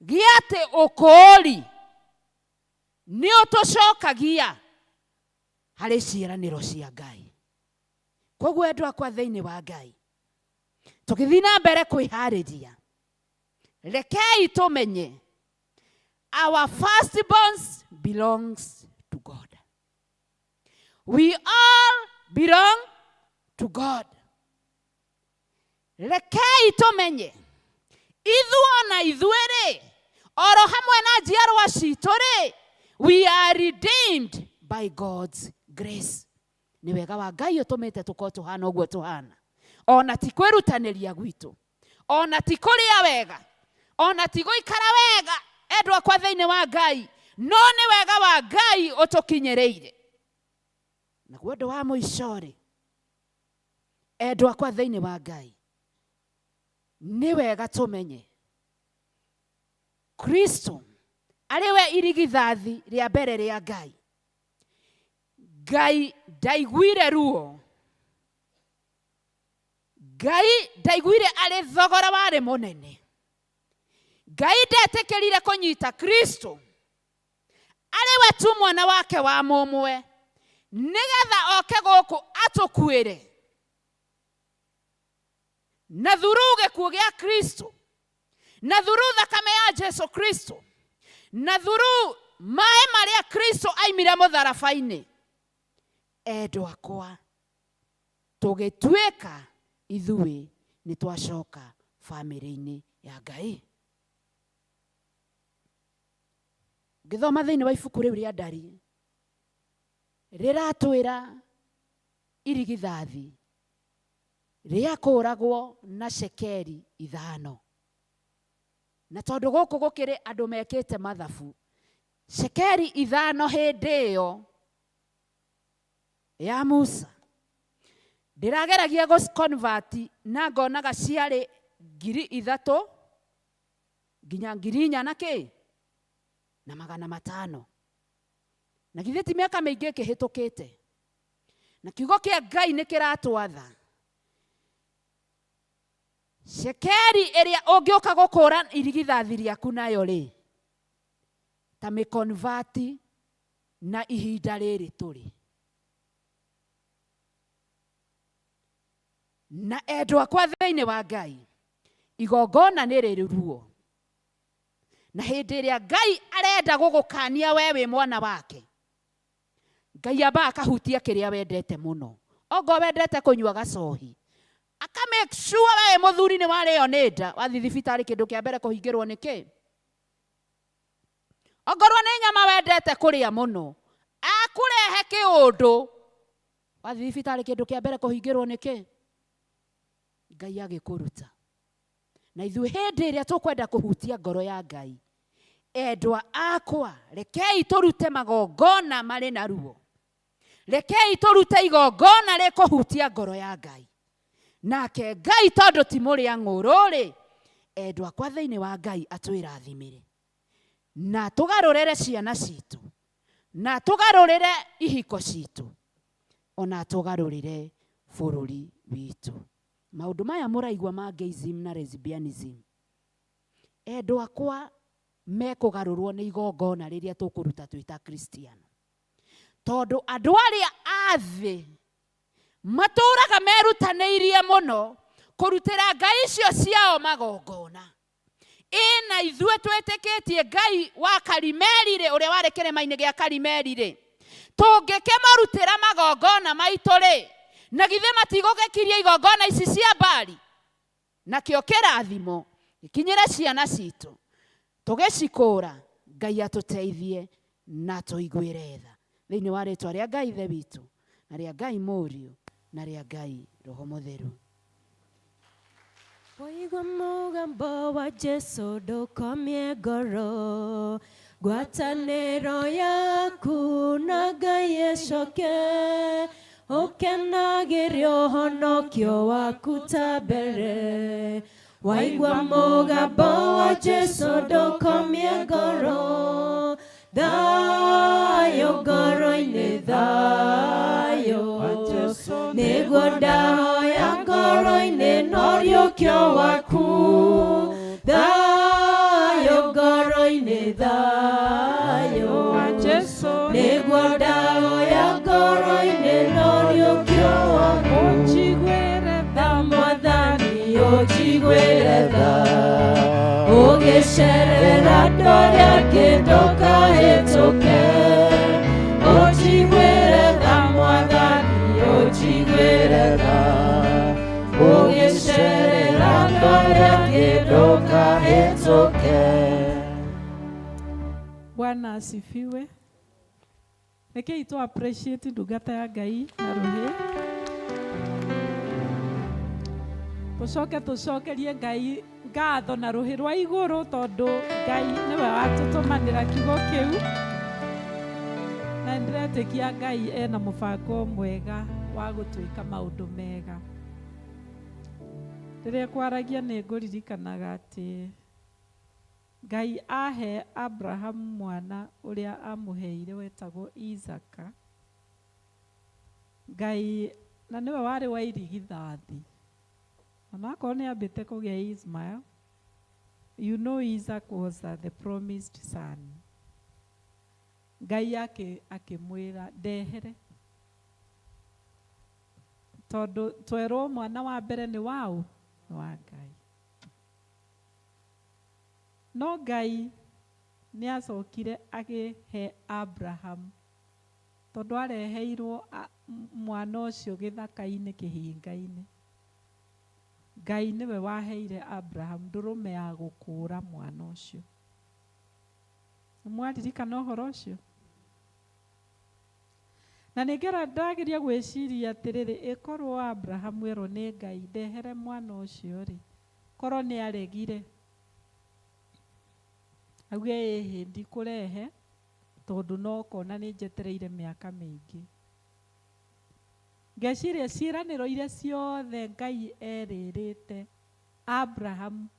S10: gĩa atĩ ũkũũri nĩ ũtũcokagia harĩ ciĩranĩro cia Ngai. Koguo endwa akwa thĩinĩ wa Ngai, tũgĩthiĩ na mbere kwĩharĩria, rekei tũmenye our firstborns belongs to God. We all belong to God. Rekei tũmenye ithuĩ ona ithuĩ rĩ, oro hamwe na njiarwa citũ rĩ, we are redeemed by God's grace. Nĩ wega wa Ngai ũtũmĩte tũkorwo tũhana ũguo tũhana. Ona ti kwĩrutanĩria gwitũ, ona ti kũrĩa wega, ona ti gũikara wega, endwa akwa thĩinĩ wa Ngai, no nĩ wega wa Ngai ũtũkinyĩrĩire. Naguo ũndũ wa mũico rĩ, endwa akwa thĩinĩ wa Ngai, nĩ wega tũmenye Kristo arĩ we irigithathi rĩa mbere rĩa Ngai. Ngai ndaiguire ruo, Ngai ndaiguire arĩ thogora warĩ mũnene. Ngai ndetĩkĩrire kũnyita Kristo arĩ we tu mwana wake wa mũmwe, nĩgetha oke gũkũ atũkuĩre. Na through gĩkuũ gĩa Kristo, na through thakame ya Jesu Kristo, na through maĩ marĩa Kristo aimire mũtharaba-inĩ, endwa akwa, tũgĩtuĩka ithuĩ nĩ twacoka bamĩrĩ-inĩ ya Ngai. Ngĩthoma thĩinĩ wa ibuku rĩu rĩa Ndari, rĩratwĩra irigithathi rĩakũragwo na cekeri 5. Na tondũ gũkũ gũkĩrĩ andũ mekĩte mathabu, cekeri 5 hĩndĩ ĩyo ya Musa, ndĩrageragia gũ-convert na ngonaga ciarĩ 3,000 nginya 4,000 na kĩ na 500. Na githĩ ti mĩaka mĩingĩ ĩkĩhĩtũkĩte? Na kiugo kĩa Ngai nĩ kĩratwatha cekeri ĩrĩa ũngĩũka gũkũra irigithathi rĩaku nayo rĩ, ta mĩkonvati na ihinda rĩrĩ tũrĩ. Na endwa akwa thĩinĩ wa Ngai, igongona nĩ rĩrĩ ruo. Na hĩndĩ ĩrĩa Ngai arenda gũgũkania we wĩ mwana wake, Ngai ambaga akahutia kĩrĩa wendete mũno. Ongorwo wendete kũnyua gacohi, aka make sure we wĩ mũthuri nĩ warĩo nĩ nda, wathiĩ thibitarĩ kĩndũ kĩa mbere kũhingĩrwo nĩ kĩ? Ongorwo nĩ nyama wendete kũrĩa mũno, akũrehe kĩũndũ, wathiĩ thibitarĩ kĩndũ kĩa mbere kũhingĩrwo nĩ kĩ? Ngai agĩkũruta. Na ithuĩ hĩndĩ ĩrĩa tũkwenda kũhutia ngoro ya Ngai, endwa akwa, rekei tũrute magongona marĩ na ruo, rekei tũrute igongona rĩkũhutia ngoro ya Ngai. Nake Ngai tondũ ti mũrĩa ng'ũrũ-rĩ, endwa akwa thĩinĩ wa Ngai atwĩrathimĩre na tũgarũrĩre ciana citũ, na tũgarũrĩre ihiko citũ, ona tũgarũrĩre bũrũri witũ. Maũndũ maya mũraigua ma gayism na lesbianism, endwa akwa, mekũgarũrwo nĩ igongona rĩrĩa tũkũruta twĩ ta Kristiano, tondũ andũ arĩa a thĩ matũraga merutanĩirie mũno kũrutĩra ngai icio ciao magongona. Ĩna ithuĩ twĩtĩkĩtie Ngai wa Karimeli rĩ, ũrĩa warĩ kĩrĩma-inĩ gĩa Karimeli rĩ, tũngĩkĩmũrutĩra magongona maitũ rĩ, na githĩ matigũgĩkiria igongona ici cia Baali? Nakĩo kĩrathimo gĩkinyĩre ciana citũ, tũgĩcikũra. Ngai atũteithie na tũiguĩre tha, thĩinĩ wa rĩtwa rĩa Ngai Ithe witũ, na rĩa Ngai Mũriũ, na rĩa Ngai Roho Mũtheru.
S5: Waigua mũgambo wa Jesu, ndũkomie ngoro, ngwatanĩro yaku na Ngai ĩcoke, ũkenagĩre ũhonokio waku ta mbere. Waigua mũgambo wa Jesu, ndũkomie ngoro, thayũ ngoro-inĩ, thayũ nĩguo ndahoya ngoro-inĩ, no riũkio waku, thayũ ngoro-inĩ, thayũ nĩguo ndahoya ngoro-inĩ, no riũkio waku.
S4: Ũnjiguĩre
S5: tha Mwathani, ũnjiguĩre tha, ũgĩcerera andũ arĩa angĩ ndũkahĩtũke, ũnjiguĩre tha Mwathani, ũnjiguĩre tha, ũgĩcerera andũ arĩa angĩ ndũkahĩtũke.
S4: Bwana asifiwe. Rekei tu appreciate ndungata ya Ngai na rũhĩ, tũcoke tũcokerie Ngai ngatho na rũhĩ rwa igũrũ, tondũ Ngai nĩwe watũtũmanĩra kiugo kĩu, na nĩndĩretĩkia Ngai ena mũbango mwega wa gũtwĩka maũndũ mega. Rĩrĩa kwaragia nĩ ngũririkanaga atĩ Ngai ahe Abraham mwana ũrĩa amũheire wetagwo Isaka, Ngai na nĩwe warĩ wa irigithathi, onakorwo nĩ ambĩte kũgĩa Ismael. You know Isaac was the promised son. Ngai akĩmwĩra ndehere, tondũ twerwo mwana wa mbere nĩ waũ? Nĩ wa Ngai. No Ngai nĩ acokire agĩhe Abraham, tondũ areheirwo mwana ũcio gĩthaka-inĩ kĩhinga-inĩ. Ngai nĩwe waheire Abraham ndũrũme ya gũkũũra mwana ũcio. Nĩmwaririkana ũhoro ũcio? Na nĩngera ndageria gwĩciria atĩrĩrĩ, ĩkorwo Abraham erwo nĩ Ngai ndehere mwana ũcio rĩ, korwo nĩ aregire, auge ĩhĩ, ndikũrehe, tondũ no kona nĩ njetereire mĩaka mĩingĩ. Ngeciria ciĩranĩro iria ciothe Ngai erĩrĩte Abraham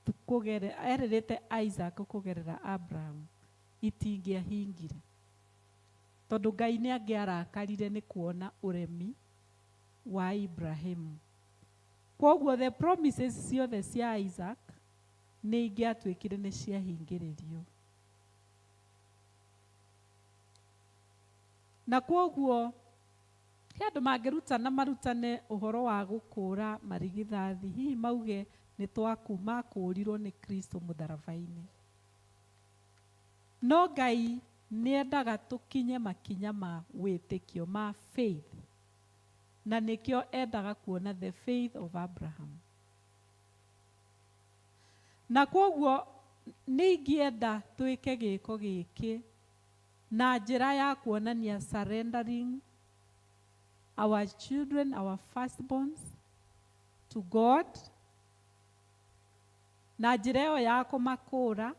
S4: erĩrĩte Isaac kũgerera Abraham itingĩahingire, tondũ Ngai nĩ angĩarakarire nĩ kuona ũremi wa Ibrahimu. Kwoguo the promises ciothe cia Isaac nĩ ingĩatuĩkire nĩ ciahingĩrĩrio. Na kwoguo he andũ mangĩrutana marutane ũhoro wa gũkũũra marigithathi, hihi mauge nĩ twaku makũũrirwo nĩ Kristo mũtharaba-inĩ. No Ngai nĩ endaga tũkinye makinya ma wĩtĩkio, ma faith, na nĩkĩo endaga kuona the faith of Abraham. Na kwoguo nĩ ingĩenda twĩke gĩko gĩkĩ na njĩra ya kuonania surrendering our children, our firstborns, to God. Na njĩra ĩyo ya kũmakũra,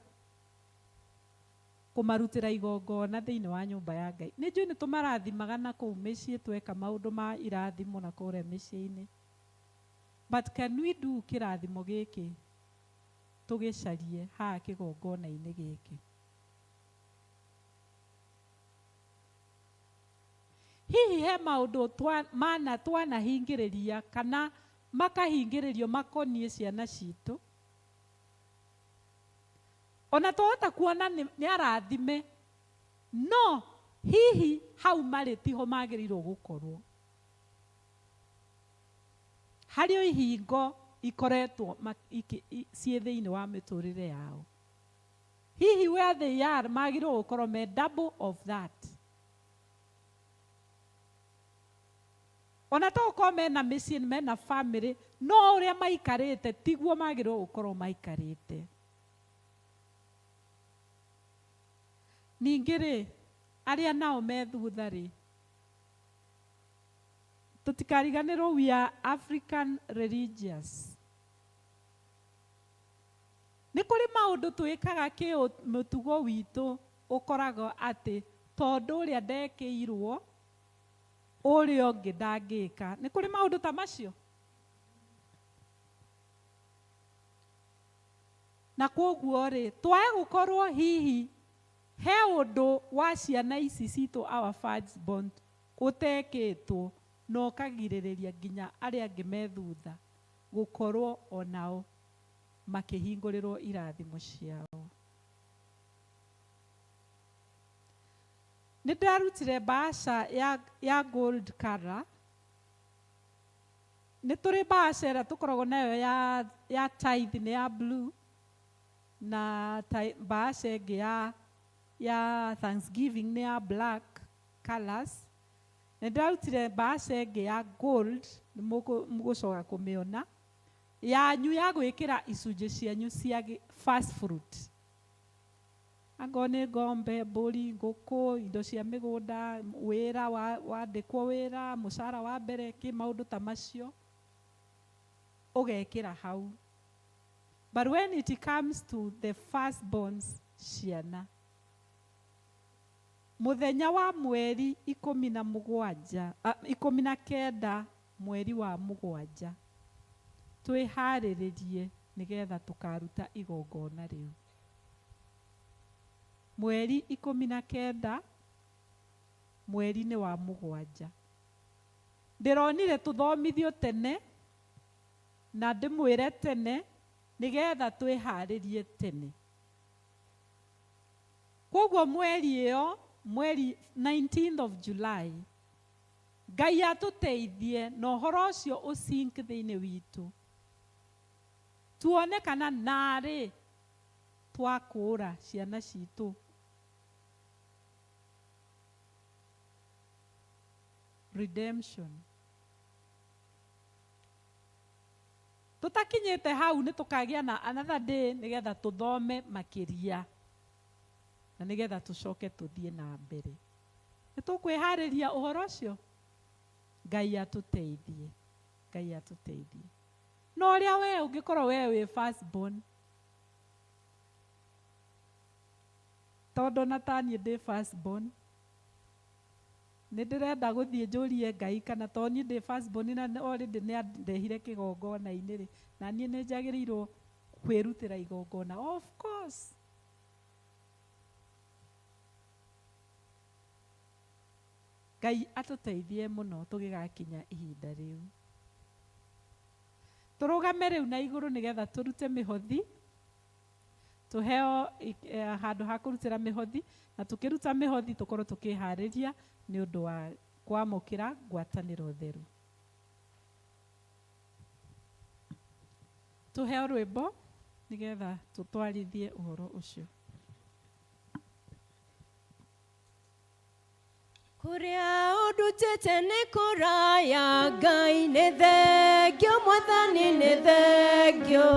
S4: kũmarutĩra igongona thĩinĩ wa nyũmba ya Ngai. Nĩ njũĩ nĩ tũmarathimaga na kũu mĩciĩ tweka maũndũ ma irathimo na kũrĩa mĩciĩ-inĩ. But can we do kĩrathimo gĩkĩ tũgĩcarie haha kĩgongona-inĩ gĩkĩ? Hihi he maũndũ mana twanahingĩrĩria kana makahingĩrĩrio makoniĩ ciana citũ? Ona twahota kuona nĩ arathime, no hihi hau marĩ tiho magĩrĩirwo gũkorwo. Harĩ o ihingo ikoretwo ciĩ thĩinĩ wa mĩtũrĩre yao. Hihi where they are magĩrĩirwo gũkorwo me double of that. Ona to gũkorwo mena mĩciĩ, mena family, no ũrĩa maikarĩte tiguo magĩrĩirwo gũkorwo maikarĩte. Ningĩ rĩ, arĩa nao me thutha rĩ, tũtikariganĩrwo we are African religious. Nĩ kũrĩ maũndũ twĩkaga kĩ mũtugo witũ ũkoragwo atĩ tondũ ũrĩa ndekĩirwo ũrĩa ũngĩ ndangĩka. Nĩ kũrĩ maũndũ ta macio? Na kwoguo-rĩ, twae gũkorwo hihi he ũndũ wa ciana ici citũ our first born ũtekĩtwo na ũkagirĩrĩria nginya arĩa angĩ me thutha gũkorwo o nao makĩhingũrĩrwo irathimo ciao. Nĩ ndarutire bahasha ya, ya gold color. Nĩ tũrĩ bahasha ĩrĩa tũkoragwo nayo ya, ya tithe nĩ ya blue na bahasha ĩngĩ ya, ya thanksgiving nĩ ya black colors. Nĩ ndarutire bahasha ĩngĩ ya gold, nĩ mũgũcoka kũmĩona, yanyu ya gwĩkĩra icunjĩ cianyu cia first fruit. Angorwo nĩ ngombe, mbũri, ngũkũ, indo cia mĩgũnda, wĩra, wandĩkwo wĩra, mũcara wa mbere, kĩ maũndũ ta macio, ũgekĩra hau. But when it comes to the first borns ciana, mũthenya wa mweri 17, 19 mweri wa mũgwanja, twĩharĩrĩrie nĩgetha tũkaruta igongona rĩu. Mweri 19 mweri-inĩ wa mũgwanja. Ndĩronire tũthomithio tene na ndĩmwĩre tene nĩgetha twĩharĩrie tene. Kwoguo mweri ĩyo, mweri 19th of July, Ngai atũteithie na ũhoro ũcio ũ sink thĩinĩ witũ, tuone kana narĩ twakũũra ciana citũ. Redemption. Tũtakinyĩte hau nĩ tũkagĩa na another day nĩgetha tũthome makĩria na nĩgetha tũcoke tũthiĩ na mbere. Nĩ tũkwĩharĩria ũhoro ũcio? Ngai atũteithie. Ngai atũteithie. Na ũrĩa we ũngĩkorwo we wĩ first born, tondũ na taniĩ ndĩ first born, nĩ ndĩrenda gũthiĩ njũrie Ngai kana tondũ niĩ ndĩ first born na already nĩ andehire kĩgongona-inĩ rĩ, na niĩ nĩ njagĩrĩirwo kwĩrutĩra igongona. Of course. Ngai atũteithie mũno tũgĩgakinya ihinda rĩu. Tũrũgame rĩu na igũrũ nĩgetha tũrute mĩhothi, tũheo handũ ha kũrutĩra mĩhothi, na tũkĩruta mĩhothi tũkorwo tũkĩharĩria nĩ ũndũ wa kwamũkĩra ngwatanĩro theru. Tũheo rwĩmbo nĩgetha tũtwarithie ũhoro ũcio.
S5: Kũrĩa ũndutĩte nĩ kũraya Ngai nĩ thengio Mwathani nĩ thengio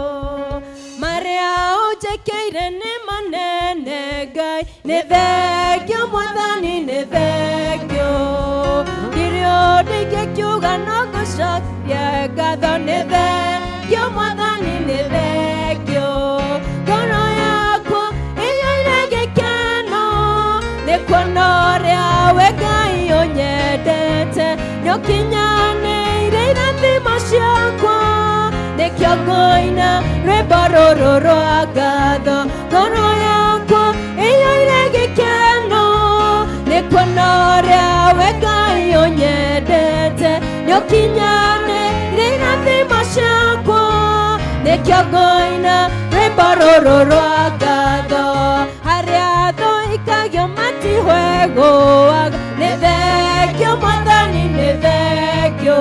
S5: Marĩa ũnjĩkĩire nĩ manene Ngai nĩ thengio Mwathani nĩ thengio Ndirĩ ũndũ ingĩkiuga no ngũcokia ngatho nĩ thengio Mwathani nĩ thengio. ũrĩa we Ngai ũnyendete nĩũkinyanĩire irathimo ciakwa nĩkĩo ngũina rwĩmbo rũrũ rwa ngatho ngoro yakwa ĩiyũire gĩkeno nĩ kuona ũrĩa we Ngai ũnyendete nĩũkinyanĩire irathimo ciakwa nĩkĩo ngũina rwĩmbo rũrũ rwa ngatho harĩa thũ ikagio matihwegũaga nĩ thengio mwathani nĩ thengio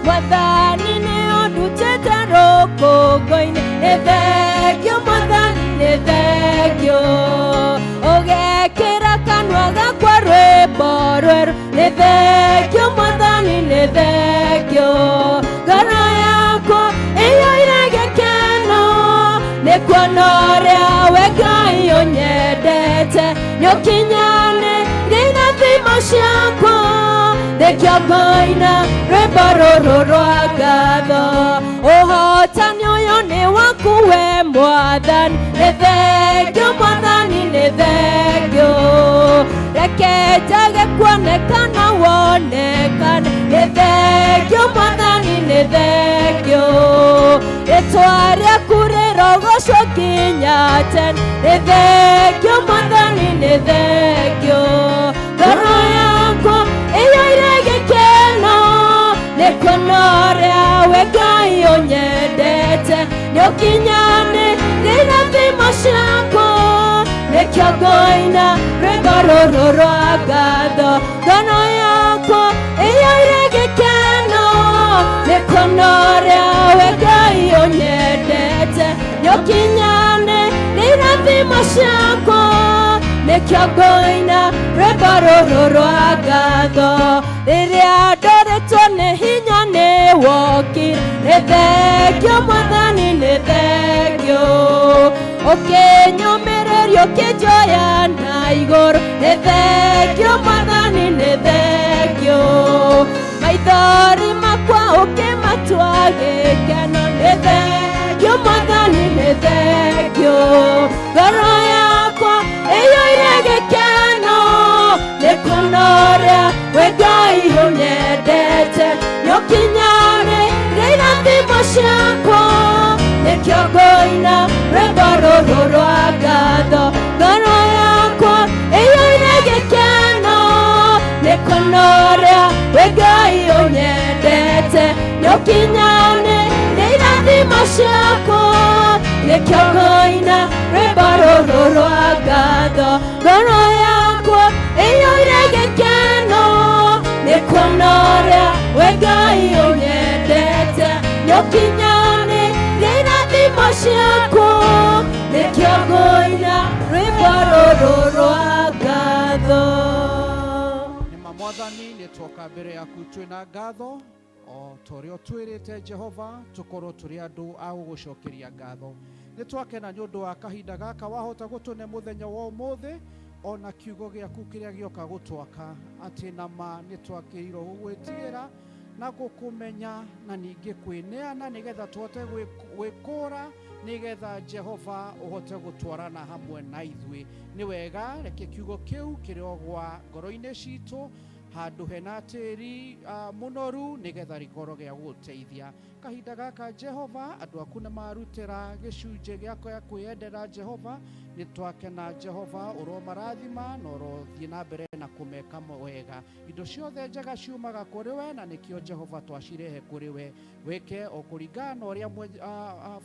S5: mwathani nĩ ũndutĩte rũkũngũ-inĩ nĩ thengio mwathani nĩ thengio ũgekĩra kanua gakwa rwĩmbo rwerũ nĩ thengio mwathani nĩ thengio ngoro yakwa ĩiyũire gĩkeno nĩ kuona ũrĩa we Ngai ũnyendete nĩũkinyanĩire irathimo ciakwa nĩkĩo ngũina rwĩmbo rũrũ rwa ngatho ũhotani ũyũ nĩ waku we mwathani nĩ thengio mwathani nĩ thengio reke njage kuonekana wonekane nĩ thengio mwathani nĩ thengio rĩtwa rĩaku rĩrogocwo nginya tene nĩ thengio mwathani nĩ thengio ngoro yakwa ĩiyũire gĩkeno nĩ kuona ũrĩa we Ngai ũnyendete nĩũkinyanĩire irathimo ciakwa nĩkĩo ngũina rwĩmbo rũrũ rwa ngatho ngoro yakwa ĩiyũire gĩkeno nĩ kuona ũrĩa we Ngai ũnyendete nĩũkinyanĩire irathimo ciakwa nĩkĩo ngũina rwĩmbo rũrũ rwa ngatho rĩrĩa ndoretwo nĩ hinya nĩ wokire nĩ thengio mwathani nĩ thengio ũkĩnyũmĩrĩria ũkĩnjoya na igũrũ nĩ thengio mwathani nĩ thengio maithori makwa ũkĩmatua gĩkeno nĩ thengio mwathani nĩ thengio ngoro yakwa ĩiyũire gĩkeno nĩ kuona ũrĩa we Ngai ũnyendete nĩũkinyanĩire irathimo ciakwa nĩkĩo ngũina rwĩmbo rũrũ rwa ngatho ngoro yakwa ĩiyũire gĩkeno nĩ kuona ũrĩa we Ngai ũnyendete nĩũkinyanĩire irathimo ciakwa nĩkĩo ngũina rwĩmbo rũrũ rwa ngatho ngoro yakwa ĩiyũire gĩkeno nĩ kuona ũrĩa we Ngai ũnyendete nĩũkinyanĩire irathimo ciakwa nĩkĩo ngũina rwĩmbo rũrũ rwa ngatho
S8: nĩma mwathani nĩ twoka mbere yaku twĩna ngatho o ta ũrĩa ũtwĩrĩte Jehova tũkorwo tũrĩ andũ a gũgũcokeria ngatho nĩ twakena nĩ ũndũ wa kahinda gaka wahota gũtũne mũthenya wa ũmũthĩ ona kiugo gĩaku kĩrĩa gĩoka gũtwaka atĩ nama nĩ twakĩrĩirwo gũgwĩtigĩra na gũkũmenya na ningĩ kwĩneana nĩgetha tũhote gwĩkũra nĩgetha Jehova ũhote gũtwarana hamwe na ithuĩ nĩ wega reke kiugo kĩu kĩrogwa ngoro-inĩ citũ handũ hena tĩri mũnoru nĩgetha gĩkorwo gĩa gũgũteithia kahinda gaka Jehova andũ aku nĩ marutĩra gĩcunjĩ gĩako ya kwĩyendera Jehova nĩ twakena Jehova ũromarathima na ũrothiĩ na mbere na kũmeka wega indo ciothe njega ciumaga kũrĩ we na nĩkĩo Jehova twacirehe kũrĩ we wĩke o kũringana na ũrĩa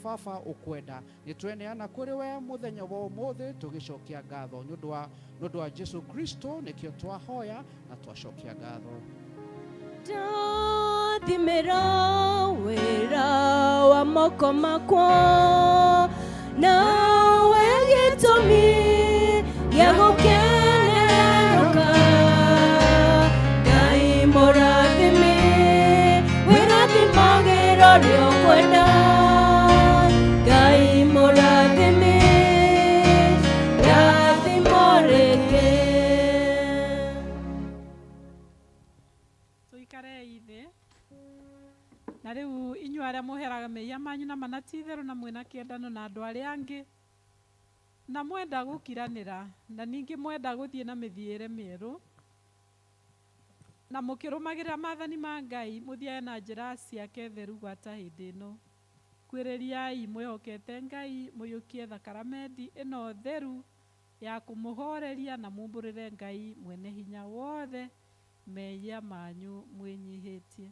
S8: baba ũkwenda nĩ tweneana kũrĩ we mũthenya wa ũmũthĩ tũgĩcokia ngatho nĩ ũndũ wa Jesu Kristo nĩkĩo twahoya na twacokia ngatho
S5: Ndathimĩra wĩra wa moko makwa nawe gĩtũmi gĩa gũkenerũka Ngai mũrathime wĩrathimagĩra ũrĩa ũkwenda Ngai mũrathime rathimo rĩngĩ
S4: tuikarei thĩ na rĩu inyuĩ arĩa mũheraga mehia manyu na mana ti itherũ na mwĩna kĩendano na andũ arĩa angĩ Na mwenda gũkiranĩra na ningĩ mwenda gũthiĩ na mĩthiĩre mĩerũ na mũkĩrũmagĩrĩra maathani ma Ngai, mũthiage na njĩra ciake theru gwata hĩndĩ ĩno. Kuhĩrĩriai mwĩhokete Ngai, mũiyũkie thakaramendi ĩno theru ya kũmũhoreria na mumbũrĩre Ngai mwene hinya wothe mehia manyu mwĩnyihĩtie.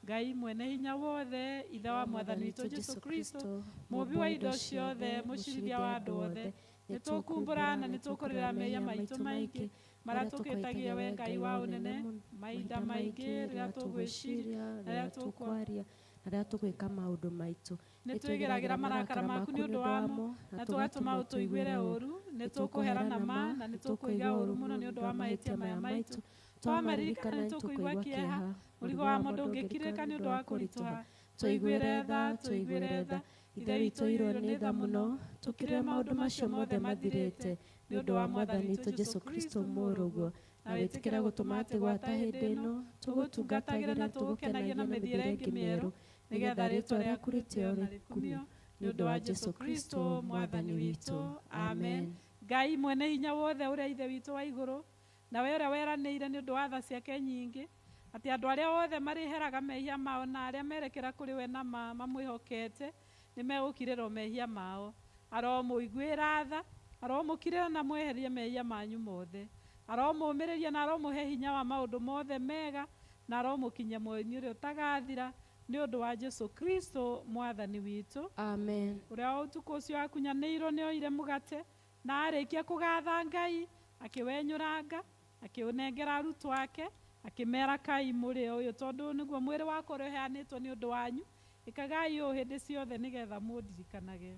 S4: Ngai mwene hinya wothe, Ithe wa Mwathani witũ Jesu Kristo, mũũmbi wa indo ciothe, mũcirithia wa andũ othe, nĩ tũkumbũra na nĩ tũkũrĩra mehia maitũ maingĩ marĩa tũkĩtagie we Ngai wa ũnene mahinda maingĩ rĩrĩa tũgwĩciria na rĩrĩa tũkwaria
S11: na rĩrĩa tũgwĩka maũndũ maitũ.
S4: Nĩ twĩgeragĩra marakara maku nĩ ũndũ wamo na tũgatũma ũtũiguĩre ũũru. Nĩ tũkũhera na ma na nĩ tũkũiga ũũru mũno nĩ ũndũ wa mahĩtia maya maitũ. Twamaririkana nĩ tũkũigua kĩeha, mũrigo wamo ndũngĩkirĩka nĩ ũndũ wa kũritũha. Tũiguĩre tha, tũiguĩre tha. Ithe witũ ũiyũirwo nĩ tha mũno, tũkirĩre maũndũ macio mothe mathirĩte nĩ ũndũ wa Mwathani witũ Jesu Kristo mũrũguo, na wĩtĩkĩre gũtũma atĩ gwata hĩndĩ ĩno tũgũtungatagĩre na tũgũkenagie na mĩthiĩre ĩngĩ mĩerũ, nĩgetha rĩĩtwa rĩaku rĩtĩo rĩkumio nĩ ũndũ wa Jesu Kristo Mwathani witũ. Amen. Ngai mwene hinya wothe ũrĩa Ithe witũ wa igũrũ, na we ũrĩa weranĩire nĩ ũndũ wa tha ciake nyingĩ atĩ andũ arĩa othe marĩheraga mehia mao na arĩa merekera kũrĩ we na ma mamwĩhokete nĩ megũkirĩrwo mehia mao. Aromũiguĩra tha, aromũkirĩra na mweherie mehia manyu mothe. Aromũũmĩrĩria na aromũhe hinya wa maũndũ mothe mega na aromũkinyia muoyo-inĩ ũrĩa ũtagathira nĩ ũndũ wa Jesu Kristo Mwathani witũ.
S11: Amen.
S4: Ũrĩa o ũtukũ ũcio akunyanĩirwo nĩ oire mũgate na arĩkia kũgatha Ngai akĩwenyũranga akĩũnengera arutwo ake akĩmera kai mũrĩe ũyũ tondũ nĩguo mwĩrĩ wakwa ũrĩa ũheanĩtwo nĩ ũndũ wanyu, ĩkagai ũũ hĩndĩ ciothe nĩgetha mũndirikanage.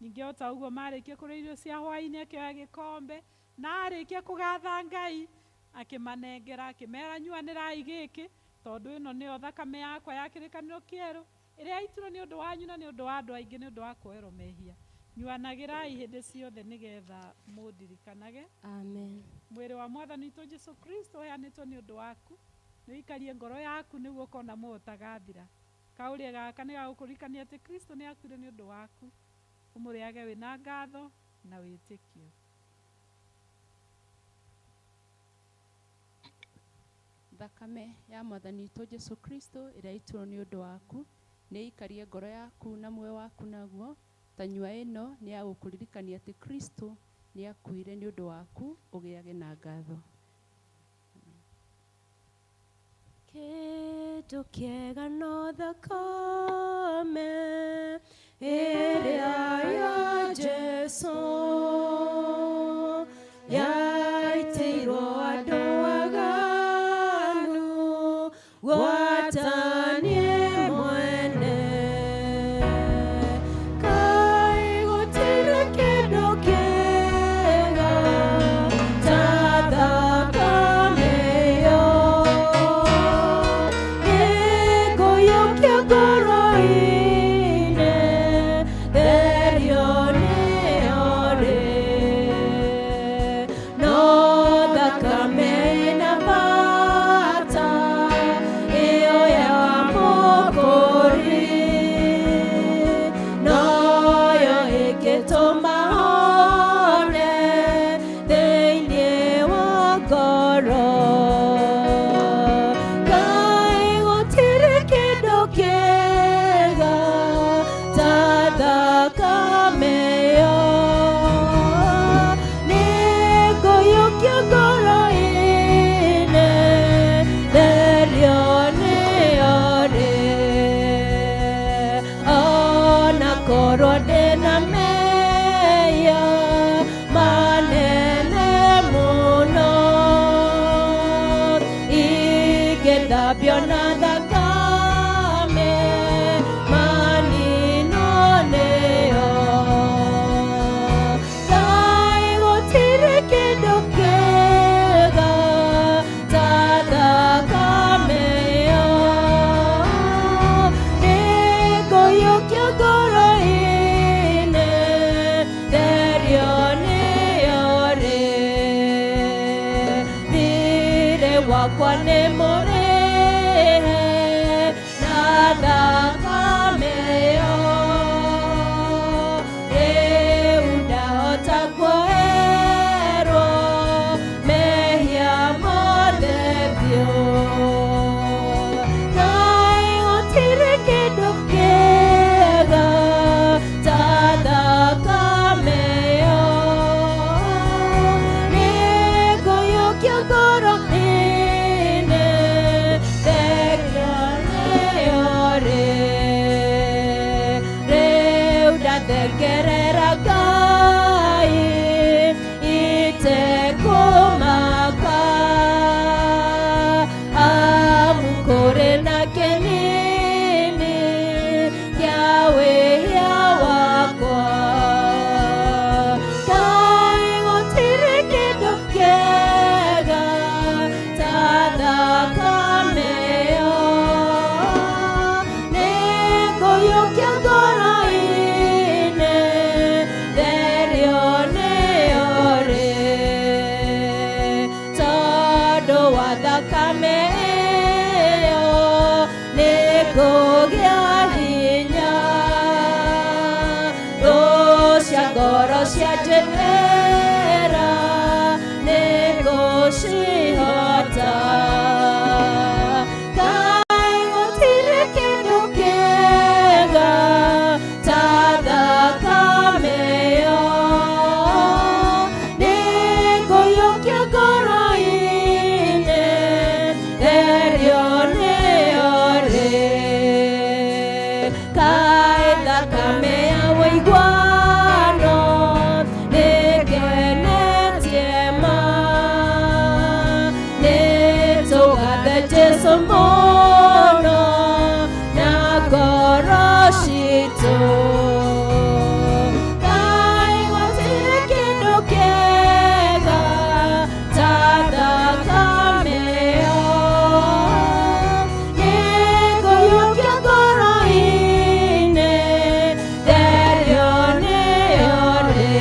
S4: Ningĩ o ta ũguo marĩkia kũrĩa irio cia hwaĩ-inĩ akĩoya gĩkombe na arĩkia kũgatha Ngai akĩmanengera akĩmera nyuanĩrai gĩkĩ tondũ ĩno nĩyo thakame yakwa ya kĩrĩkanĩro kĩerũ ĩrĩa yaitirwo nĩ ũndũ wanyu na nĩ ũndũ wa andũ aingĩ nĩ ũndũ wa kuoherwo mehia. Nyuanagĩrai hĩndĩ ciothe nĩgetha mũndirikanage.
S11: Amen.
S4: Mwĩrĩ wa Mwathani witũ Jesu Kristo ũheanĩtwo nĩ ũndũ waku, nĩ ũikarie ngoro yaku nĩguo ũkona muoyo ũtagathira. Kaũrĩe gaka nĩ gagũkũririkania atĩ Kristo nĩ akuire nĩ ũndũ waku, ũmũrĩage wĩna ngatho na wĩtĩkio.
S3: Thakame ya Mwathani witũ Jesu Kristo ĩrĩa yaitirwo nĩ ũndũ waku nĩ ĩikarie ngoro yaku na muoyo waku naguo. Ta nyua ĩno nĩ ya gũkũririkania atĩ Kristo nĩ akuire nĩ ũndũ waku, ũgĩage na ngatho.
S5: Kĩndũ kĩega no thakame ĩrĩa ya Jesu yaitĩirwo andũ aganu gwata niĩ mwene. Kaĩ gũtirĩ kĩndũ kĩega ta thakame ĩyo, ĩngũiyũkia ngoro-inĩ therio nĩyo rĩ. No thakame ĩna bata ĩyo ya Mũkũri, noyo ĩngĩtũma hone thĩinĩ wa ngoro. Kaĩ gũtirĩ kĩndũ kĩega ta thakame ĩyo, nĩngũiyũkia ngoro-inĩ therio nĩyo rĩ. Ona korwo ndĩna mehia manene mũno, ingĩthambio na thakame maninwo nĩyo. Kaĩ gũtirĩ kĩndũ kĩega ta thakame ĩyo, nĩngũiyũkia ngoro-inĩ therio nĩyo rĩ. Thirĩ wakwa nĩ mũrĩhe na thakame ĩyo, rĩu ndahota Thakame ĩyo nĩ kũgĩa hinya. Thũ cia ngoro cia njĩra nĩ ngũcihota. Kaĩ gũtirĩ kĩndũ kĩega ta thakame ĩyo. Nĩ ngũiyũkia ngoro-inĩ, therio nĩyo rĩ. Kaĩ thakame ya ũiguano nĩngenetie ma. Nĩtũgathe Jesũ mũno na ngoro citũ. Kaĩ gũtirĩ kĩndũ kĩega ta thakame ĩyo. Nĩngũiyũkia ngoro-inĩ, therio nĩyo rĩ.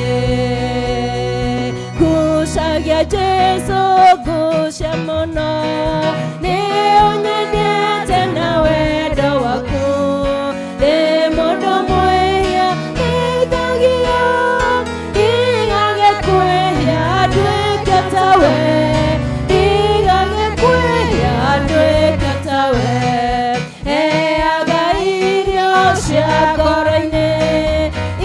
S5: Ngucagia Jesũ, ngucia mũno, nĩ ũnyendete na wendo waku. Ndĩ mũndũ mwĩhia, ndeithagia, ndigage kwĩhia, nduĩke tawe. Ndigage kwĩhia, nduĩke tawe. Heaga irio cia ngoro-inĩ,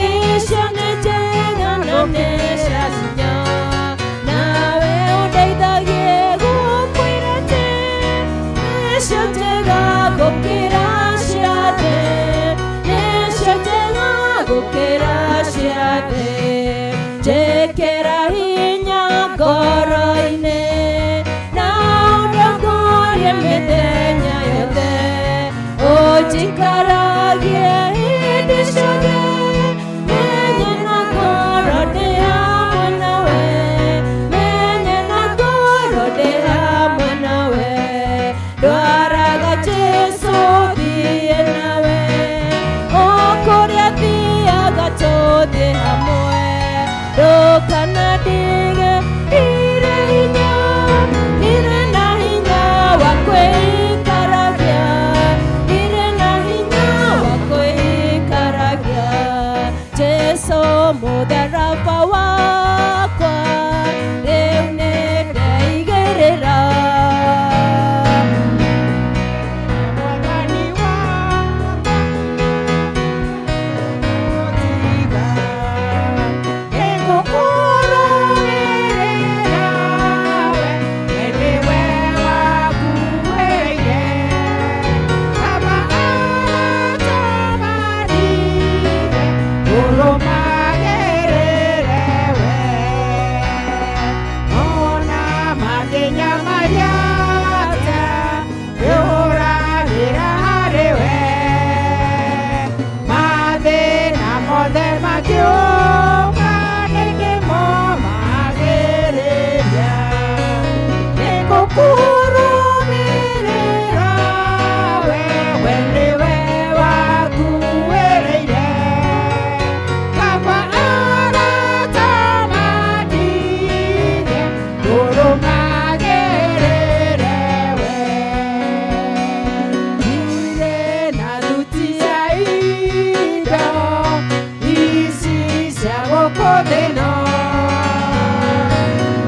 S5: icio nĩ njega na nĩ cia hinya. Nawe ũndeithagie gũkwĩra atĩ nĩcio njega gũkĩra cia thĩ, nĩcio njega gũkĩra cia thĩ. Njĩkĩra hinya ngoro-inĩ, na ũndongorie mĩthenya yothe. Ũnjikaragie hĩndĩ ciothe, menye na ngoro ndĩ hamwe nawe, menye na ngoro ndĩ hamwe nawe. Ndwaraga Jesũ thiĩ nawe, o kũrĩa thiaga tũthiĩ hamwe. Ndũkanandige irĩ hinya, irĩ na hinya wa kwĩikaragia, irĩ na hinya wa kwĩikaragia. Jesũ mũtharaba wakwa, rĩu nĩ ndeigĩrĩra.
S7: Mwathani wakwa tiga nĩngũkũrũmĩrĩra we, we nĩwe wakuĩire. Kaba arata mandige, ũrũmagĩrĩre we. Ona mangĩnyamaria atĩa, ndĩũragĩra harĩ we. Mathĩna mothe mangĩũka, nĩndĩmomagĩrĩria. Nĩngũkũrũmĩrĩra we, we nĩwe wakuĩrĩire. Kaba arata mandige, ũrũmagĩrĩre we. Ndirĩ na thuti cia indo ici cia gũkũ thĩ ĩno.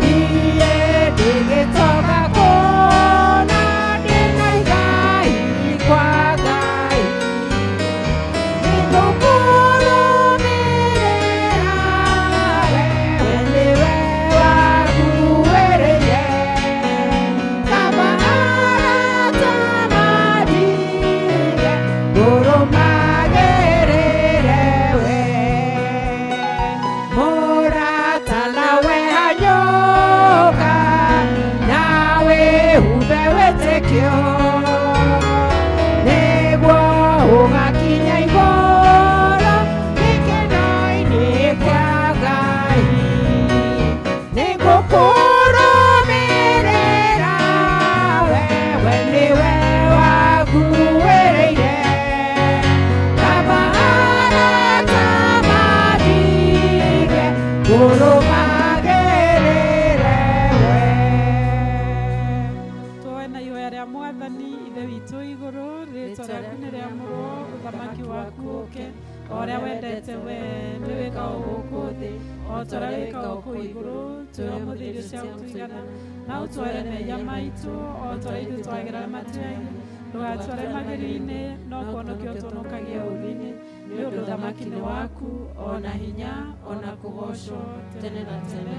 S7: Niĩ ndĩgĩtonga kũna.
S4: Mwathani Ithe witũ igũrũ, rĩĩtwa rĩaku nĩ rĩamũrwo, ũthamaki waku ũke, o ũrĩa wendete we nĩ wĩkagwo gũkũ thĩ, o ta ũrĩa wĩkagwo kũu igũrũ. Tũhe ũmũthĩ irio cia gũtũigana, na ũtware mehia maitũ, o ta ũrĩa ithuĩ twagĩra arĩa matwĩhagia. Ndũgatware magerio-inĩ, no kũhonokia ũtũhonokagie ũũru-inĩ, nĩ ũndũ ũthamaki nĩ waku, o na hinya, o na kũgoocwo tene na tene.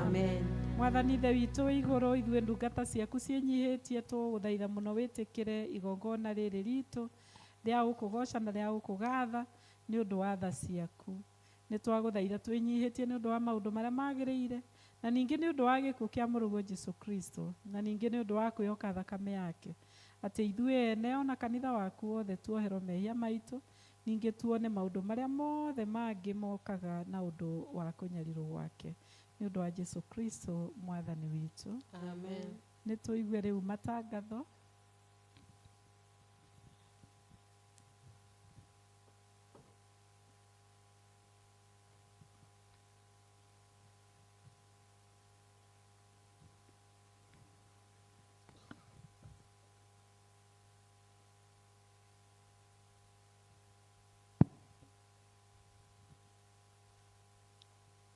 S11: Amen.
S4: Mwathani Ithe witũ wĩ igũrũ, ithuĩ ndungata ciaku ciĩnyihĩtie, tũgũthaitha mũno wĩtĩkĩre igongona rĩrĩ ritũ rĩa gũkũgoca na rĩa gũkũgatha nĩ ũndũ wa tha ciaku. Nĩ twagũthaitha twĩnyihĩtie nĩ ũndũ wa maũndũ marĩa magĩrĩire, na ningĩ nĩ ũndũ wa gĩkuũ kĩa mũrũguo Jesu Kristo, na ningĩ nĩ ũndũ wa kwĩhoka thakame yake, atĩ ithuĩ ene o na kanitha waku wothe tuoherwo mehia maitũ, ningĩ tuone maũndũ marĩa mothe mangĩ mokaga na ũndũ wa kũnyarirwo gwake. Nĩ ũndũ wa Jesu Kristo Mwathani witũ.
S11: Amen.
S4: Nĩ tũigue rĩu matangatho.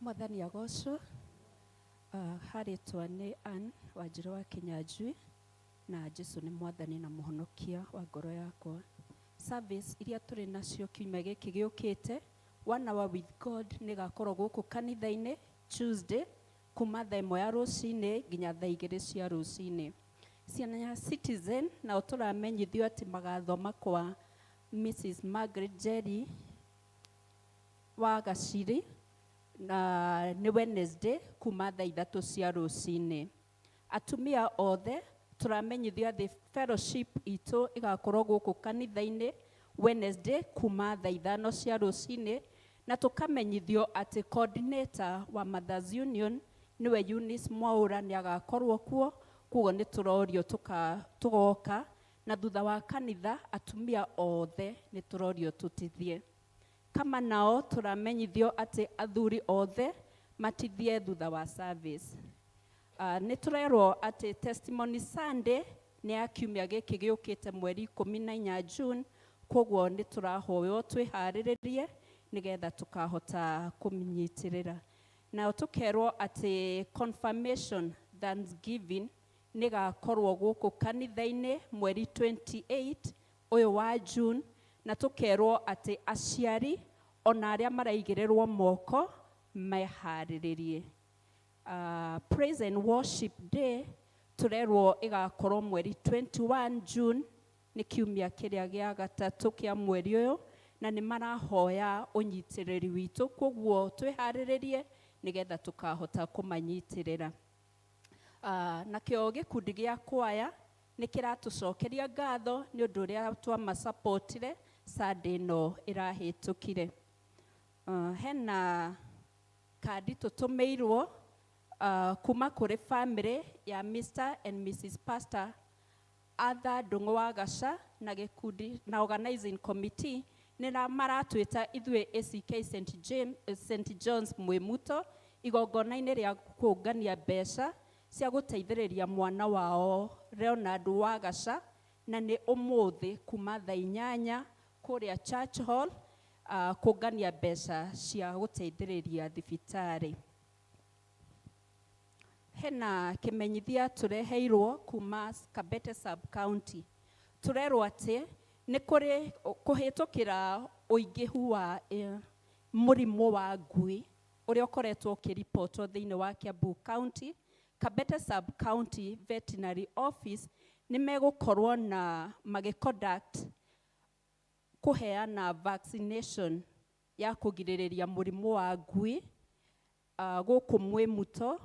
S12: Mwathani agocwo. Harĩtwa nĩ Ann Wanjirũ wa Kinyanjui, na Jesu nĩ Mwathani na Mũhonokia wa ngoro yakwa. Service iria tũrĩ nacio kiumia gĩkĩ gĩũkĩte, One Hour with God nĩ ĩgakorwo gũkũ kanitha-inĩ Tuesday kuma thaa ĩmwe ya rũcinĩ nginya thaa igĩrĩ cia rũcinĩ. Ciana ya Citizen nao tũramenyithio atĩ magathoma kwa Mrs Margaret Jerry wa Gaciri, na nĩ Wednesday kuma thaa ithatũ cia rũcinĩ. Atumia othe tũramenyithio atĩ fellowship itũ ĩgakorwo gũkũ kanitha-inĩ Wednesday kuma thaa ithano cia rũcinĩ, na tũkamenyithio atĩ coordinator wa Mothers Union nĩwe Eunice Mwaũra nĩ agakorwo kuo, koguo nĩ tũrorio tũgoka, na thutha wa kanitha atumia othe nĩ tũrorio tũtithie. Kama nao tũramenyithio atĩ athuri othe matithie thutha wa service. Nĩ tũrerwo atĩ Testimony Sunday nĩ ya kiumia gĩkĩ gĩũkĩte mweri ikũmi na inya June, koguo nĩ tũrahoywo twĩharĩrĩrie nĩgetha tũkahota kũmĩnyitĩrĩra. Nao tũkerwo atĩ confirmation Thanksgiving nĩ ĩgakorwo gũkũ kanitha-inĩ mweri 28 ũyũ wa June, na tũkerwo atĩ aciari ona arĩa maraigĩrĩrwo moko meharĩrĩrie. Praise and Worship Day tũrerwo ĩgakorwo mweri 21 June, nĩ kiumia kĩrĩa gĩa gatatũ kĩa mweri ũyũ, na nĩ marahoya ũnyitĩrĩri witũ, koguo twĩharĩrĩrie nĩgetha tũkahota kũmanyitĩrĩra. Nakĩo gĩkundi gĩa kwaya nĩ kĩratũcokeria ngatho nĩ ũndũ ũrĩa twamasapotire Sunday ĩno ĩrahĩtũkire. Hena kandi tũtũmĩirwo kuma kũrĩ family ya Mr and Mrs Pastor Arthur Ndung'u wa Gaca na gĩkundi na organizing committee nĩ maratwĩta ithuĩ ACK St James, St John's Mwĩmuto igongona-inĩ rĩa kũngania mbeca cia gũteithĩrĩria mwana wao Leonard Wagaca, na nĩ ũmũthĩ kuma thaa inyanya kũrĩa Church Hall, kũngania mbeca cia gũteithĩrĩria thibitarĩ. Hena kĩmenyithia tũreheirwo kuma Kabete Sub County. Tũrerwo atĩ nĩ kũrĩ kũhĩtũkĩra ũingĩhu wa mũrimũ wa ngui ũrĩa ũkoretwo ũkĩribotwo thĩinĩ wa Kiambu County. Kabete Sub County Veterinary Office nĩ megũkorwo na magĩconduct kũheana vaccination ya kũgirĩrĩria mũrimũ wa ngui gũkũ Mwĩmuto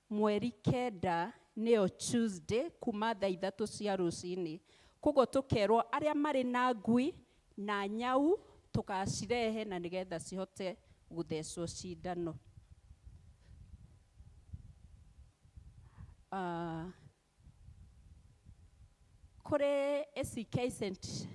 S12: mweri 9 nĩyo Tuesday kuma thaa ithatũ cia rũcinĩ. Koguo tũkerwo arĩa marĩ na ngui na nyau tũgacirehe na nĩgetha cihote gũthecwo cindano. Kũrĩ ACK St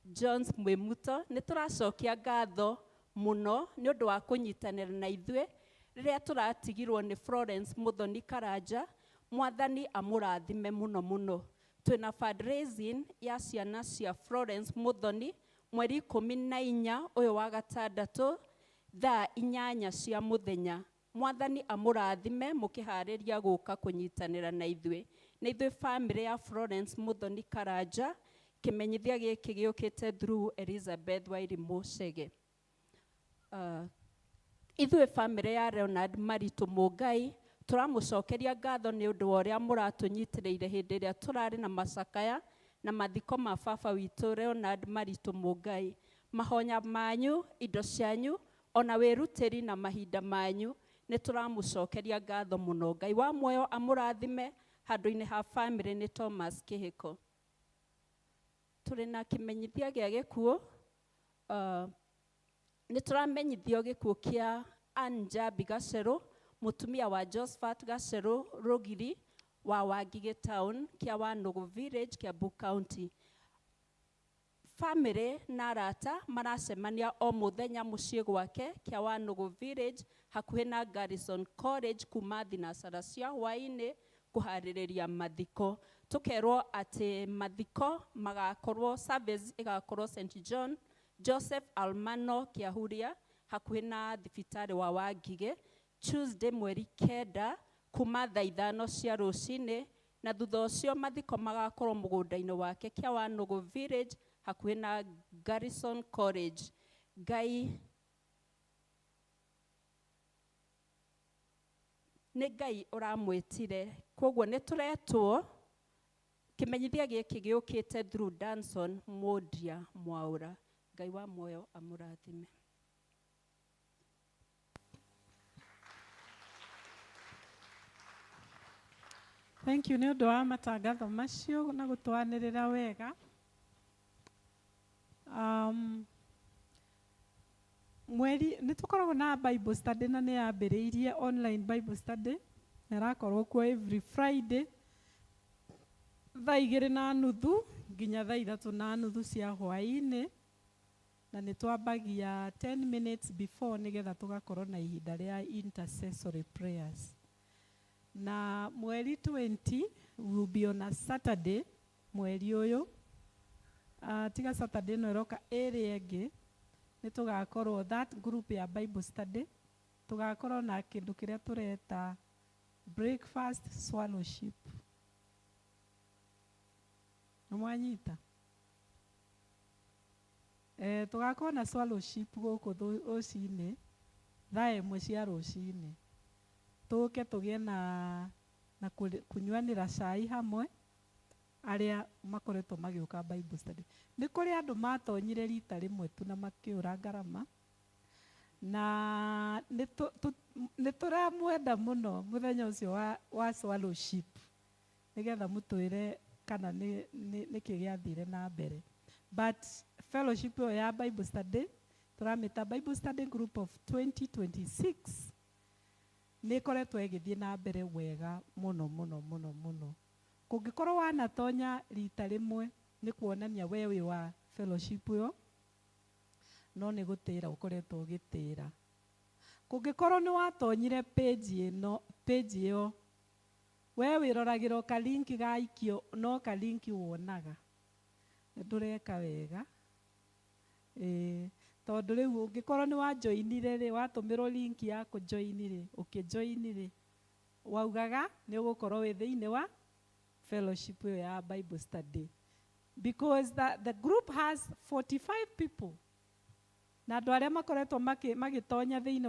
S12: John's Mwĩmuto nĩ tũracokia ngatho mũno nĩ ũndũ wa kũnyitanĩra na ithuĩ rĩrĩa tũratigirwo nĩ Florence Muthoni Karanja. Mwathani amũrathime mũno mũno. Twĩna fundraising ya ciana cia Florence Muthoni mweri 14 ũyũ wa gatandatũ thaa 8 cia mũthenya. Mwathani amũrathime mũkĩharĩria gũka kũnyitanĩra na ithuĩ. Nĩ ithuĩ family ya Florence Muthoni Karanja, kĩmenyithia gĩkĩ gĩũkĩte through Elizabeth Wairimũ Chege. Ithuĩ family ya Leonard Maritu Mũngai tũramũcokeria ngatho nĩ ũndũ wa ũrĩa mũratũnyitĩrĩire hĩndĩ ĩrĩa tũrarĩ na macakaya na mathiko ma baba witũ Leonard Maritu Mũngai. Mahonya manyu, indo cianyu, ona wĩrutĩri na mahinda manyu, nĩ tũramũcokeria ngatho mũno. Ngai wa muoyo amũrathime handũ-inĩ ha family nĩ Thomas Kĩhĩko. Tũrĩ na kĩmenyithia gĩa gĩkuũ. Nĩ tũramenyithio gĩkuũ kĩa Ann Njambi Gacerũ, mũtumia wa Josephat Gacerũ Rũgiri wa Wangigĩ Town, kĩa Wanũgũ Village, Kiambu County. Family na arata maracemania o mũthenya mũciĩ gwake kĩa Wanũgũ Village hakuhĩ na Garrison College kuma thinacara cia hwaĩ-inĩ kũharĩrĩria mathiko. Tũkerwo atĩ mathiko magakorwo, service ĩgakorwo St John Joseph Almano Kĩahuria hakuhĩ na thibitarĩ wa Wangigĩ Tuesday mweri 9 kuma thaa 5 cia rũcinĩ, na thutha ũcio mathiko magakorwo mũgũnda-inĩ wake kĩa Wanũgũ Village hakuhĩ na Garrison College. Ngai nĩ Ngai ũramwĩtire, koguo nĩ tũretwo. Kĩmenyithia gĩkĩ gĩũkĩte through Danson Mũndia Mwaũra. Ngai wa muoyo amũrathime.
S4: Thank you nĩ ũndũ wa matangatho macio na gũtwanĩrĩra wega. Mweri nĩ tũkoragwo na Bible study na nĩ yambĩrĩirie online Bible study na ĩrakorwo kuo every Friday thaa 2:30 nginya thaa 3:30 cia hwaĩ-inĩ, na nĩ twambagia 10 minutes before nĩgetha tũgakorwo na ihinda rĩa intercessory prayers. Na mweri 20 will be on a Saturday mweri ũyũ. Tiga Saturday ĩno ĩroka ĩrĩa ĩngĩ nĩ tũgakorwo that group ya Bible study, tũgakorwo na kĩndũ kĩrĩa tũreta breakfast swallowship. Nĩ mwanyita? Tũgakorwo na swallowship gũkũ rũcinĩ thaa 1 cia rũcinĩ, tũke tũgĩe na kũnyuanĩra cai hamwe arĩa makoretwo magĩũka Bible study. Nĩ kũrĩ andũ matonyire rita rĩmwe tu na makĩũra ngarama, na nĩ tũramwenda mũno mũthenya ũcio wa swallowship nĩgetha mũtwĩre kana nĩkĩ gĩathire na mbere. But fellowship ĩyo ya Bible study tũramĩta Bible study group of 2026 nĩ ĩkoretwo ĩgĩthiĩ na mbere wega mũno mũno mũno mũno. Kũngĩkorwo wanatonya rita rĩmwe nĩ kuonania we wĩ wa fellowship ĩyo, no nĩ gũtĩra ũkoretwo ũgĩtĩra. Kũngĩkorwo nĩ watonyire page ĩno, page ĩyo we wĩroragĩra ka link gaikio, no ka link wonaga ndũreka wega. Tondũ rĩu ũngĩkorwo nĩ wajoinire rĩ, watũmĩrwo link ya kũjoin rĩ, ũkĩjoin rĩ, waugaga nĩ ũgũkorwo wĩ thĩinĩ wa fellowship ĩyo ya Bible study, because the group has 45 people na andũ arĩa makoretwo magĩtonya thĩinĩ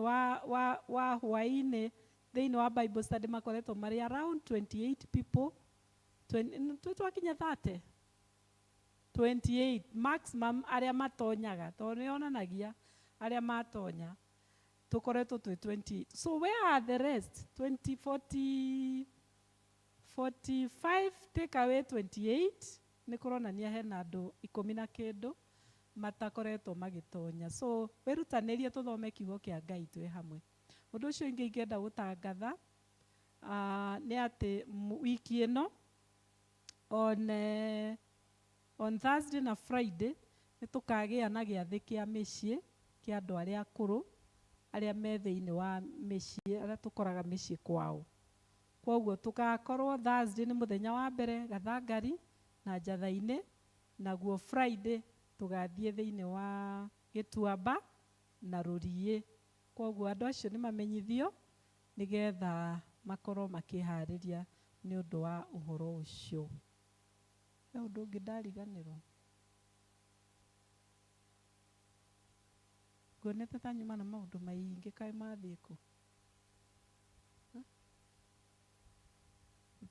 S4: wa hwaĩ-inĩ thĩinĩ wa Bible study makoretwo marĩ around 28 people, twakinya 30, 28 maximum arĩa matonyaga, tondũ nĩ yonanagia arĩa matonya tũkoretwo twĩ 28. So where are the rest? 20, 40, 45 take away 28 nĩ kũronania hena andũ 10 na kĩndũ matakoretwo magĩtonya. So wĩrutanĩrie tũthome kiugo kĩa Ngai twĩ hamwe. Ũndũ ũcio ũngĩ ingĩenda gũtangatha nĩ atĩ wiki ĩno on Thursday na Friday nĩ tũkagĩa na gĩathĩ kĩa mĩciĩ kĩa andũ arĩa akũrũ arĩa me thĩinĩ wa mĩciĩ, arĩa tũkoraga mĩciĩ kwao. Koguo tũgakorwo Thursday nĩ mũthenya wa mbere Gathangari na Njatha-inĩ, naguo Friday tũgathiĩ thĩinĩ wa Gĩtuamba na Rũriĩ. Koguo andũ acio nĩ mamenyithio nĩgetha makorwo makĩharĩria nĩ ũndũ wa ũhoro ũcio. He ũndũ ũngĩ ndariganĩrwo? Nguonete ta nyuma na maũndũ maingĩ kaĩ mathiĩ kũ?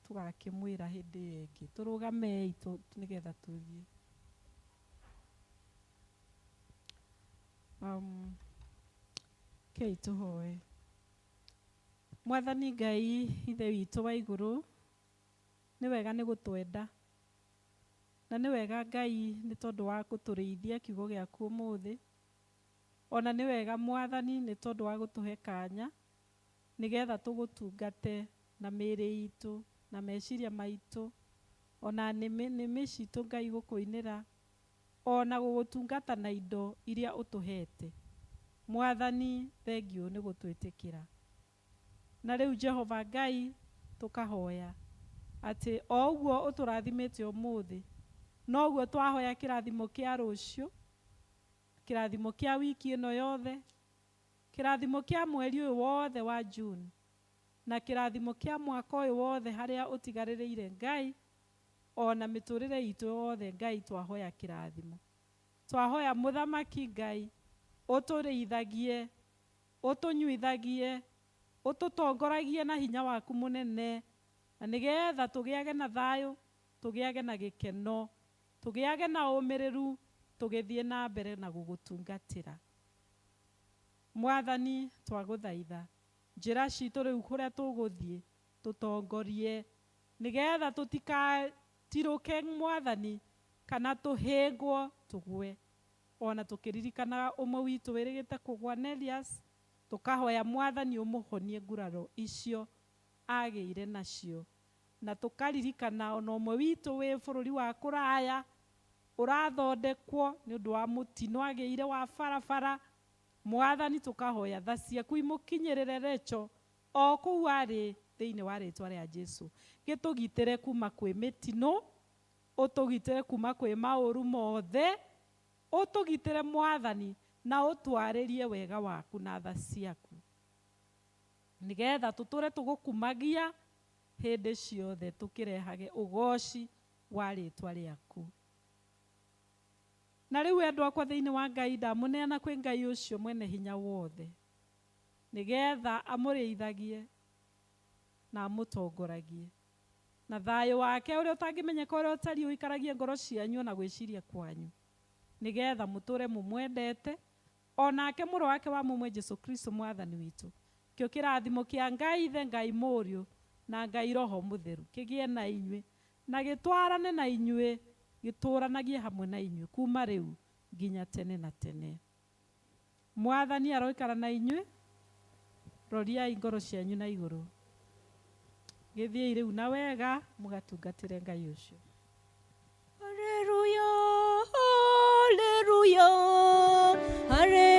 S4: Tũgakĩmwĩra hĩndĩ ĩyo ĩngĩ. Tũrũgamei nĩgetha tũthiĩ. Kei tũhoe. Mwathani Ngai Ithe witũ wa igũrũ, nĩ wega nĩ gũtwenda. Na nĩ wega Ngai nĩ tondũ wa gũtũrĩithia kiugo gĩaku ũmũthĩ. Ona nĩ wega Mwathani nĩ tondũ wa gũtũhe kanya nĩgetha tũgũtungate na mĩĩrĩ itũ na meciria maitũ ona nĩmĩ citũ Ngai gũkũinĩra ona gũgũtungata na indo iria ũtũhete. Mwathani thengiũ nĩ gũtwĩtĩkĩra. Na rĩu Jehova Ngai tũkahoya atĩ o ũguo ũtũrathimĩte ũmũthĩ noguo twahoya kĩrathimo kĩa rũciũ, kĩrathimo kĩa wiki ĩno yothe, kĩrathimo kĩa mweri ũyũ wothe wa June, na kĩrathimo kĩa mwaka ũyũ wothe harĩa ũtigarĩrĩire Ngai, ona mĩtũrĩre itũ yothe Ngai twahoya kĩrathimo. Twahoya mũthamaki Ngai ũtũrĩithagie, ũtũnyuithagie, ũtũtongoragie na hinya waku mũnene, na nĩgetha tũgĩage na thayũ, tũgĩage na gĩkeno, tũgĩage na ũmĩrĩru, tũgĩthiĩ na mbere na gũgũtungatĩra. Mwathani twagũthaitha njĩra citũ rĩu kũrĩa tũgũthiĩ tũtongorie nĩgetha tũtikatirũke Mwathani kana tũhĩngwo tũgwe. Ona tũkĩririkanaga ũmwe witũ wĩrĩgĩte kũgwa Nelias, tũkahoya Mwathani ũmũhonie nguraro icio agĩire nacio, na tũkaririkana ona ũmwe witũ wĩ bũrũri wa kũraya ũrathondekwo nĩ ũndũ wa mũtino agĩire wa barabara. Mwathani tũkahoya tha ciaku imũkinyĩrĩre Recho o kũu arĩ thĩinĩ wa rĩtwa rĩa Jesu. Gĩtũgitĩre kuma kwĩ mĩtino, ũtũgitĩre kuma kwĩ maũru mothe, ũtũgitĩre Mwathani na ũtwarĩrie wega waku na tha ciaku, nĩgetha tũtũre tũgũkumagia hĩndĩ ciothe tũkĩrehage ũgoci wa rĩtwa rĩaku. Na rĩu endwa akwa thĩinĩ wa Ngai ndamũneana kwĩ Ngai ũcio mwene hinya wothe, nĩgetha amũrĩithagie na amũtongoragie, na thayũ wake ũrĩa ũtangĩmenyeka ũrĩa ũtariĩ ũikaragie ngoro cianyu na gwĩciria kwanyu, nĩgetha mũtũre mũmwendete, onake mũrũ wake wa mũmwe Jesu Kristo Mwathani witũ. Kĩo kĩrathimo kĩa Ngai Ithe, Ngai Mũriũ na Ngai Roho Mũtheru kĩgĩe na inyuĩ na gĩtwarane na inyuĩ, gĩtũranagie hamwe na inyuĩ kuma rĩu nginya tene na tene. Mwathani aroikara na inyuĩ, roriai ngoro cianyu na igũrũ. Gĩthiĩi rĩu na wega mũgatungatĩre Ngai ũcio.
S5: Hallelujah, hallelujah, hallelujah.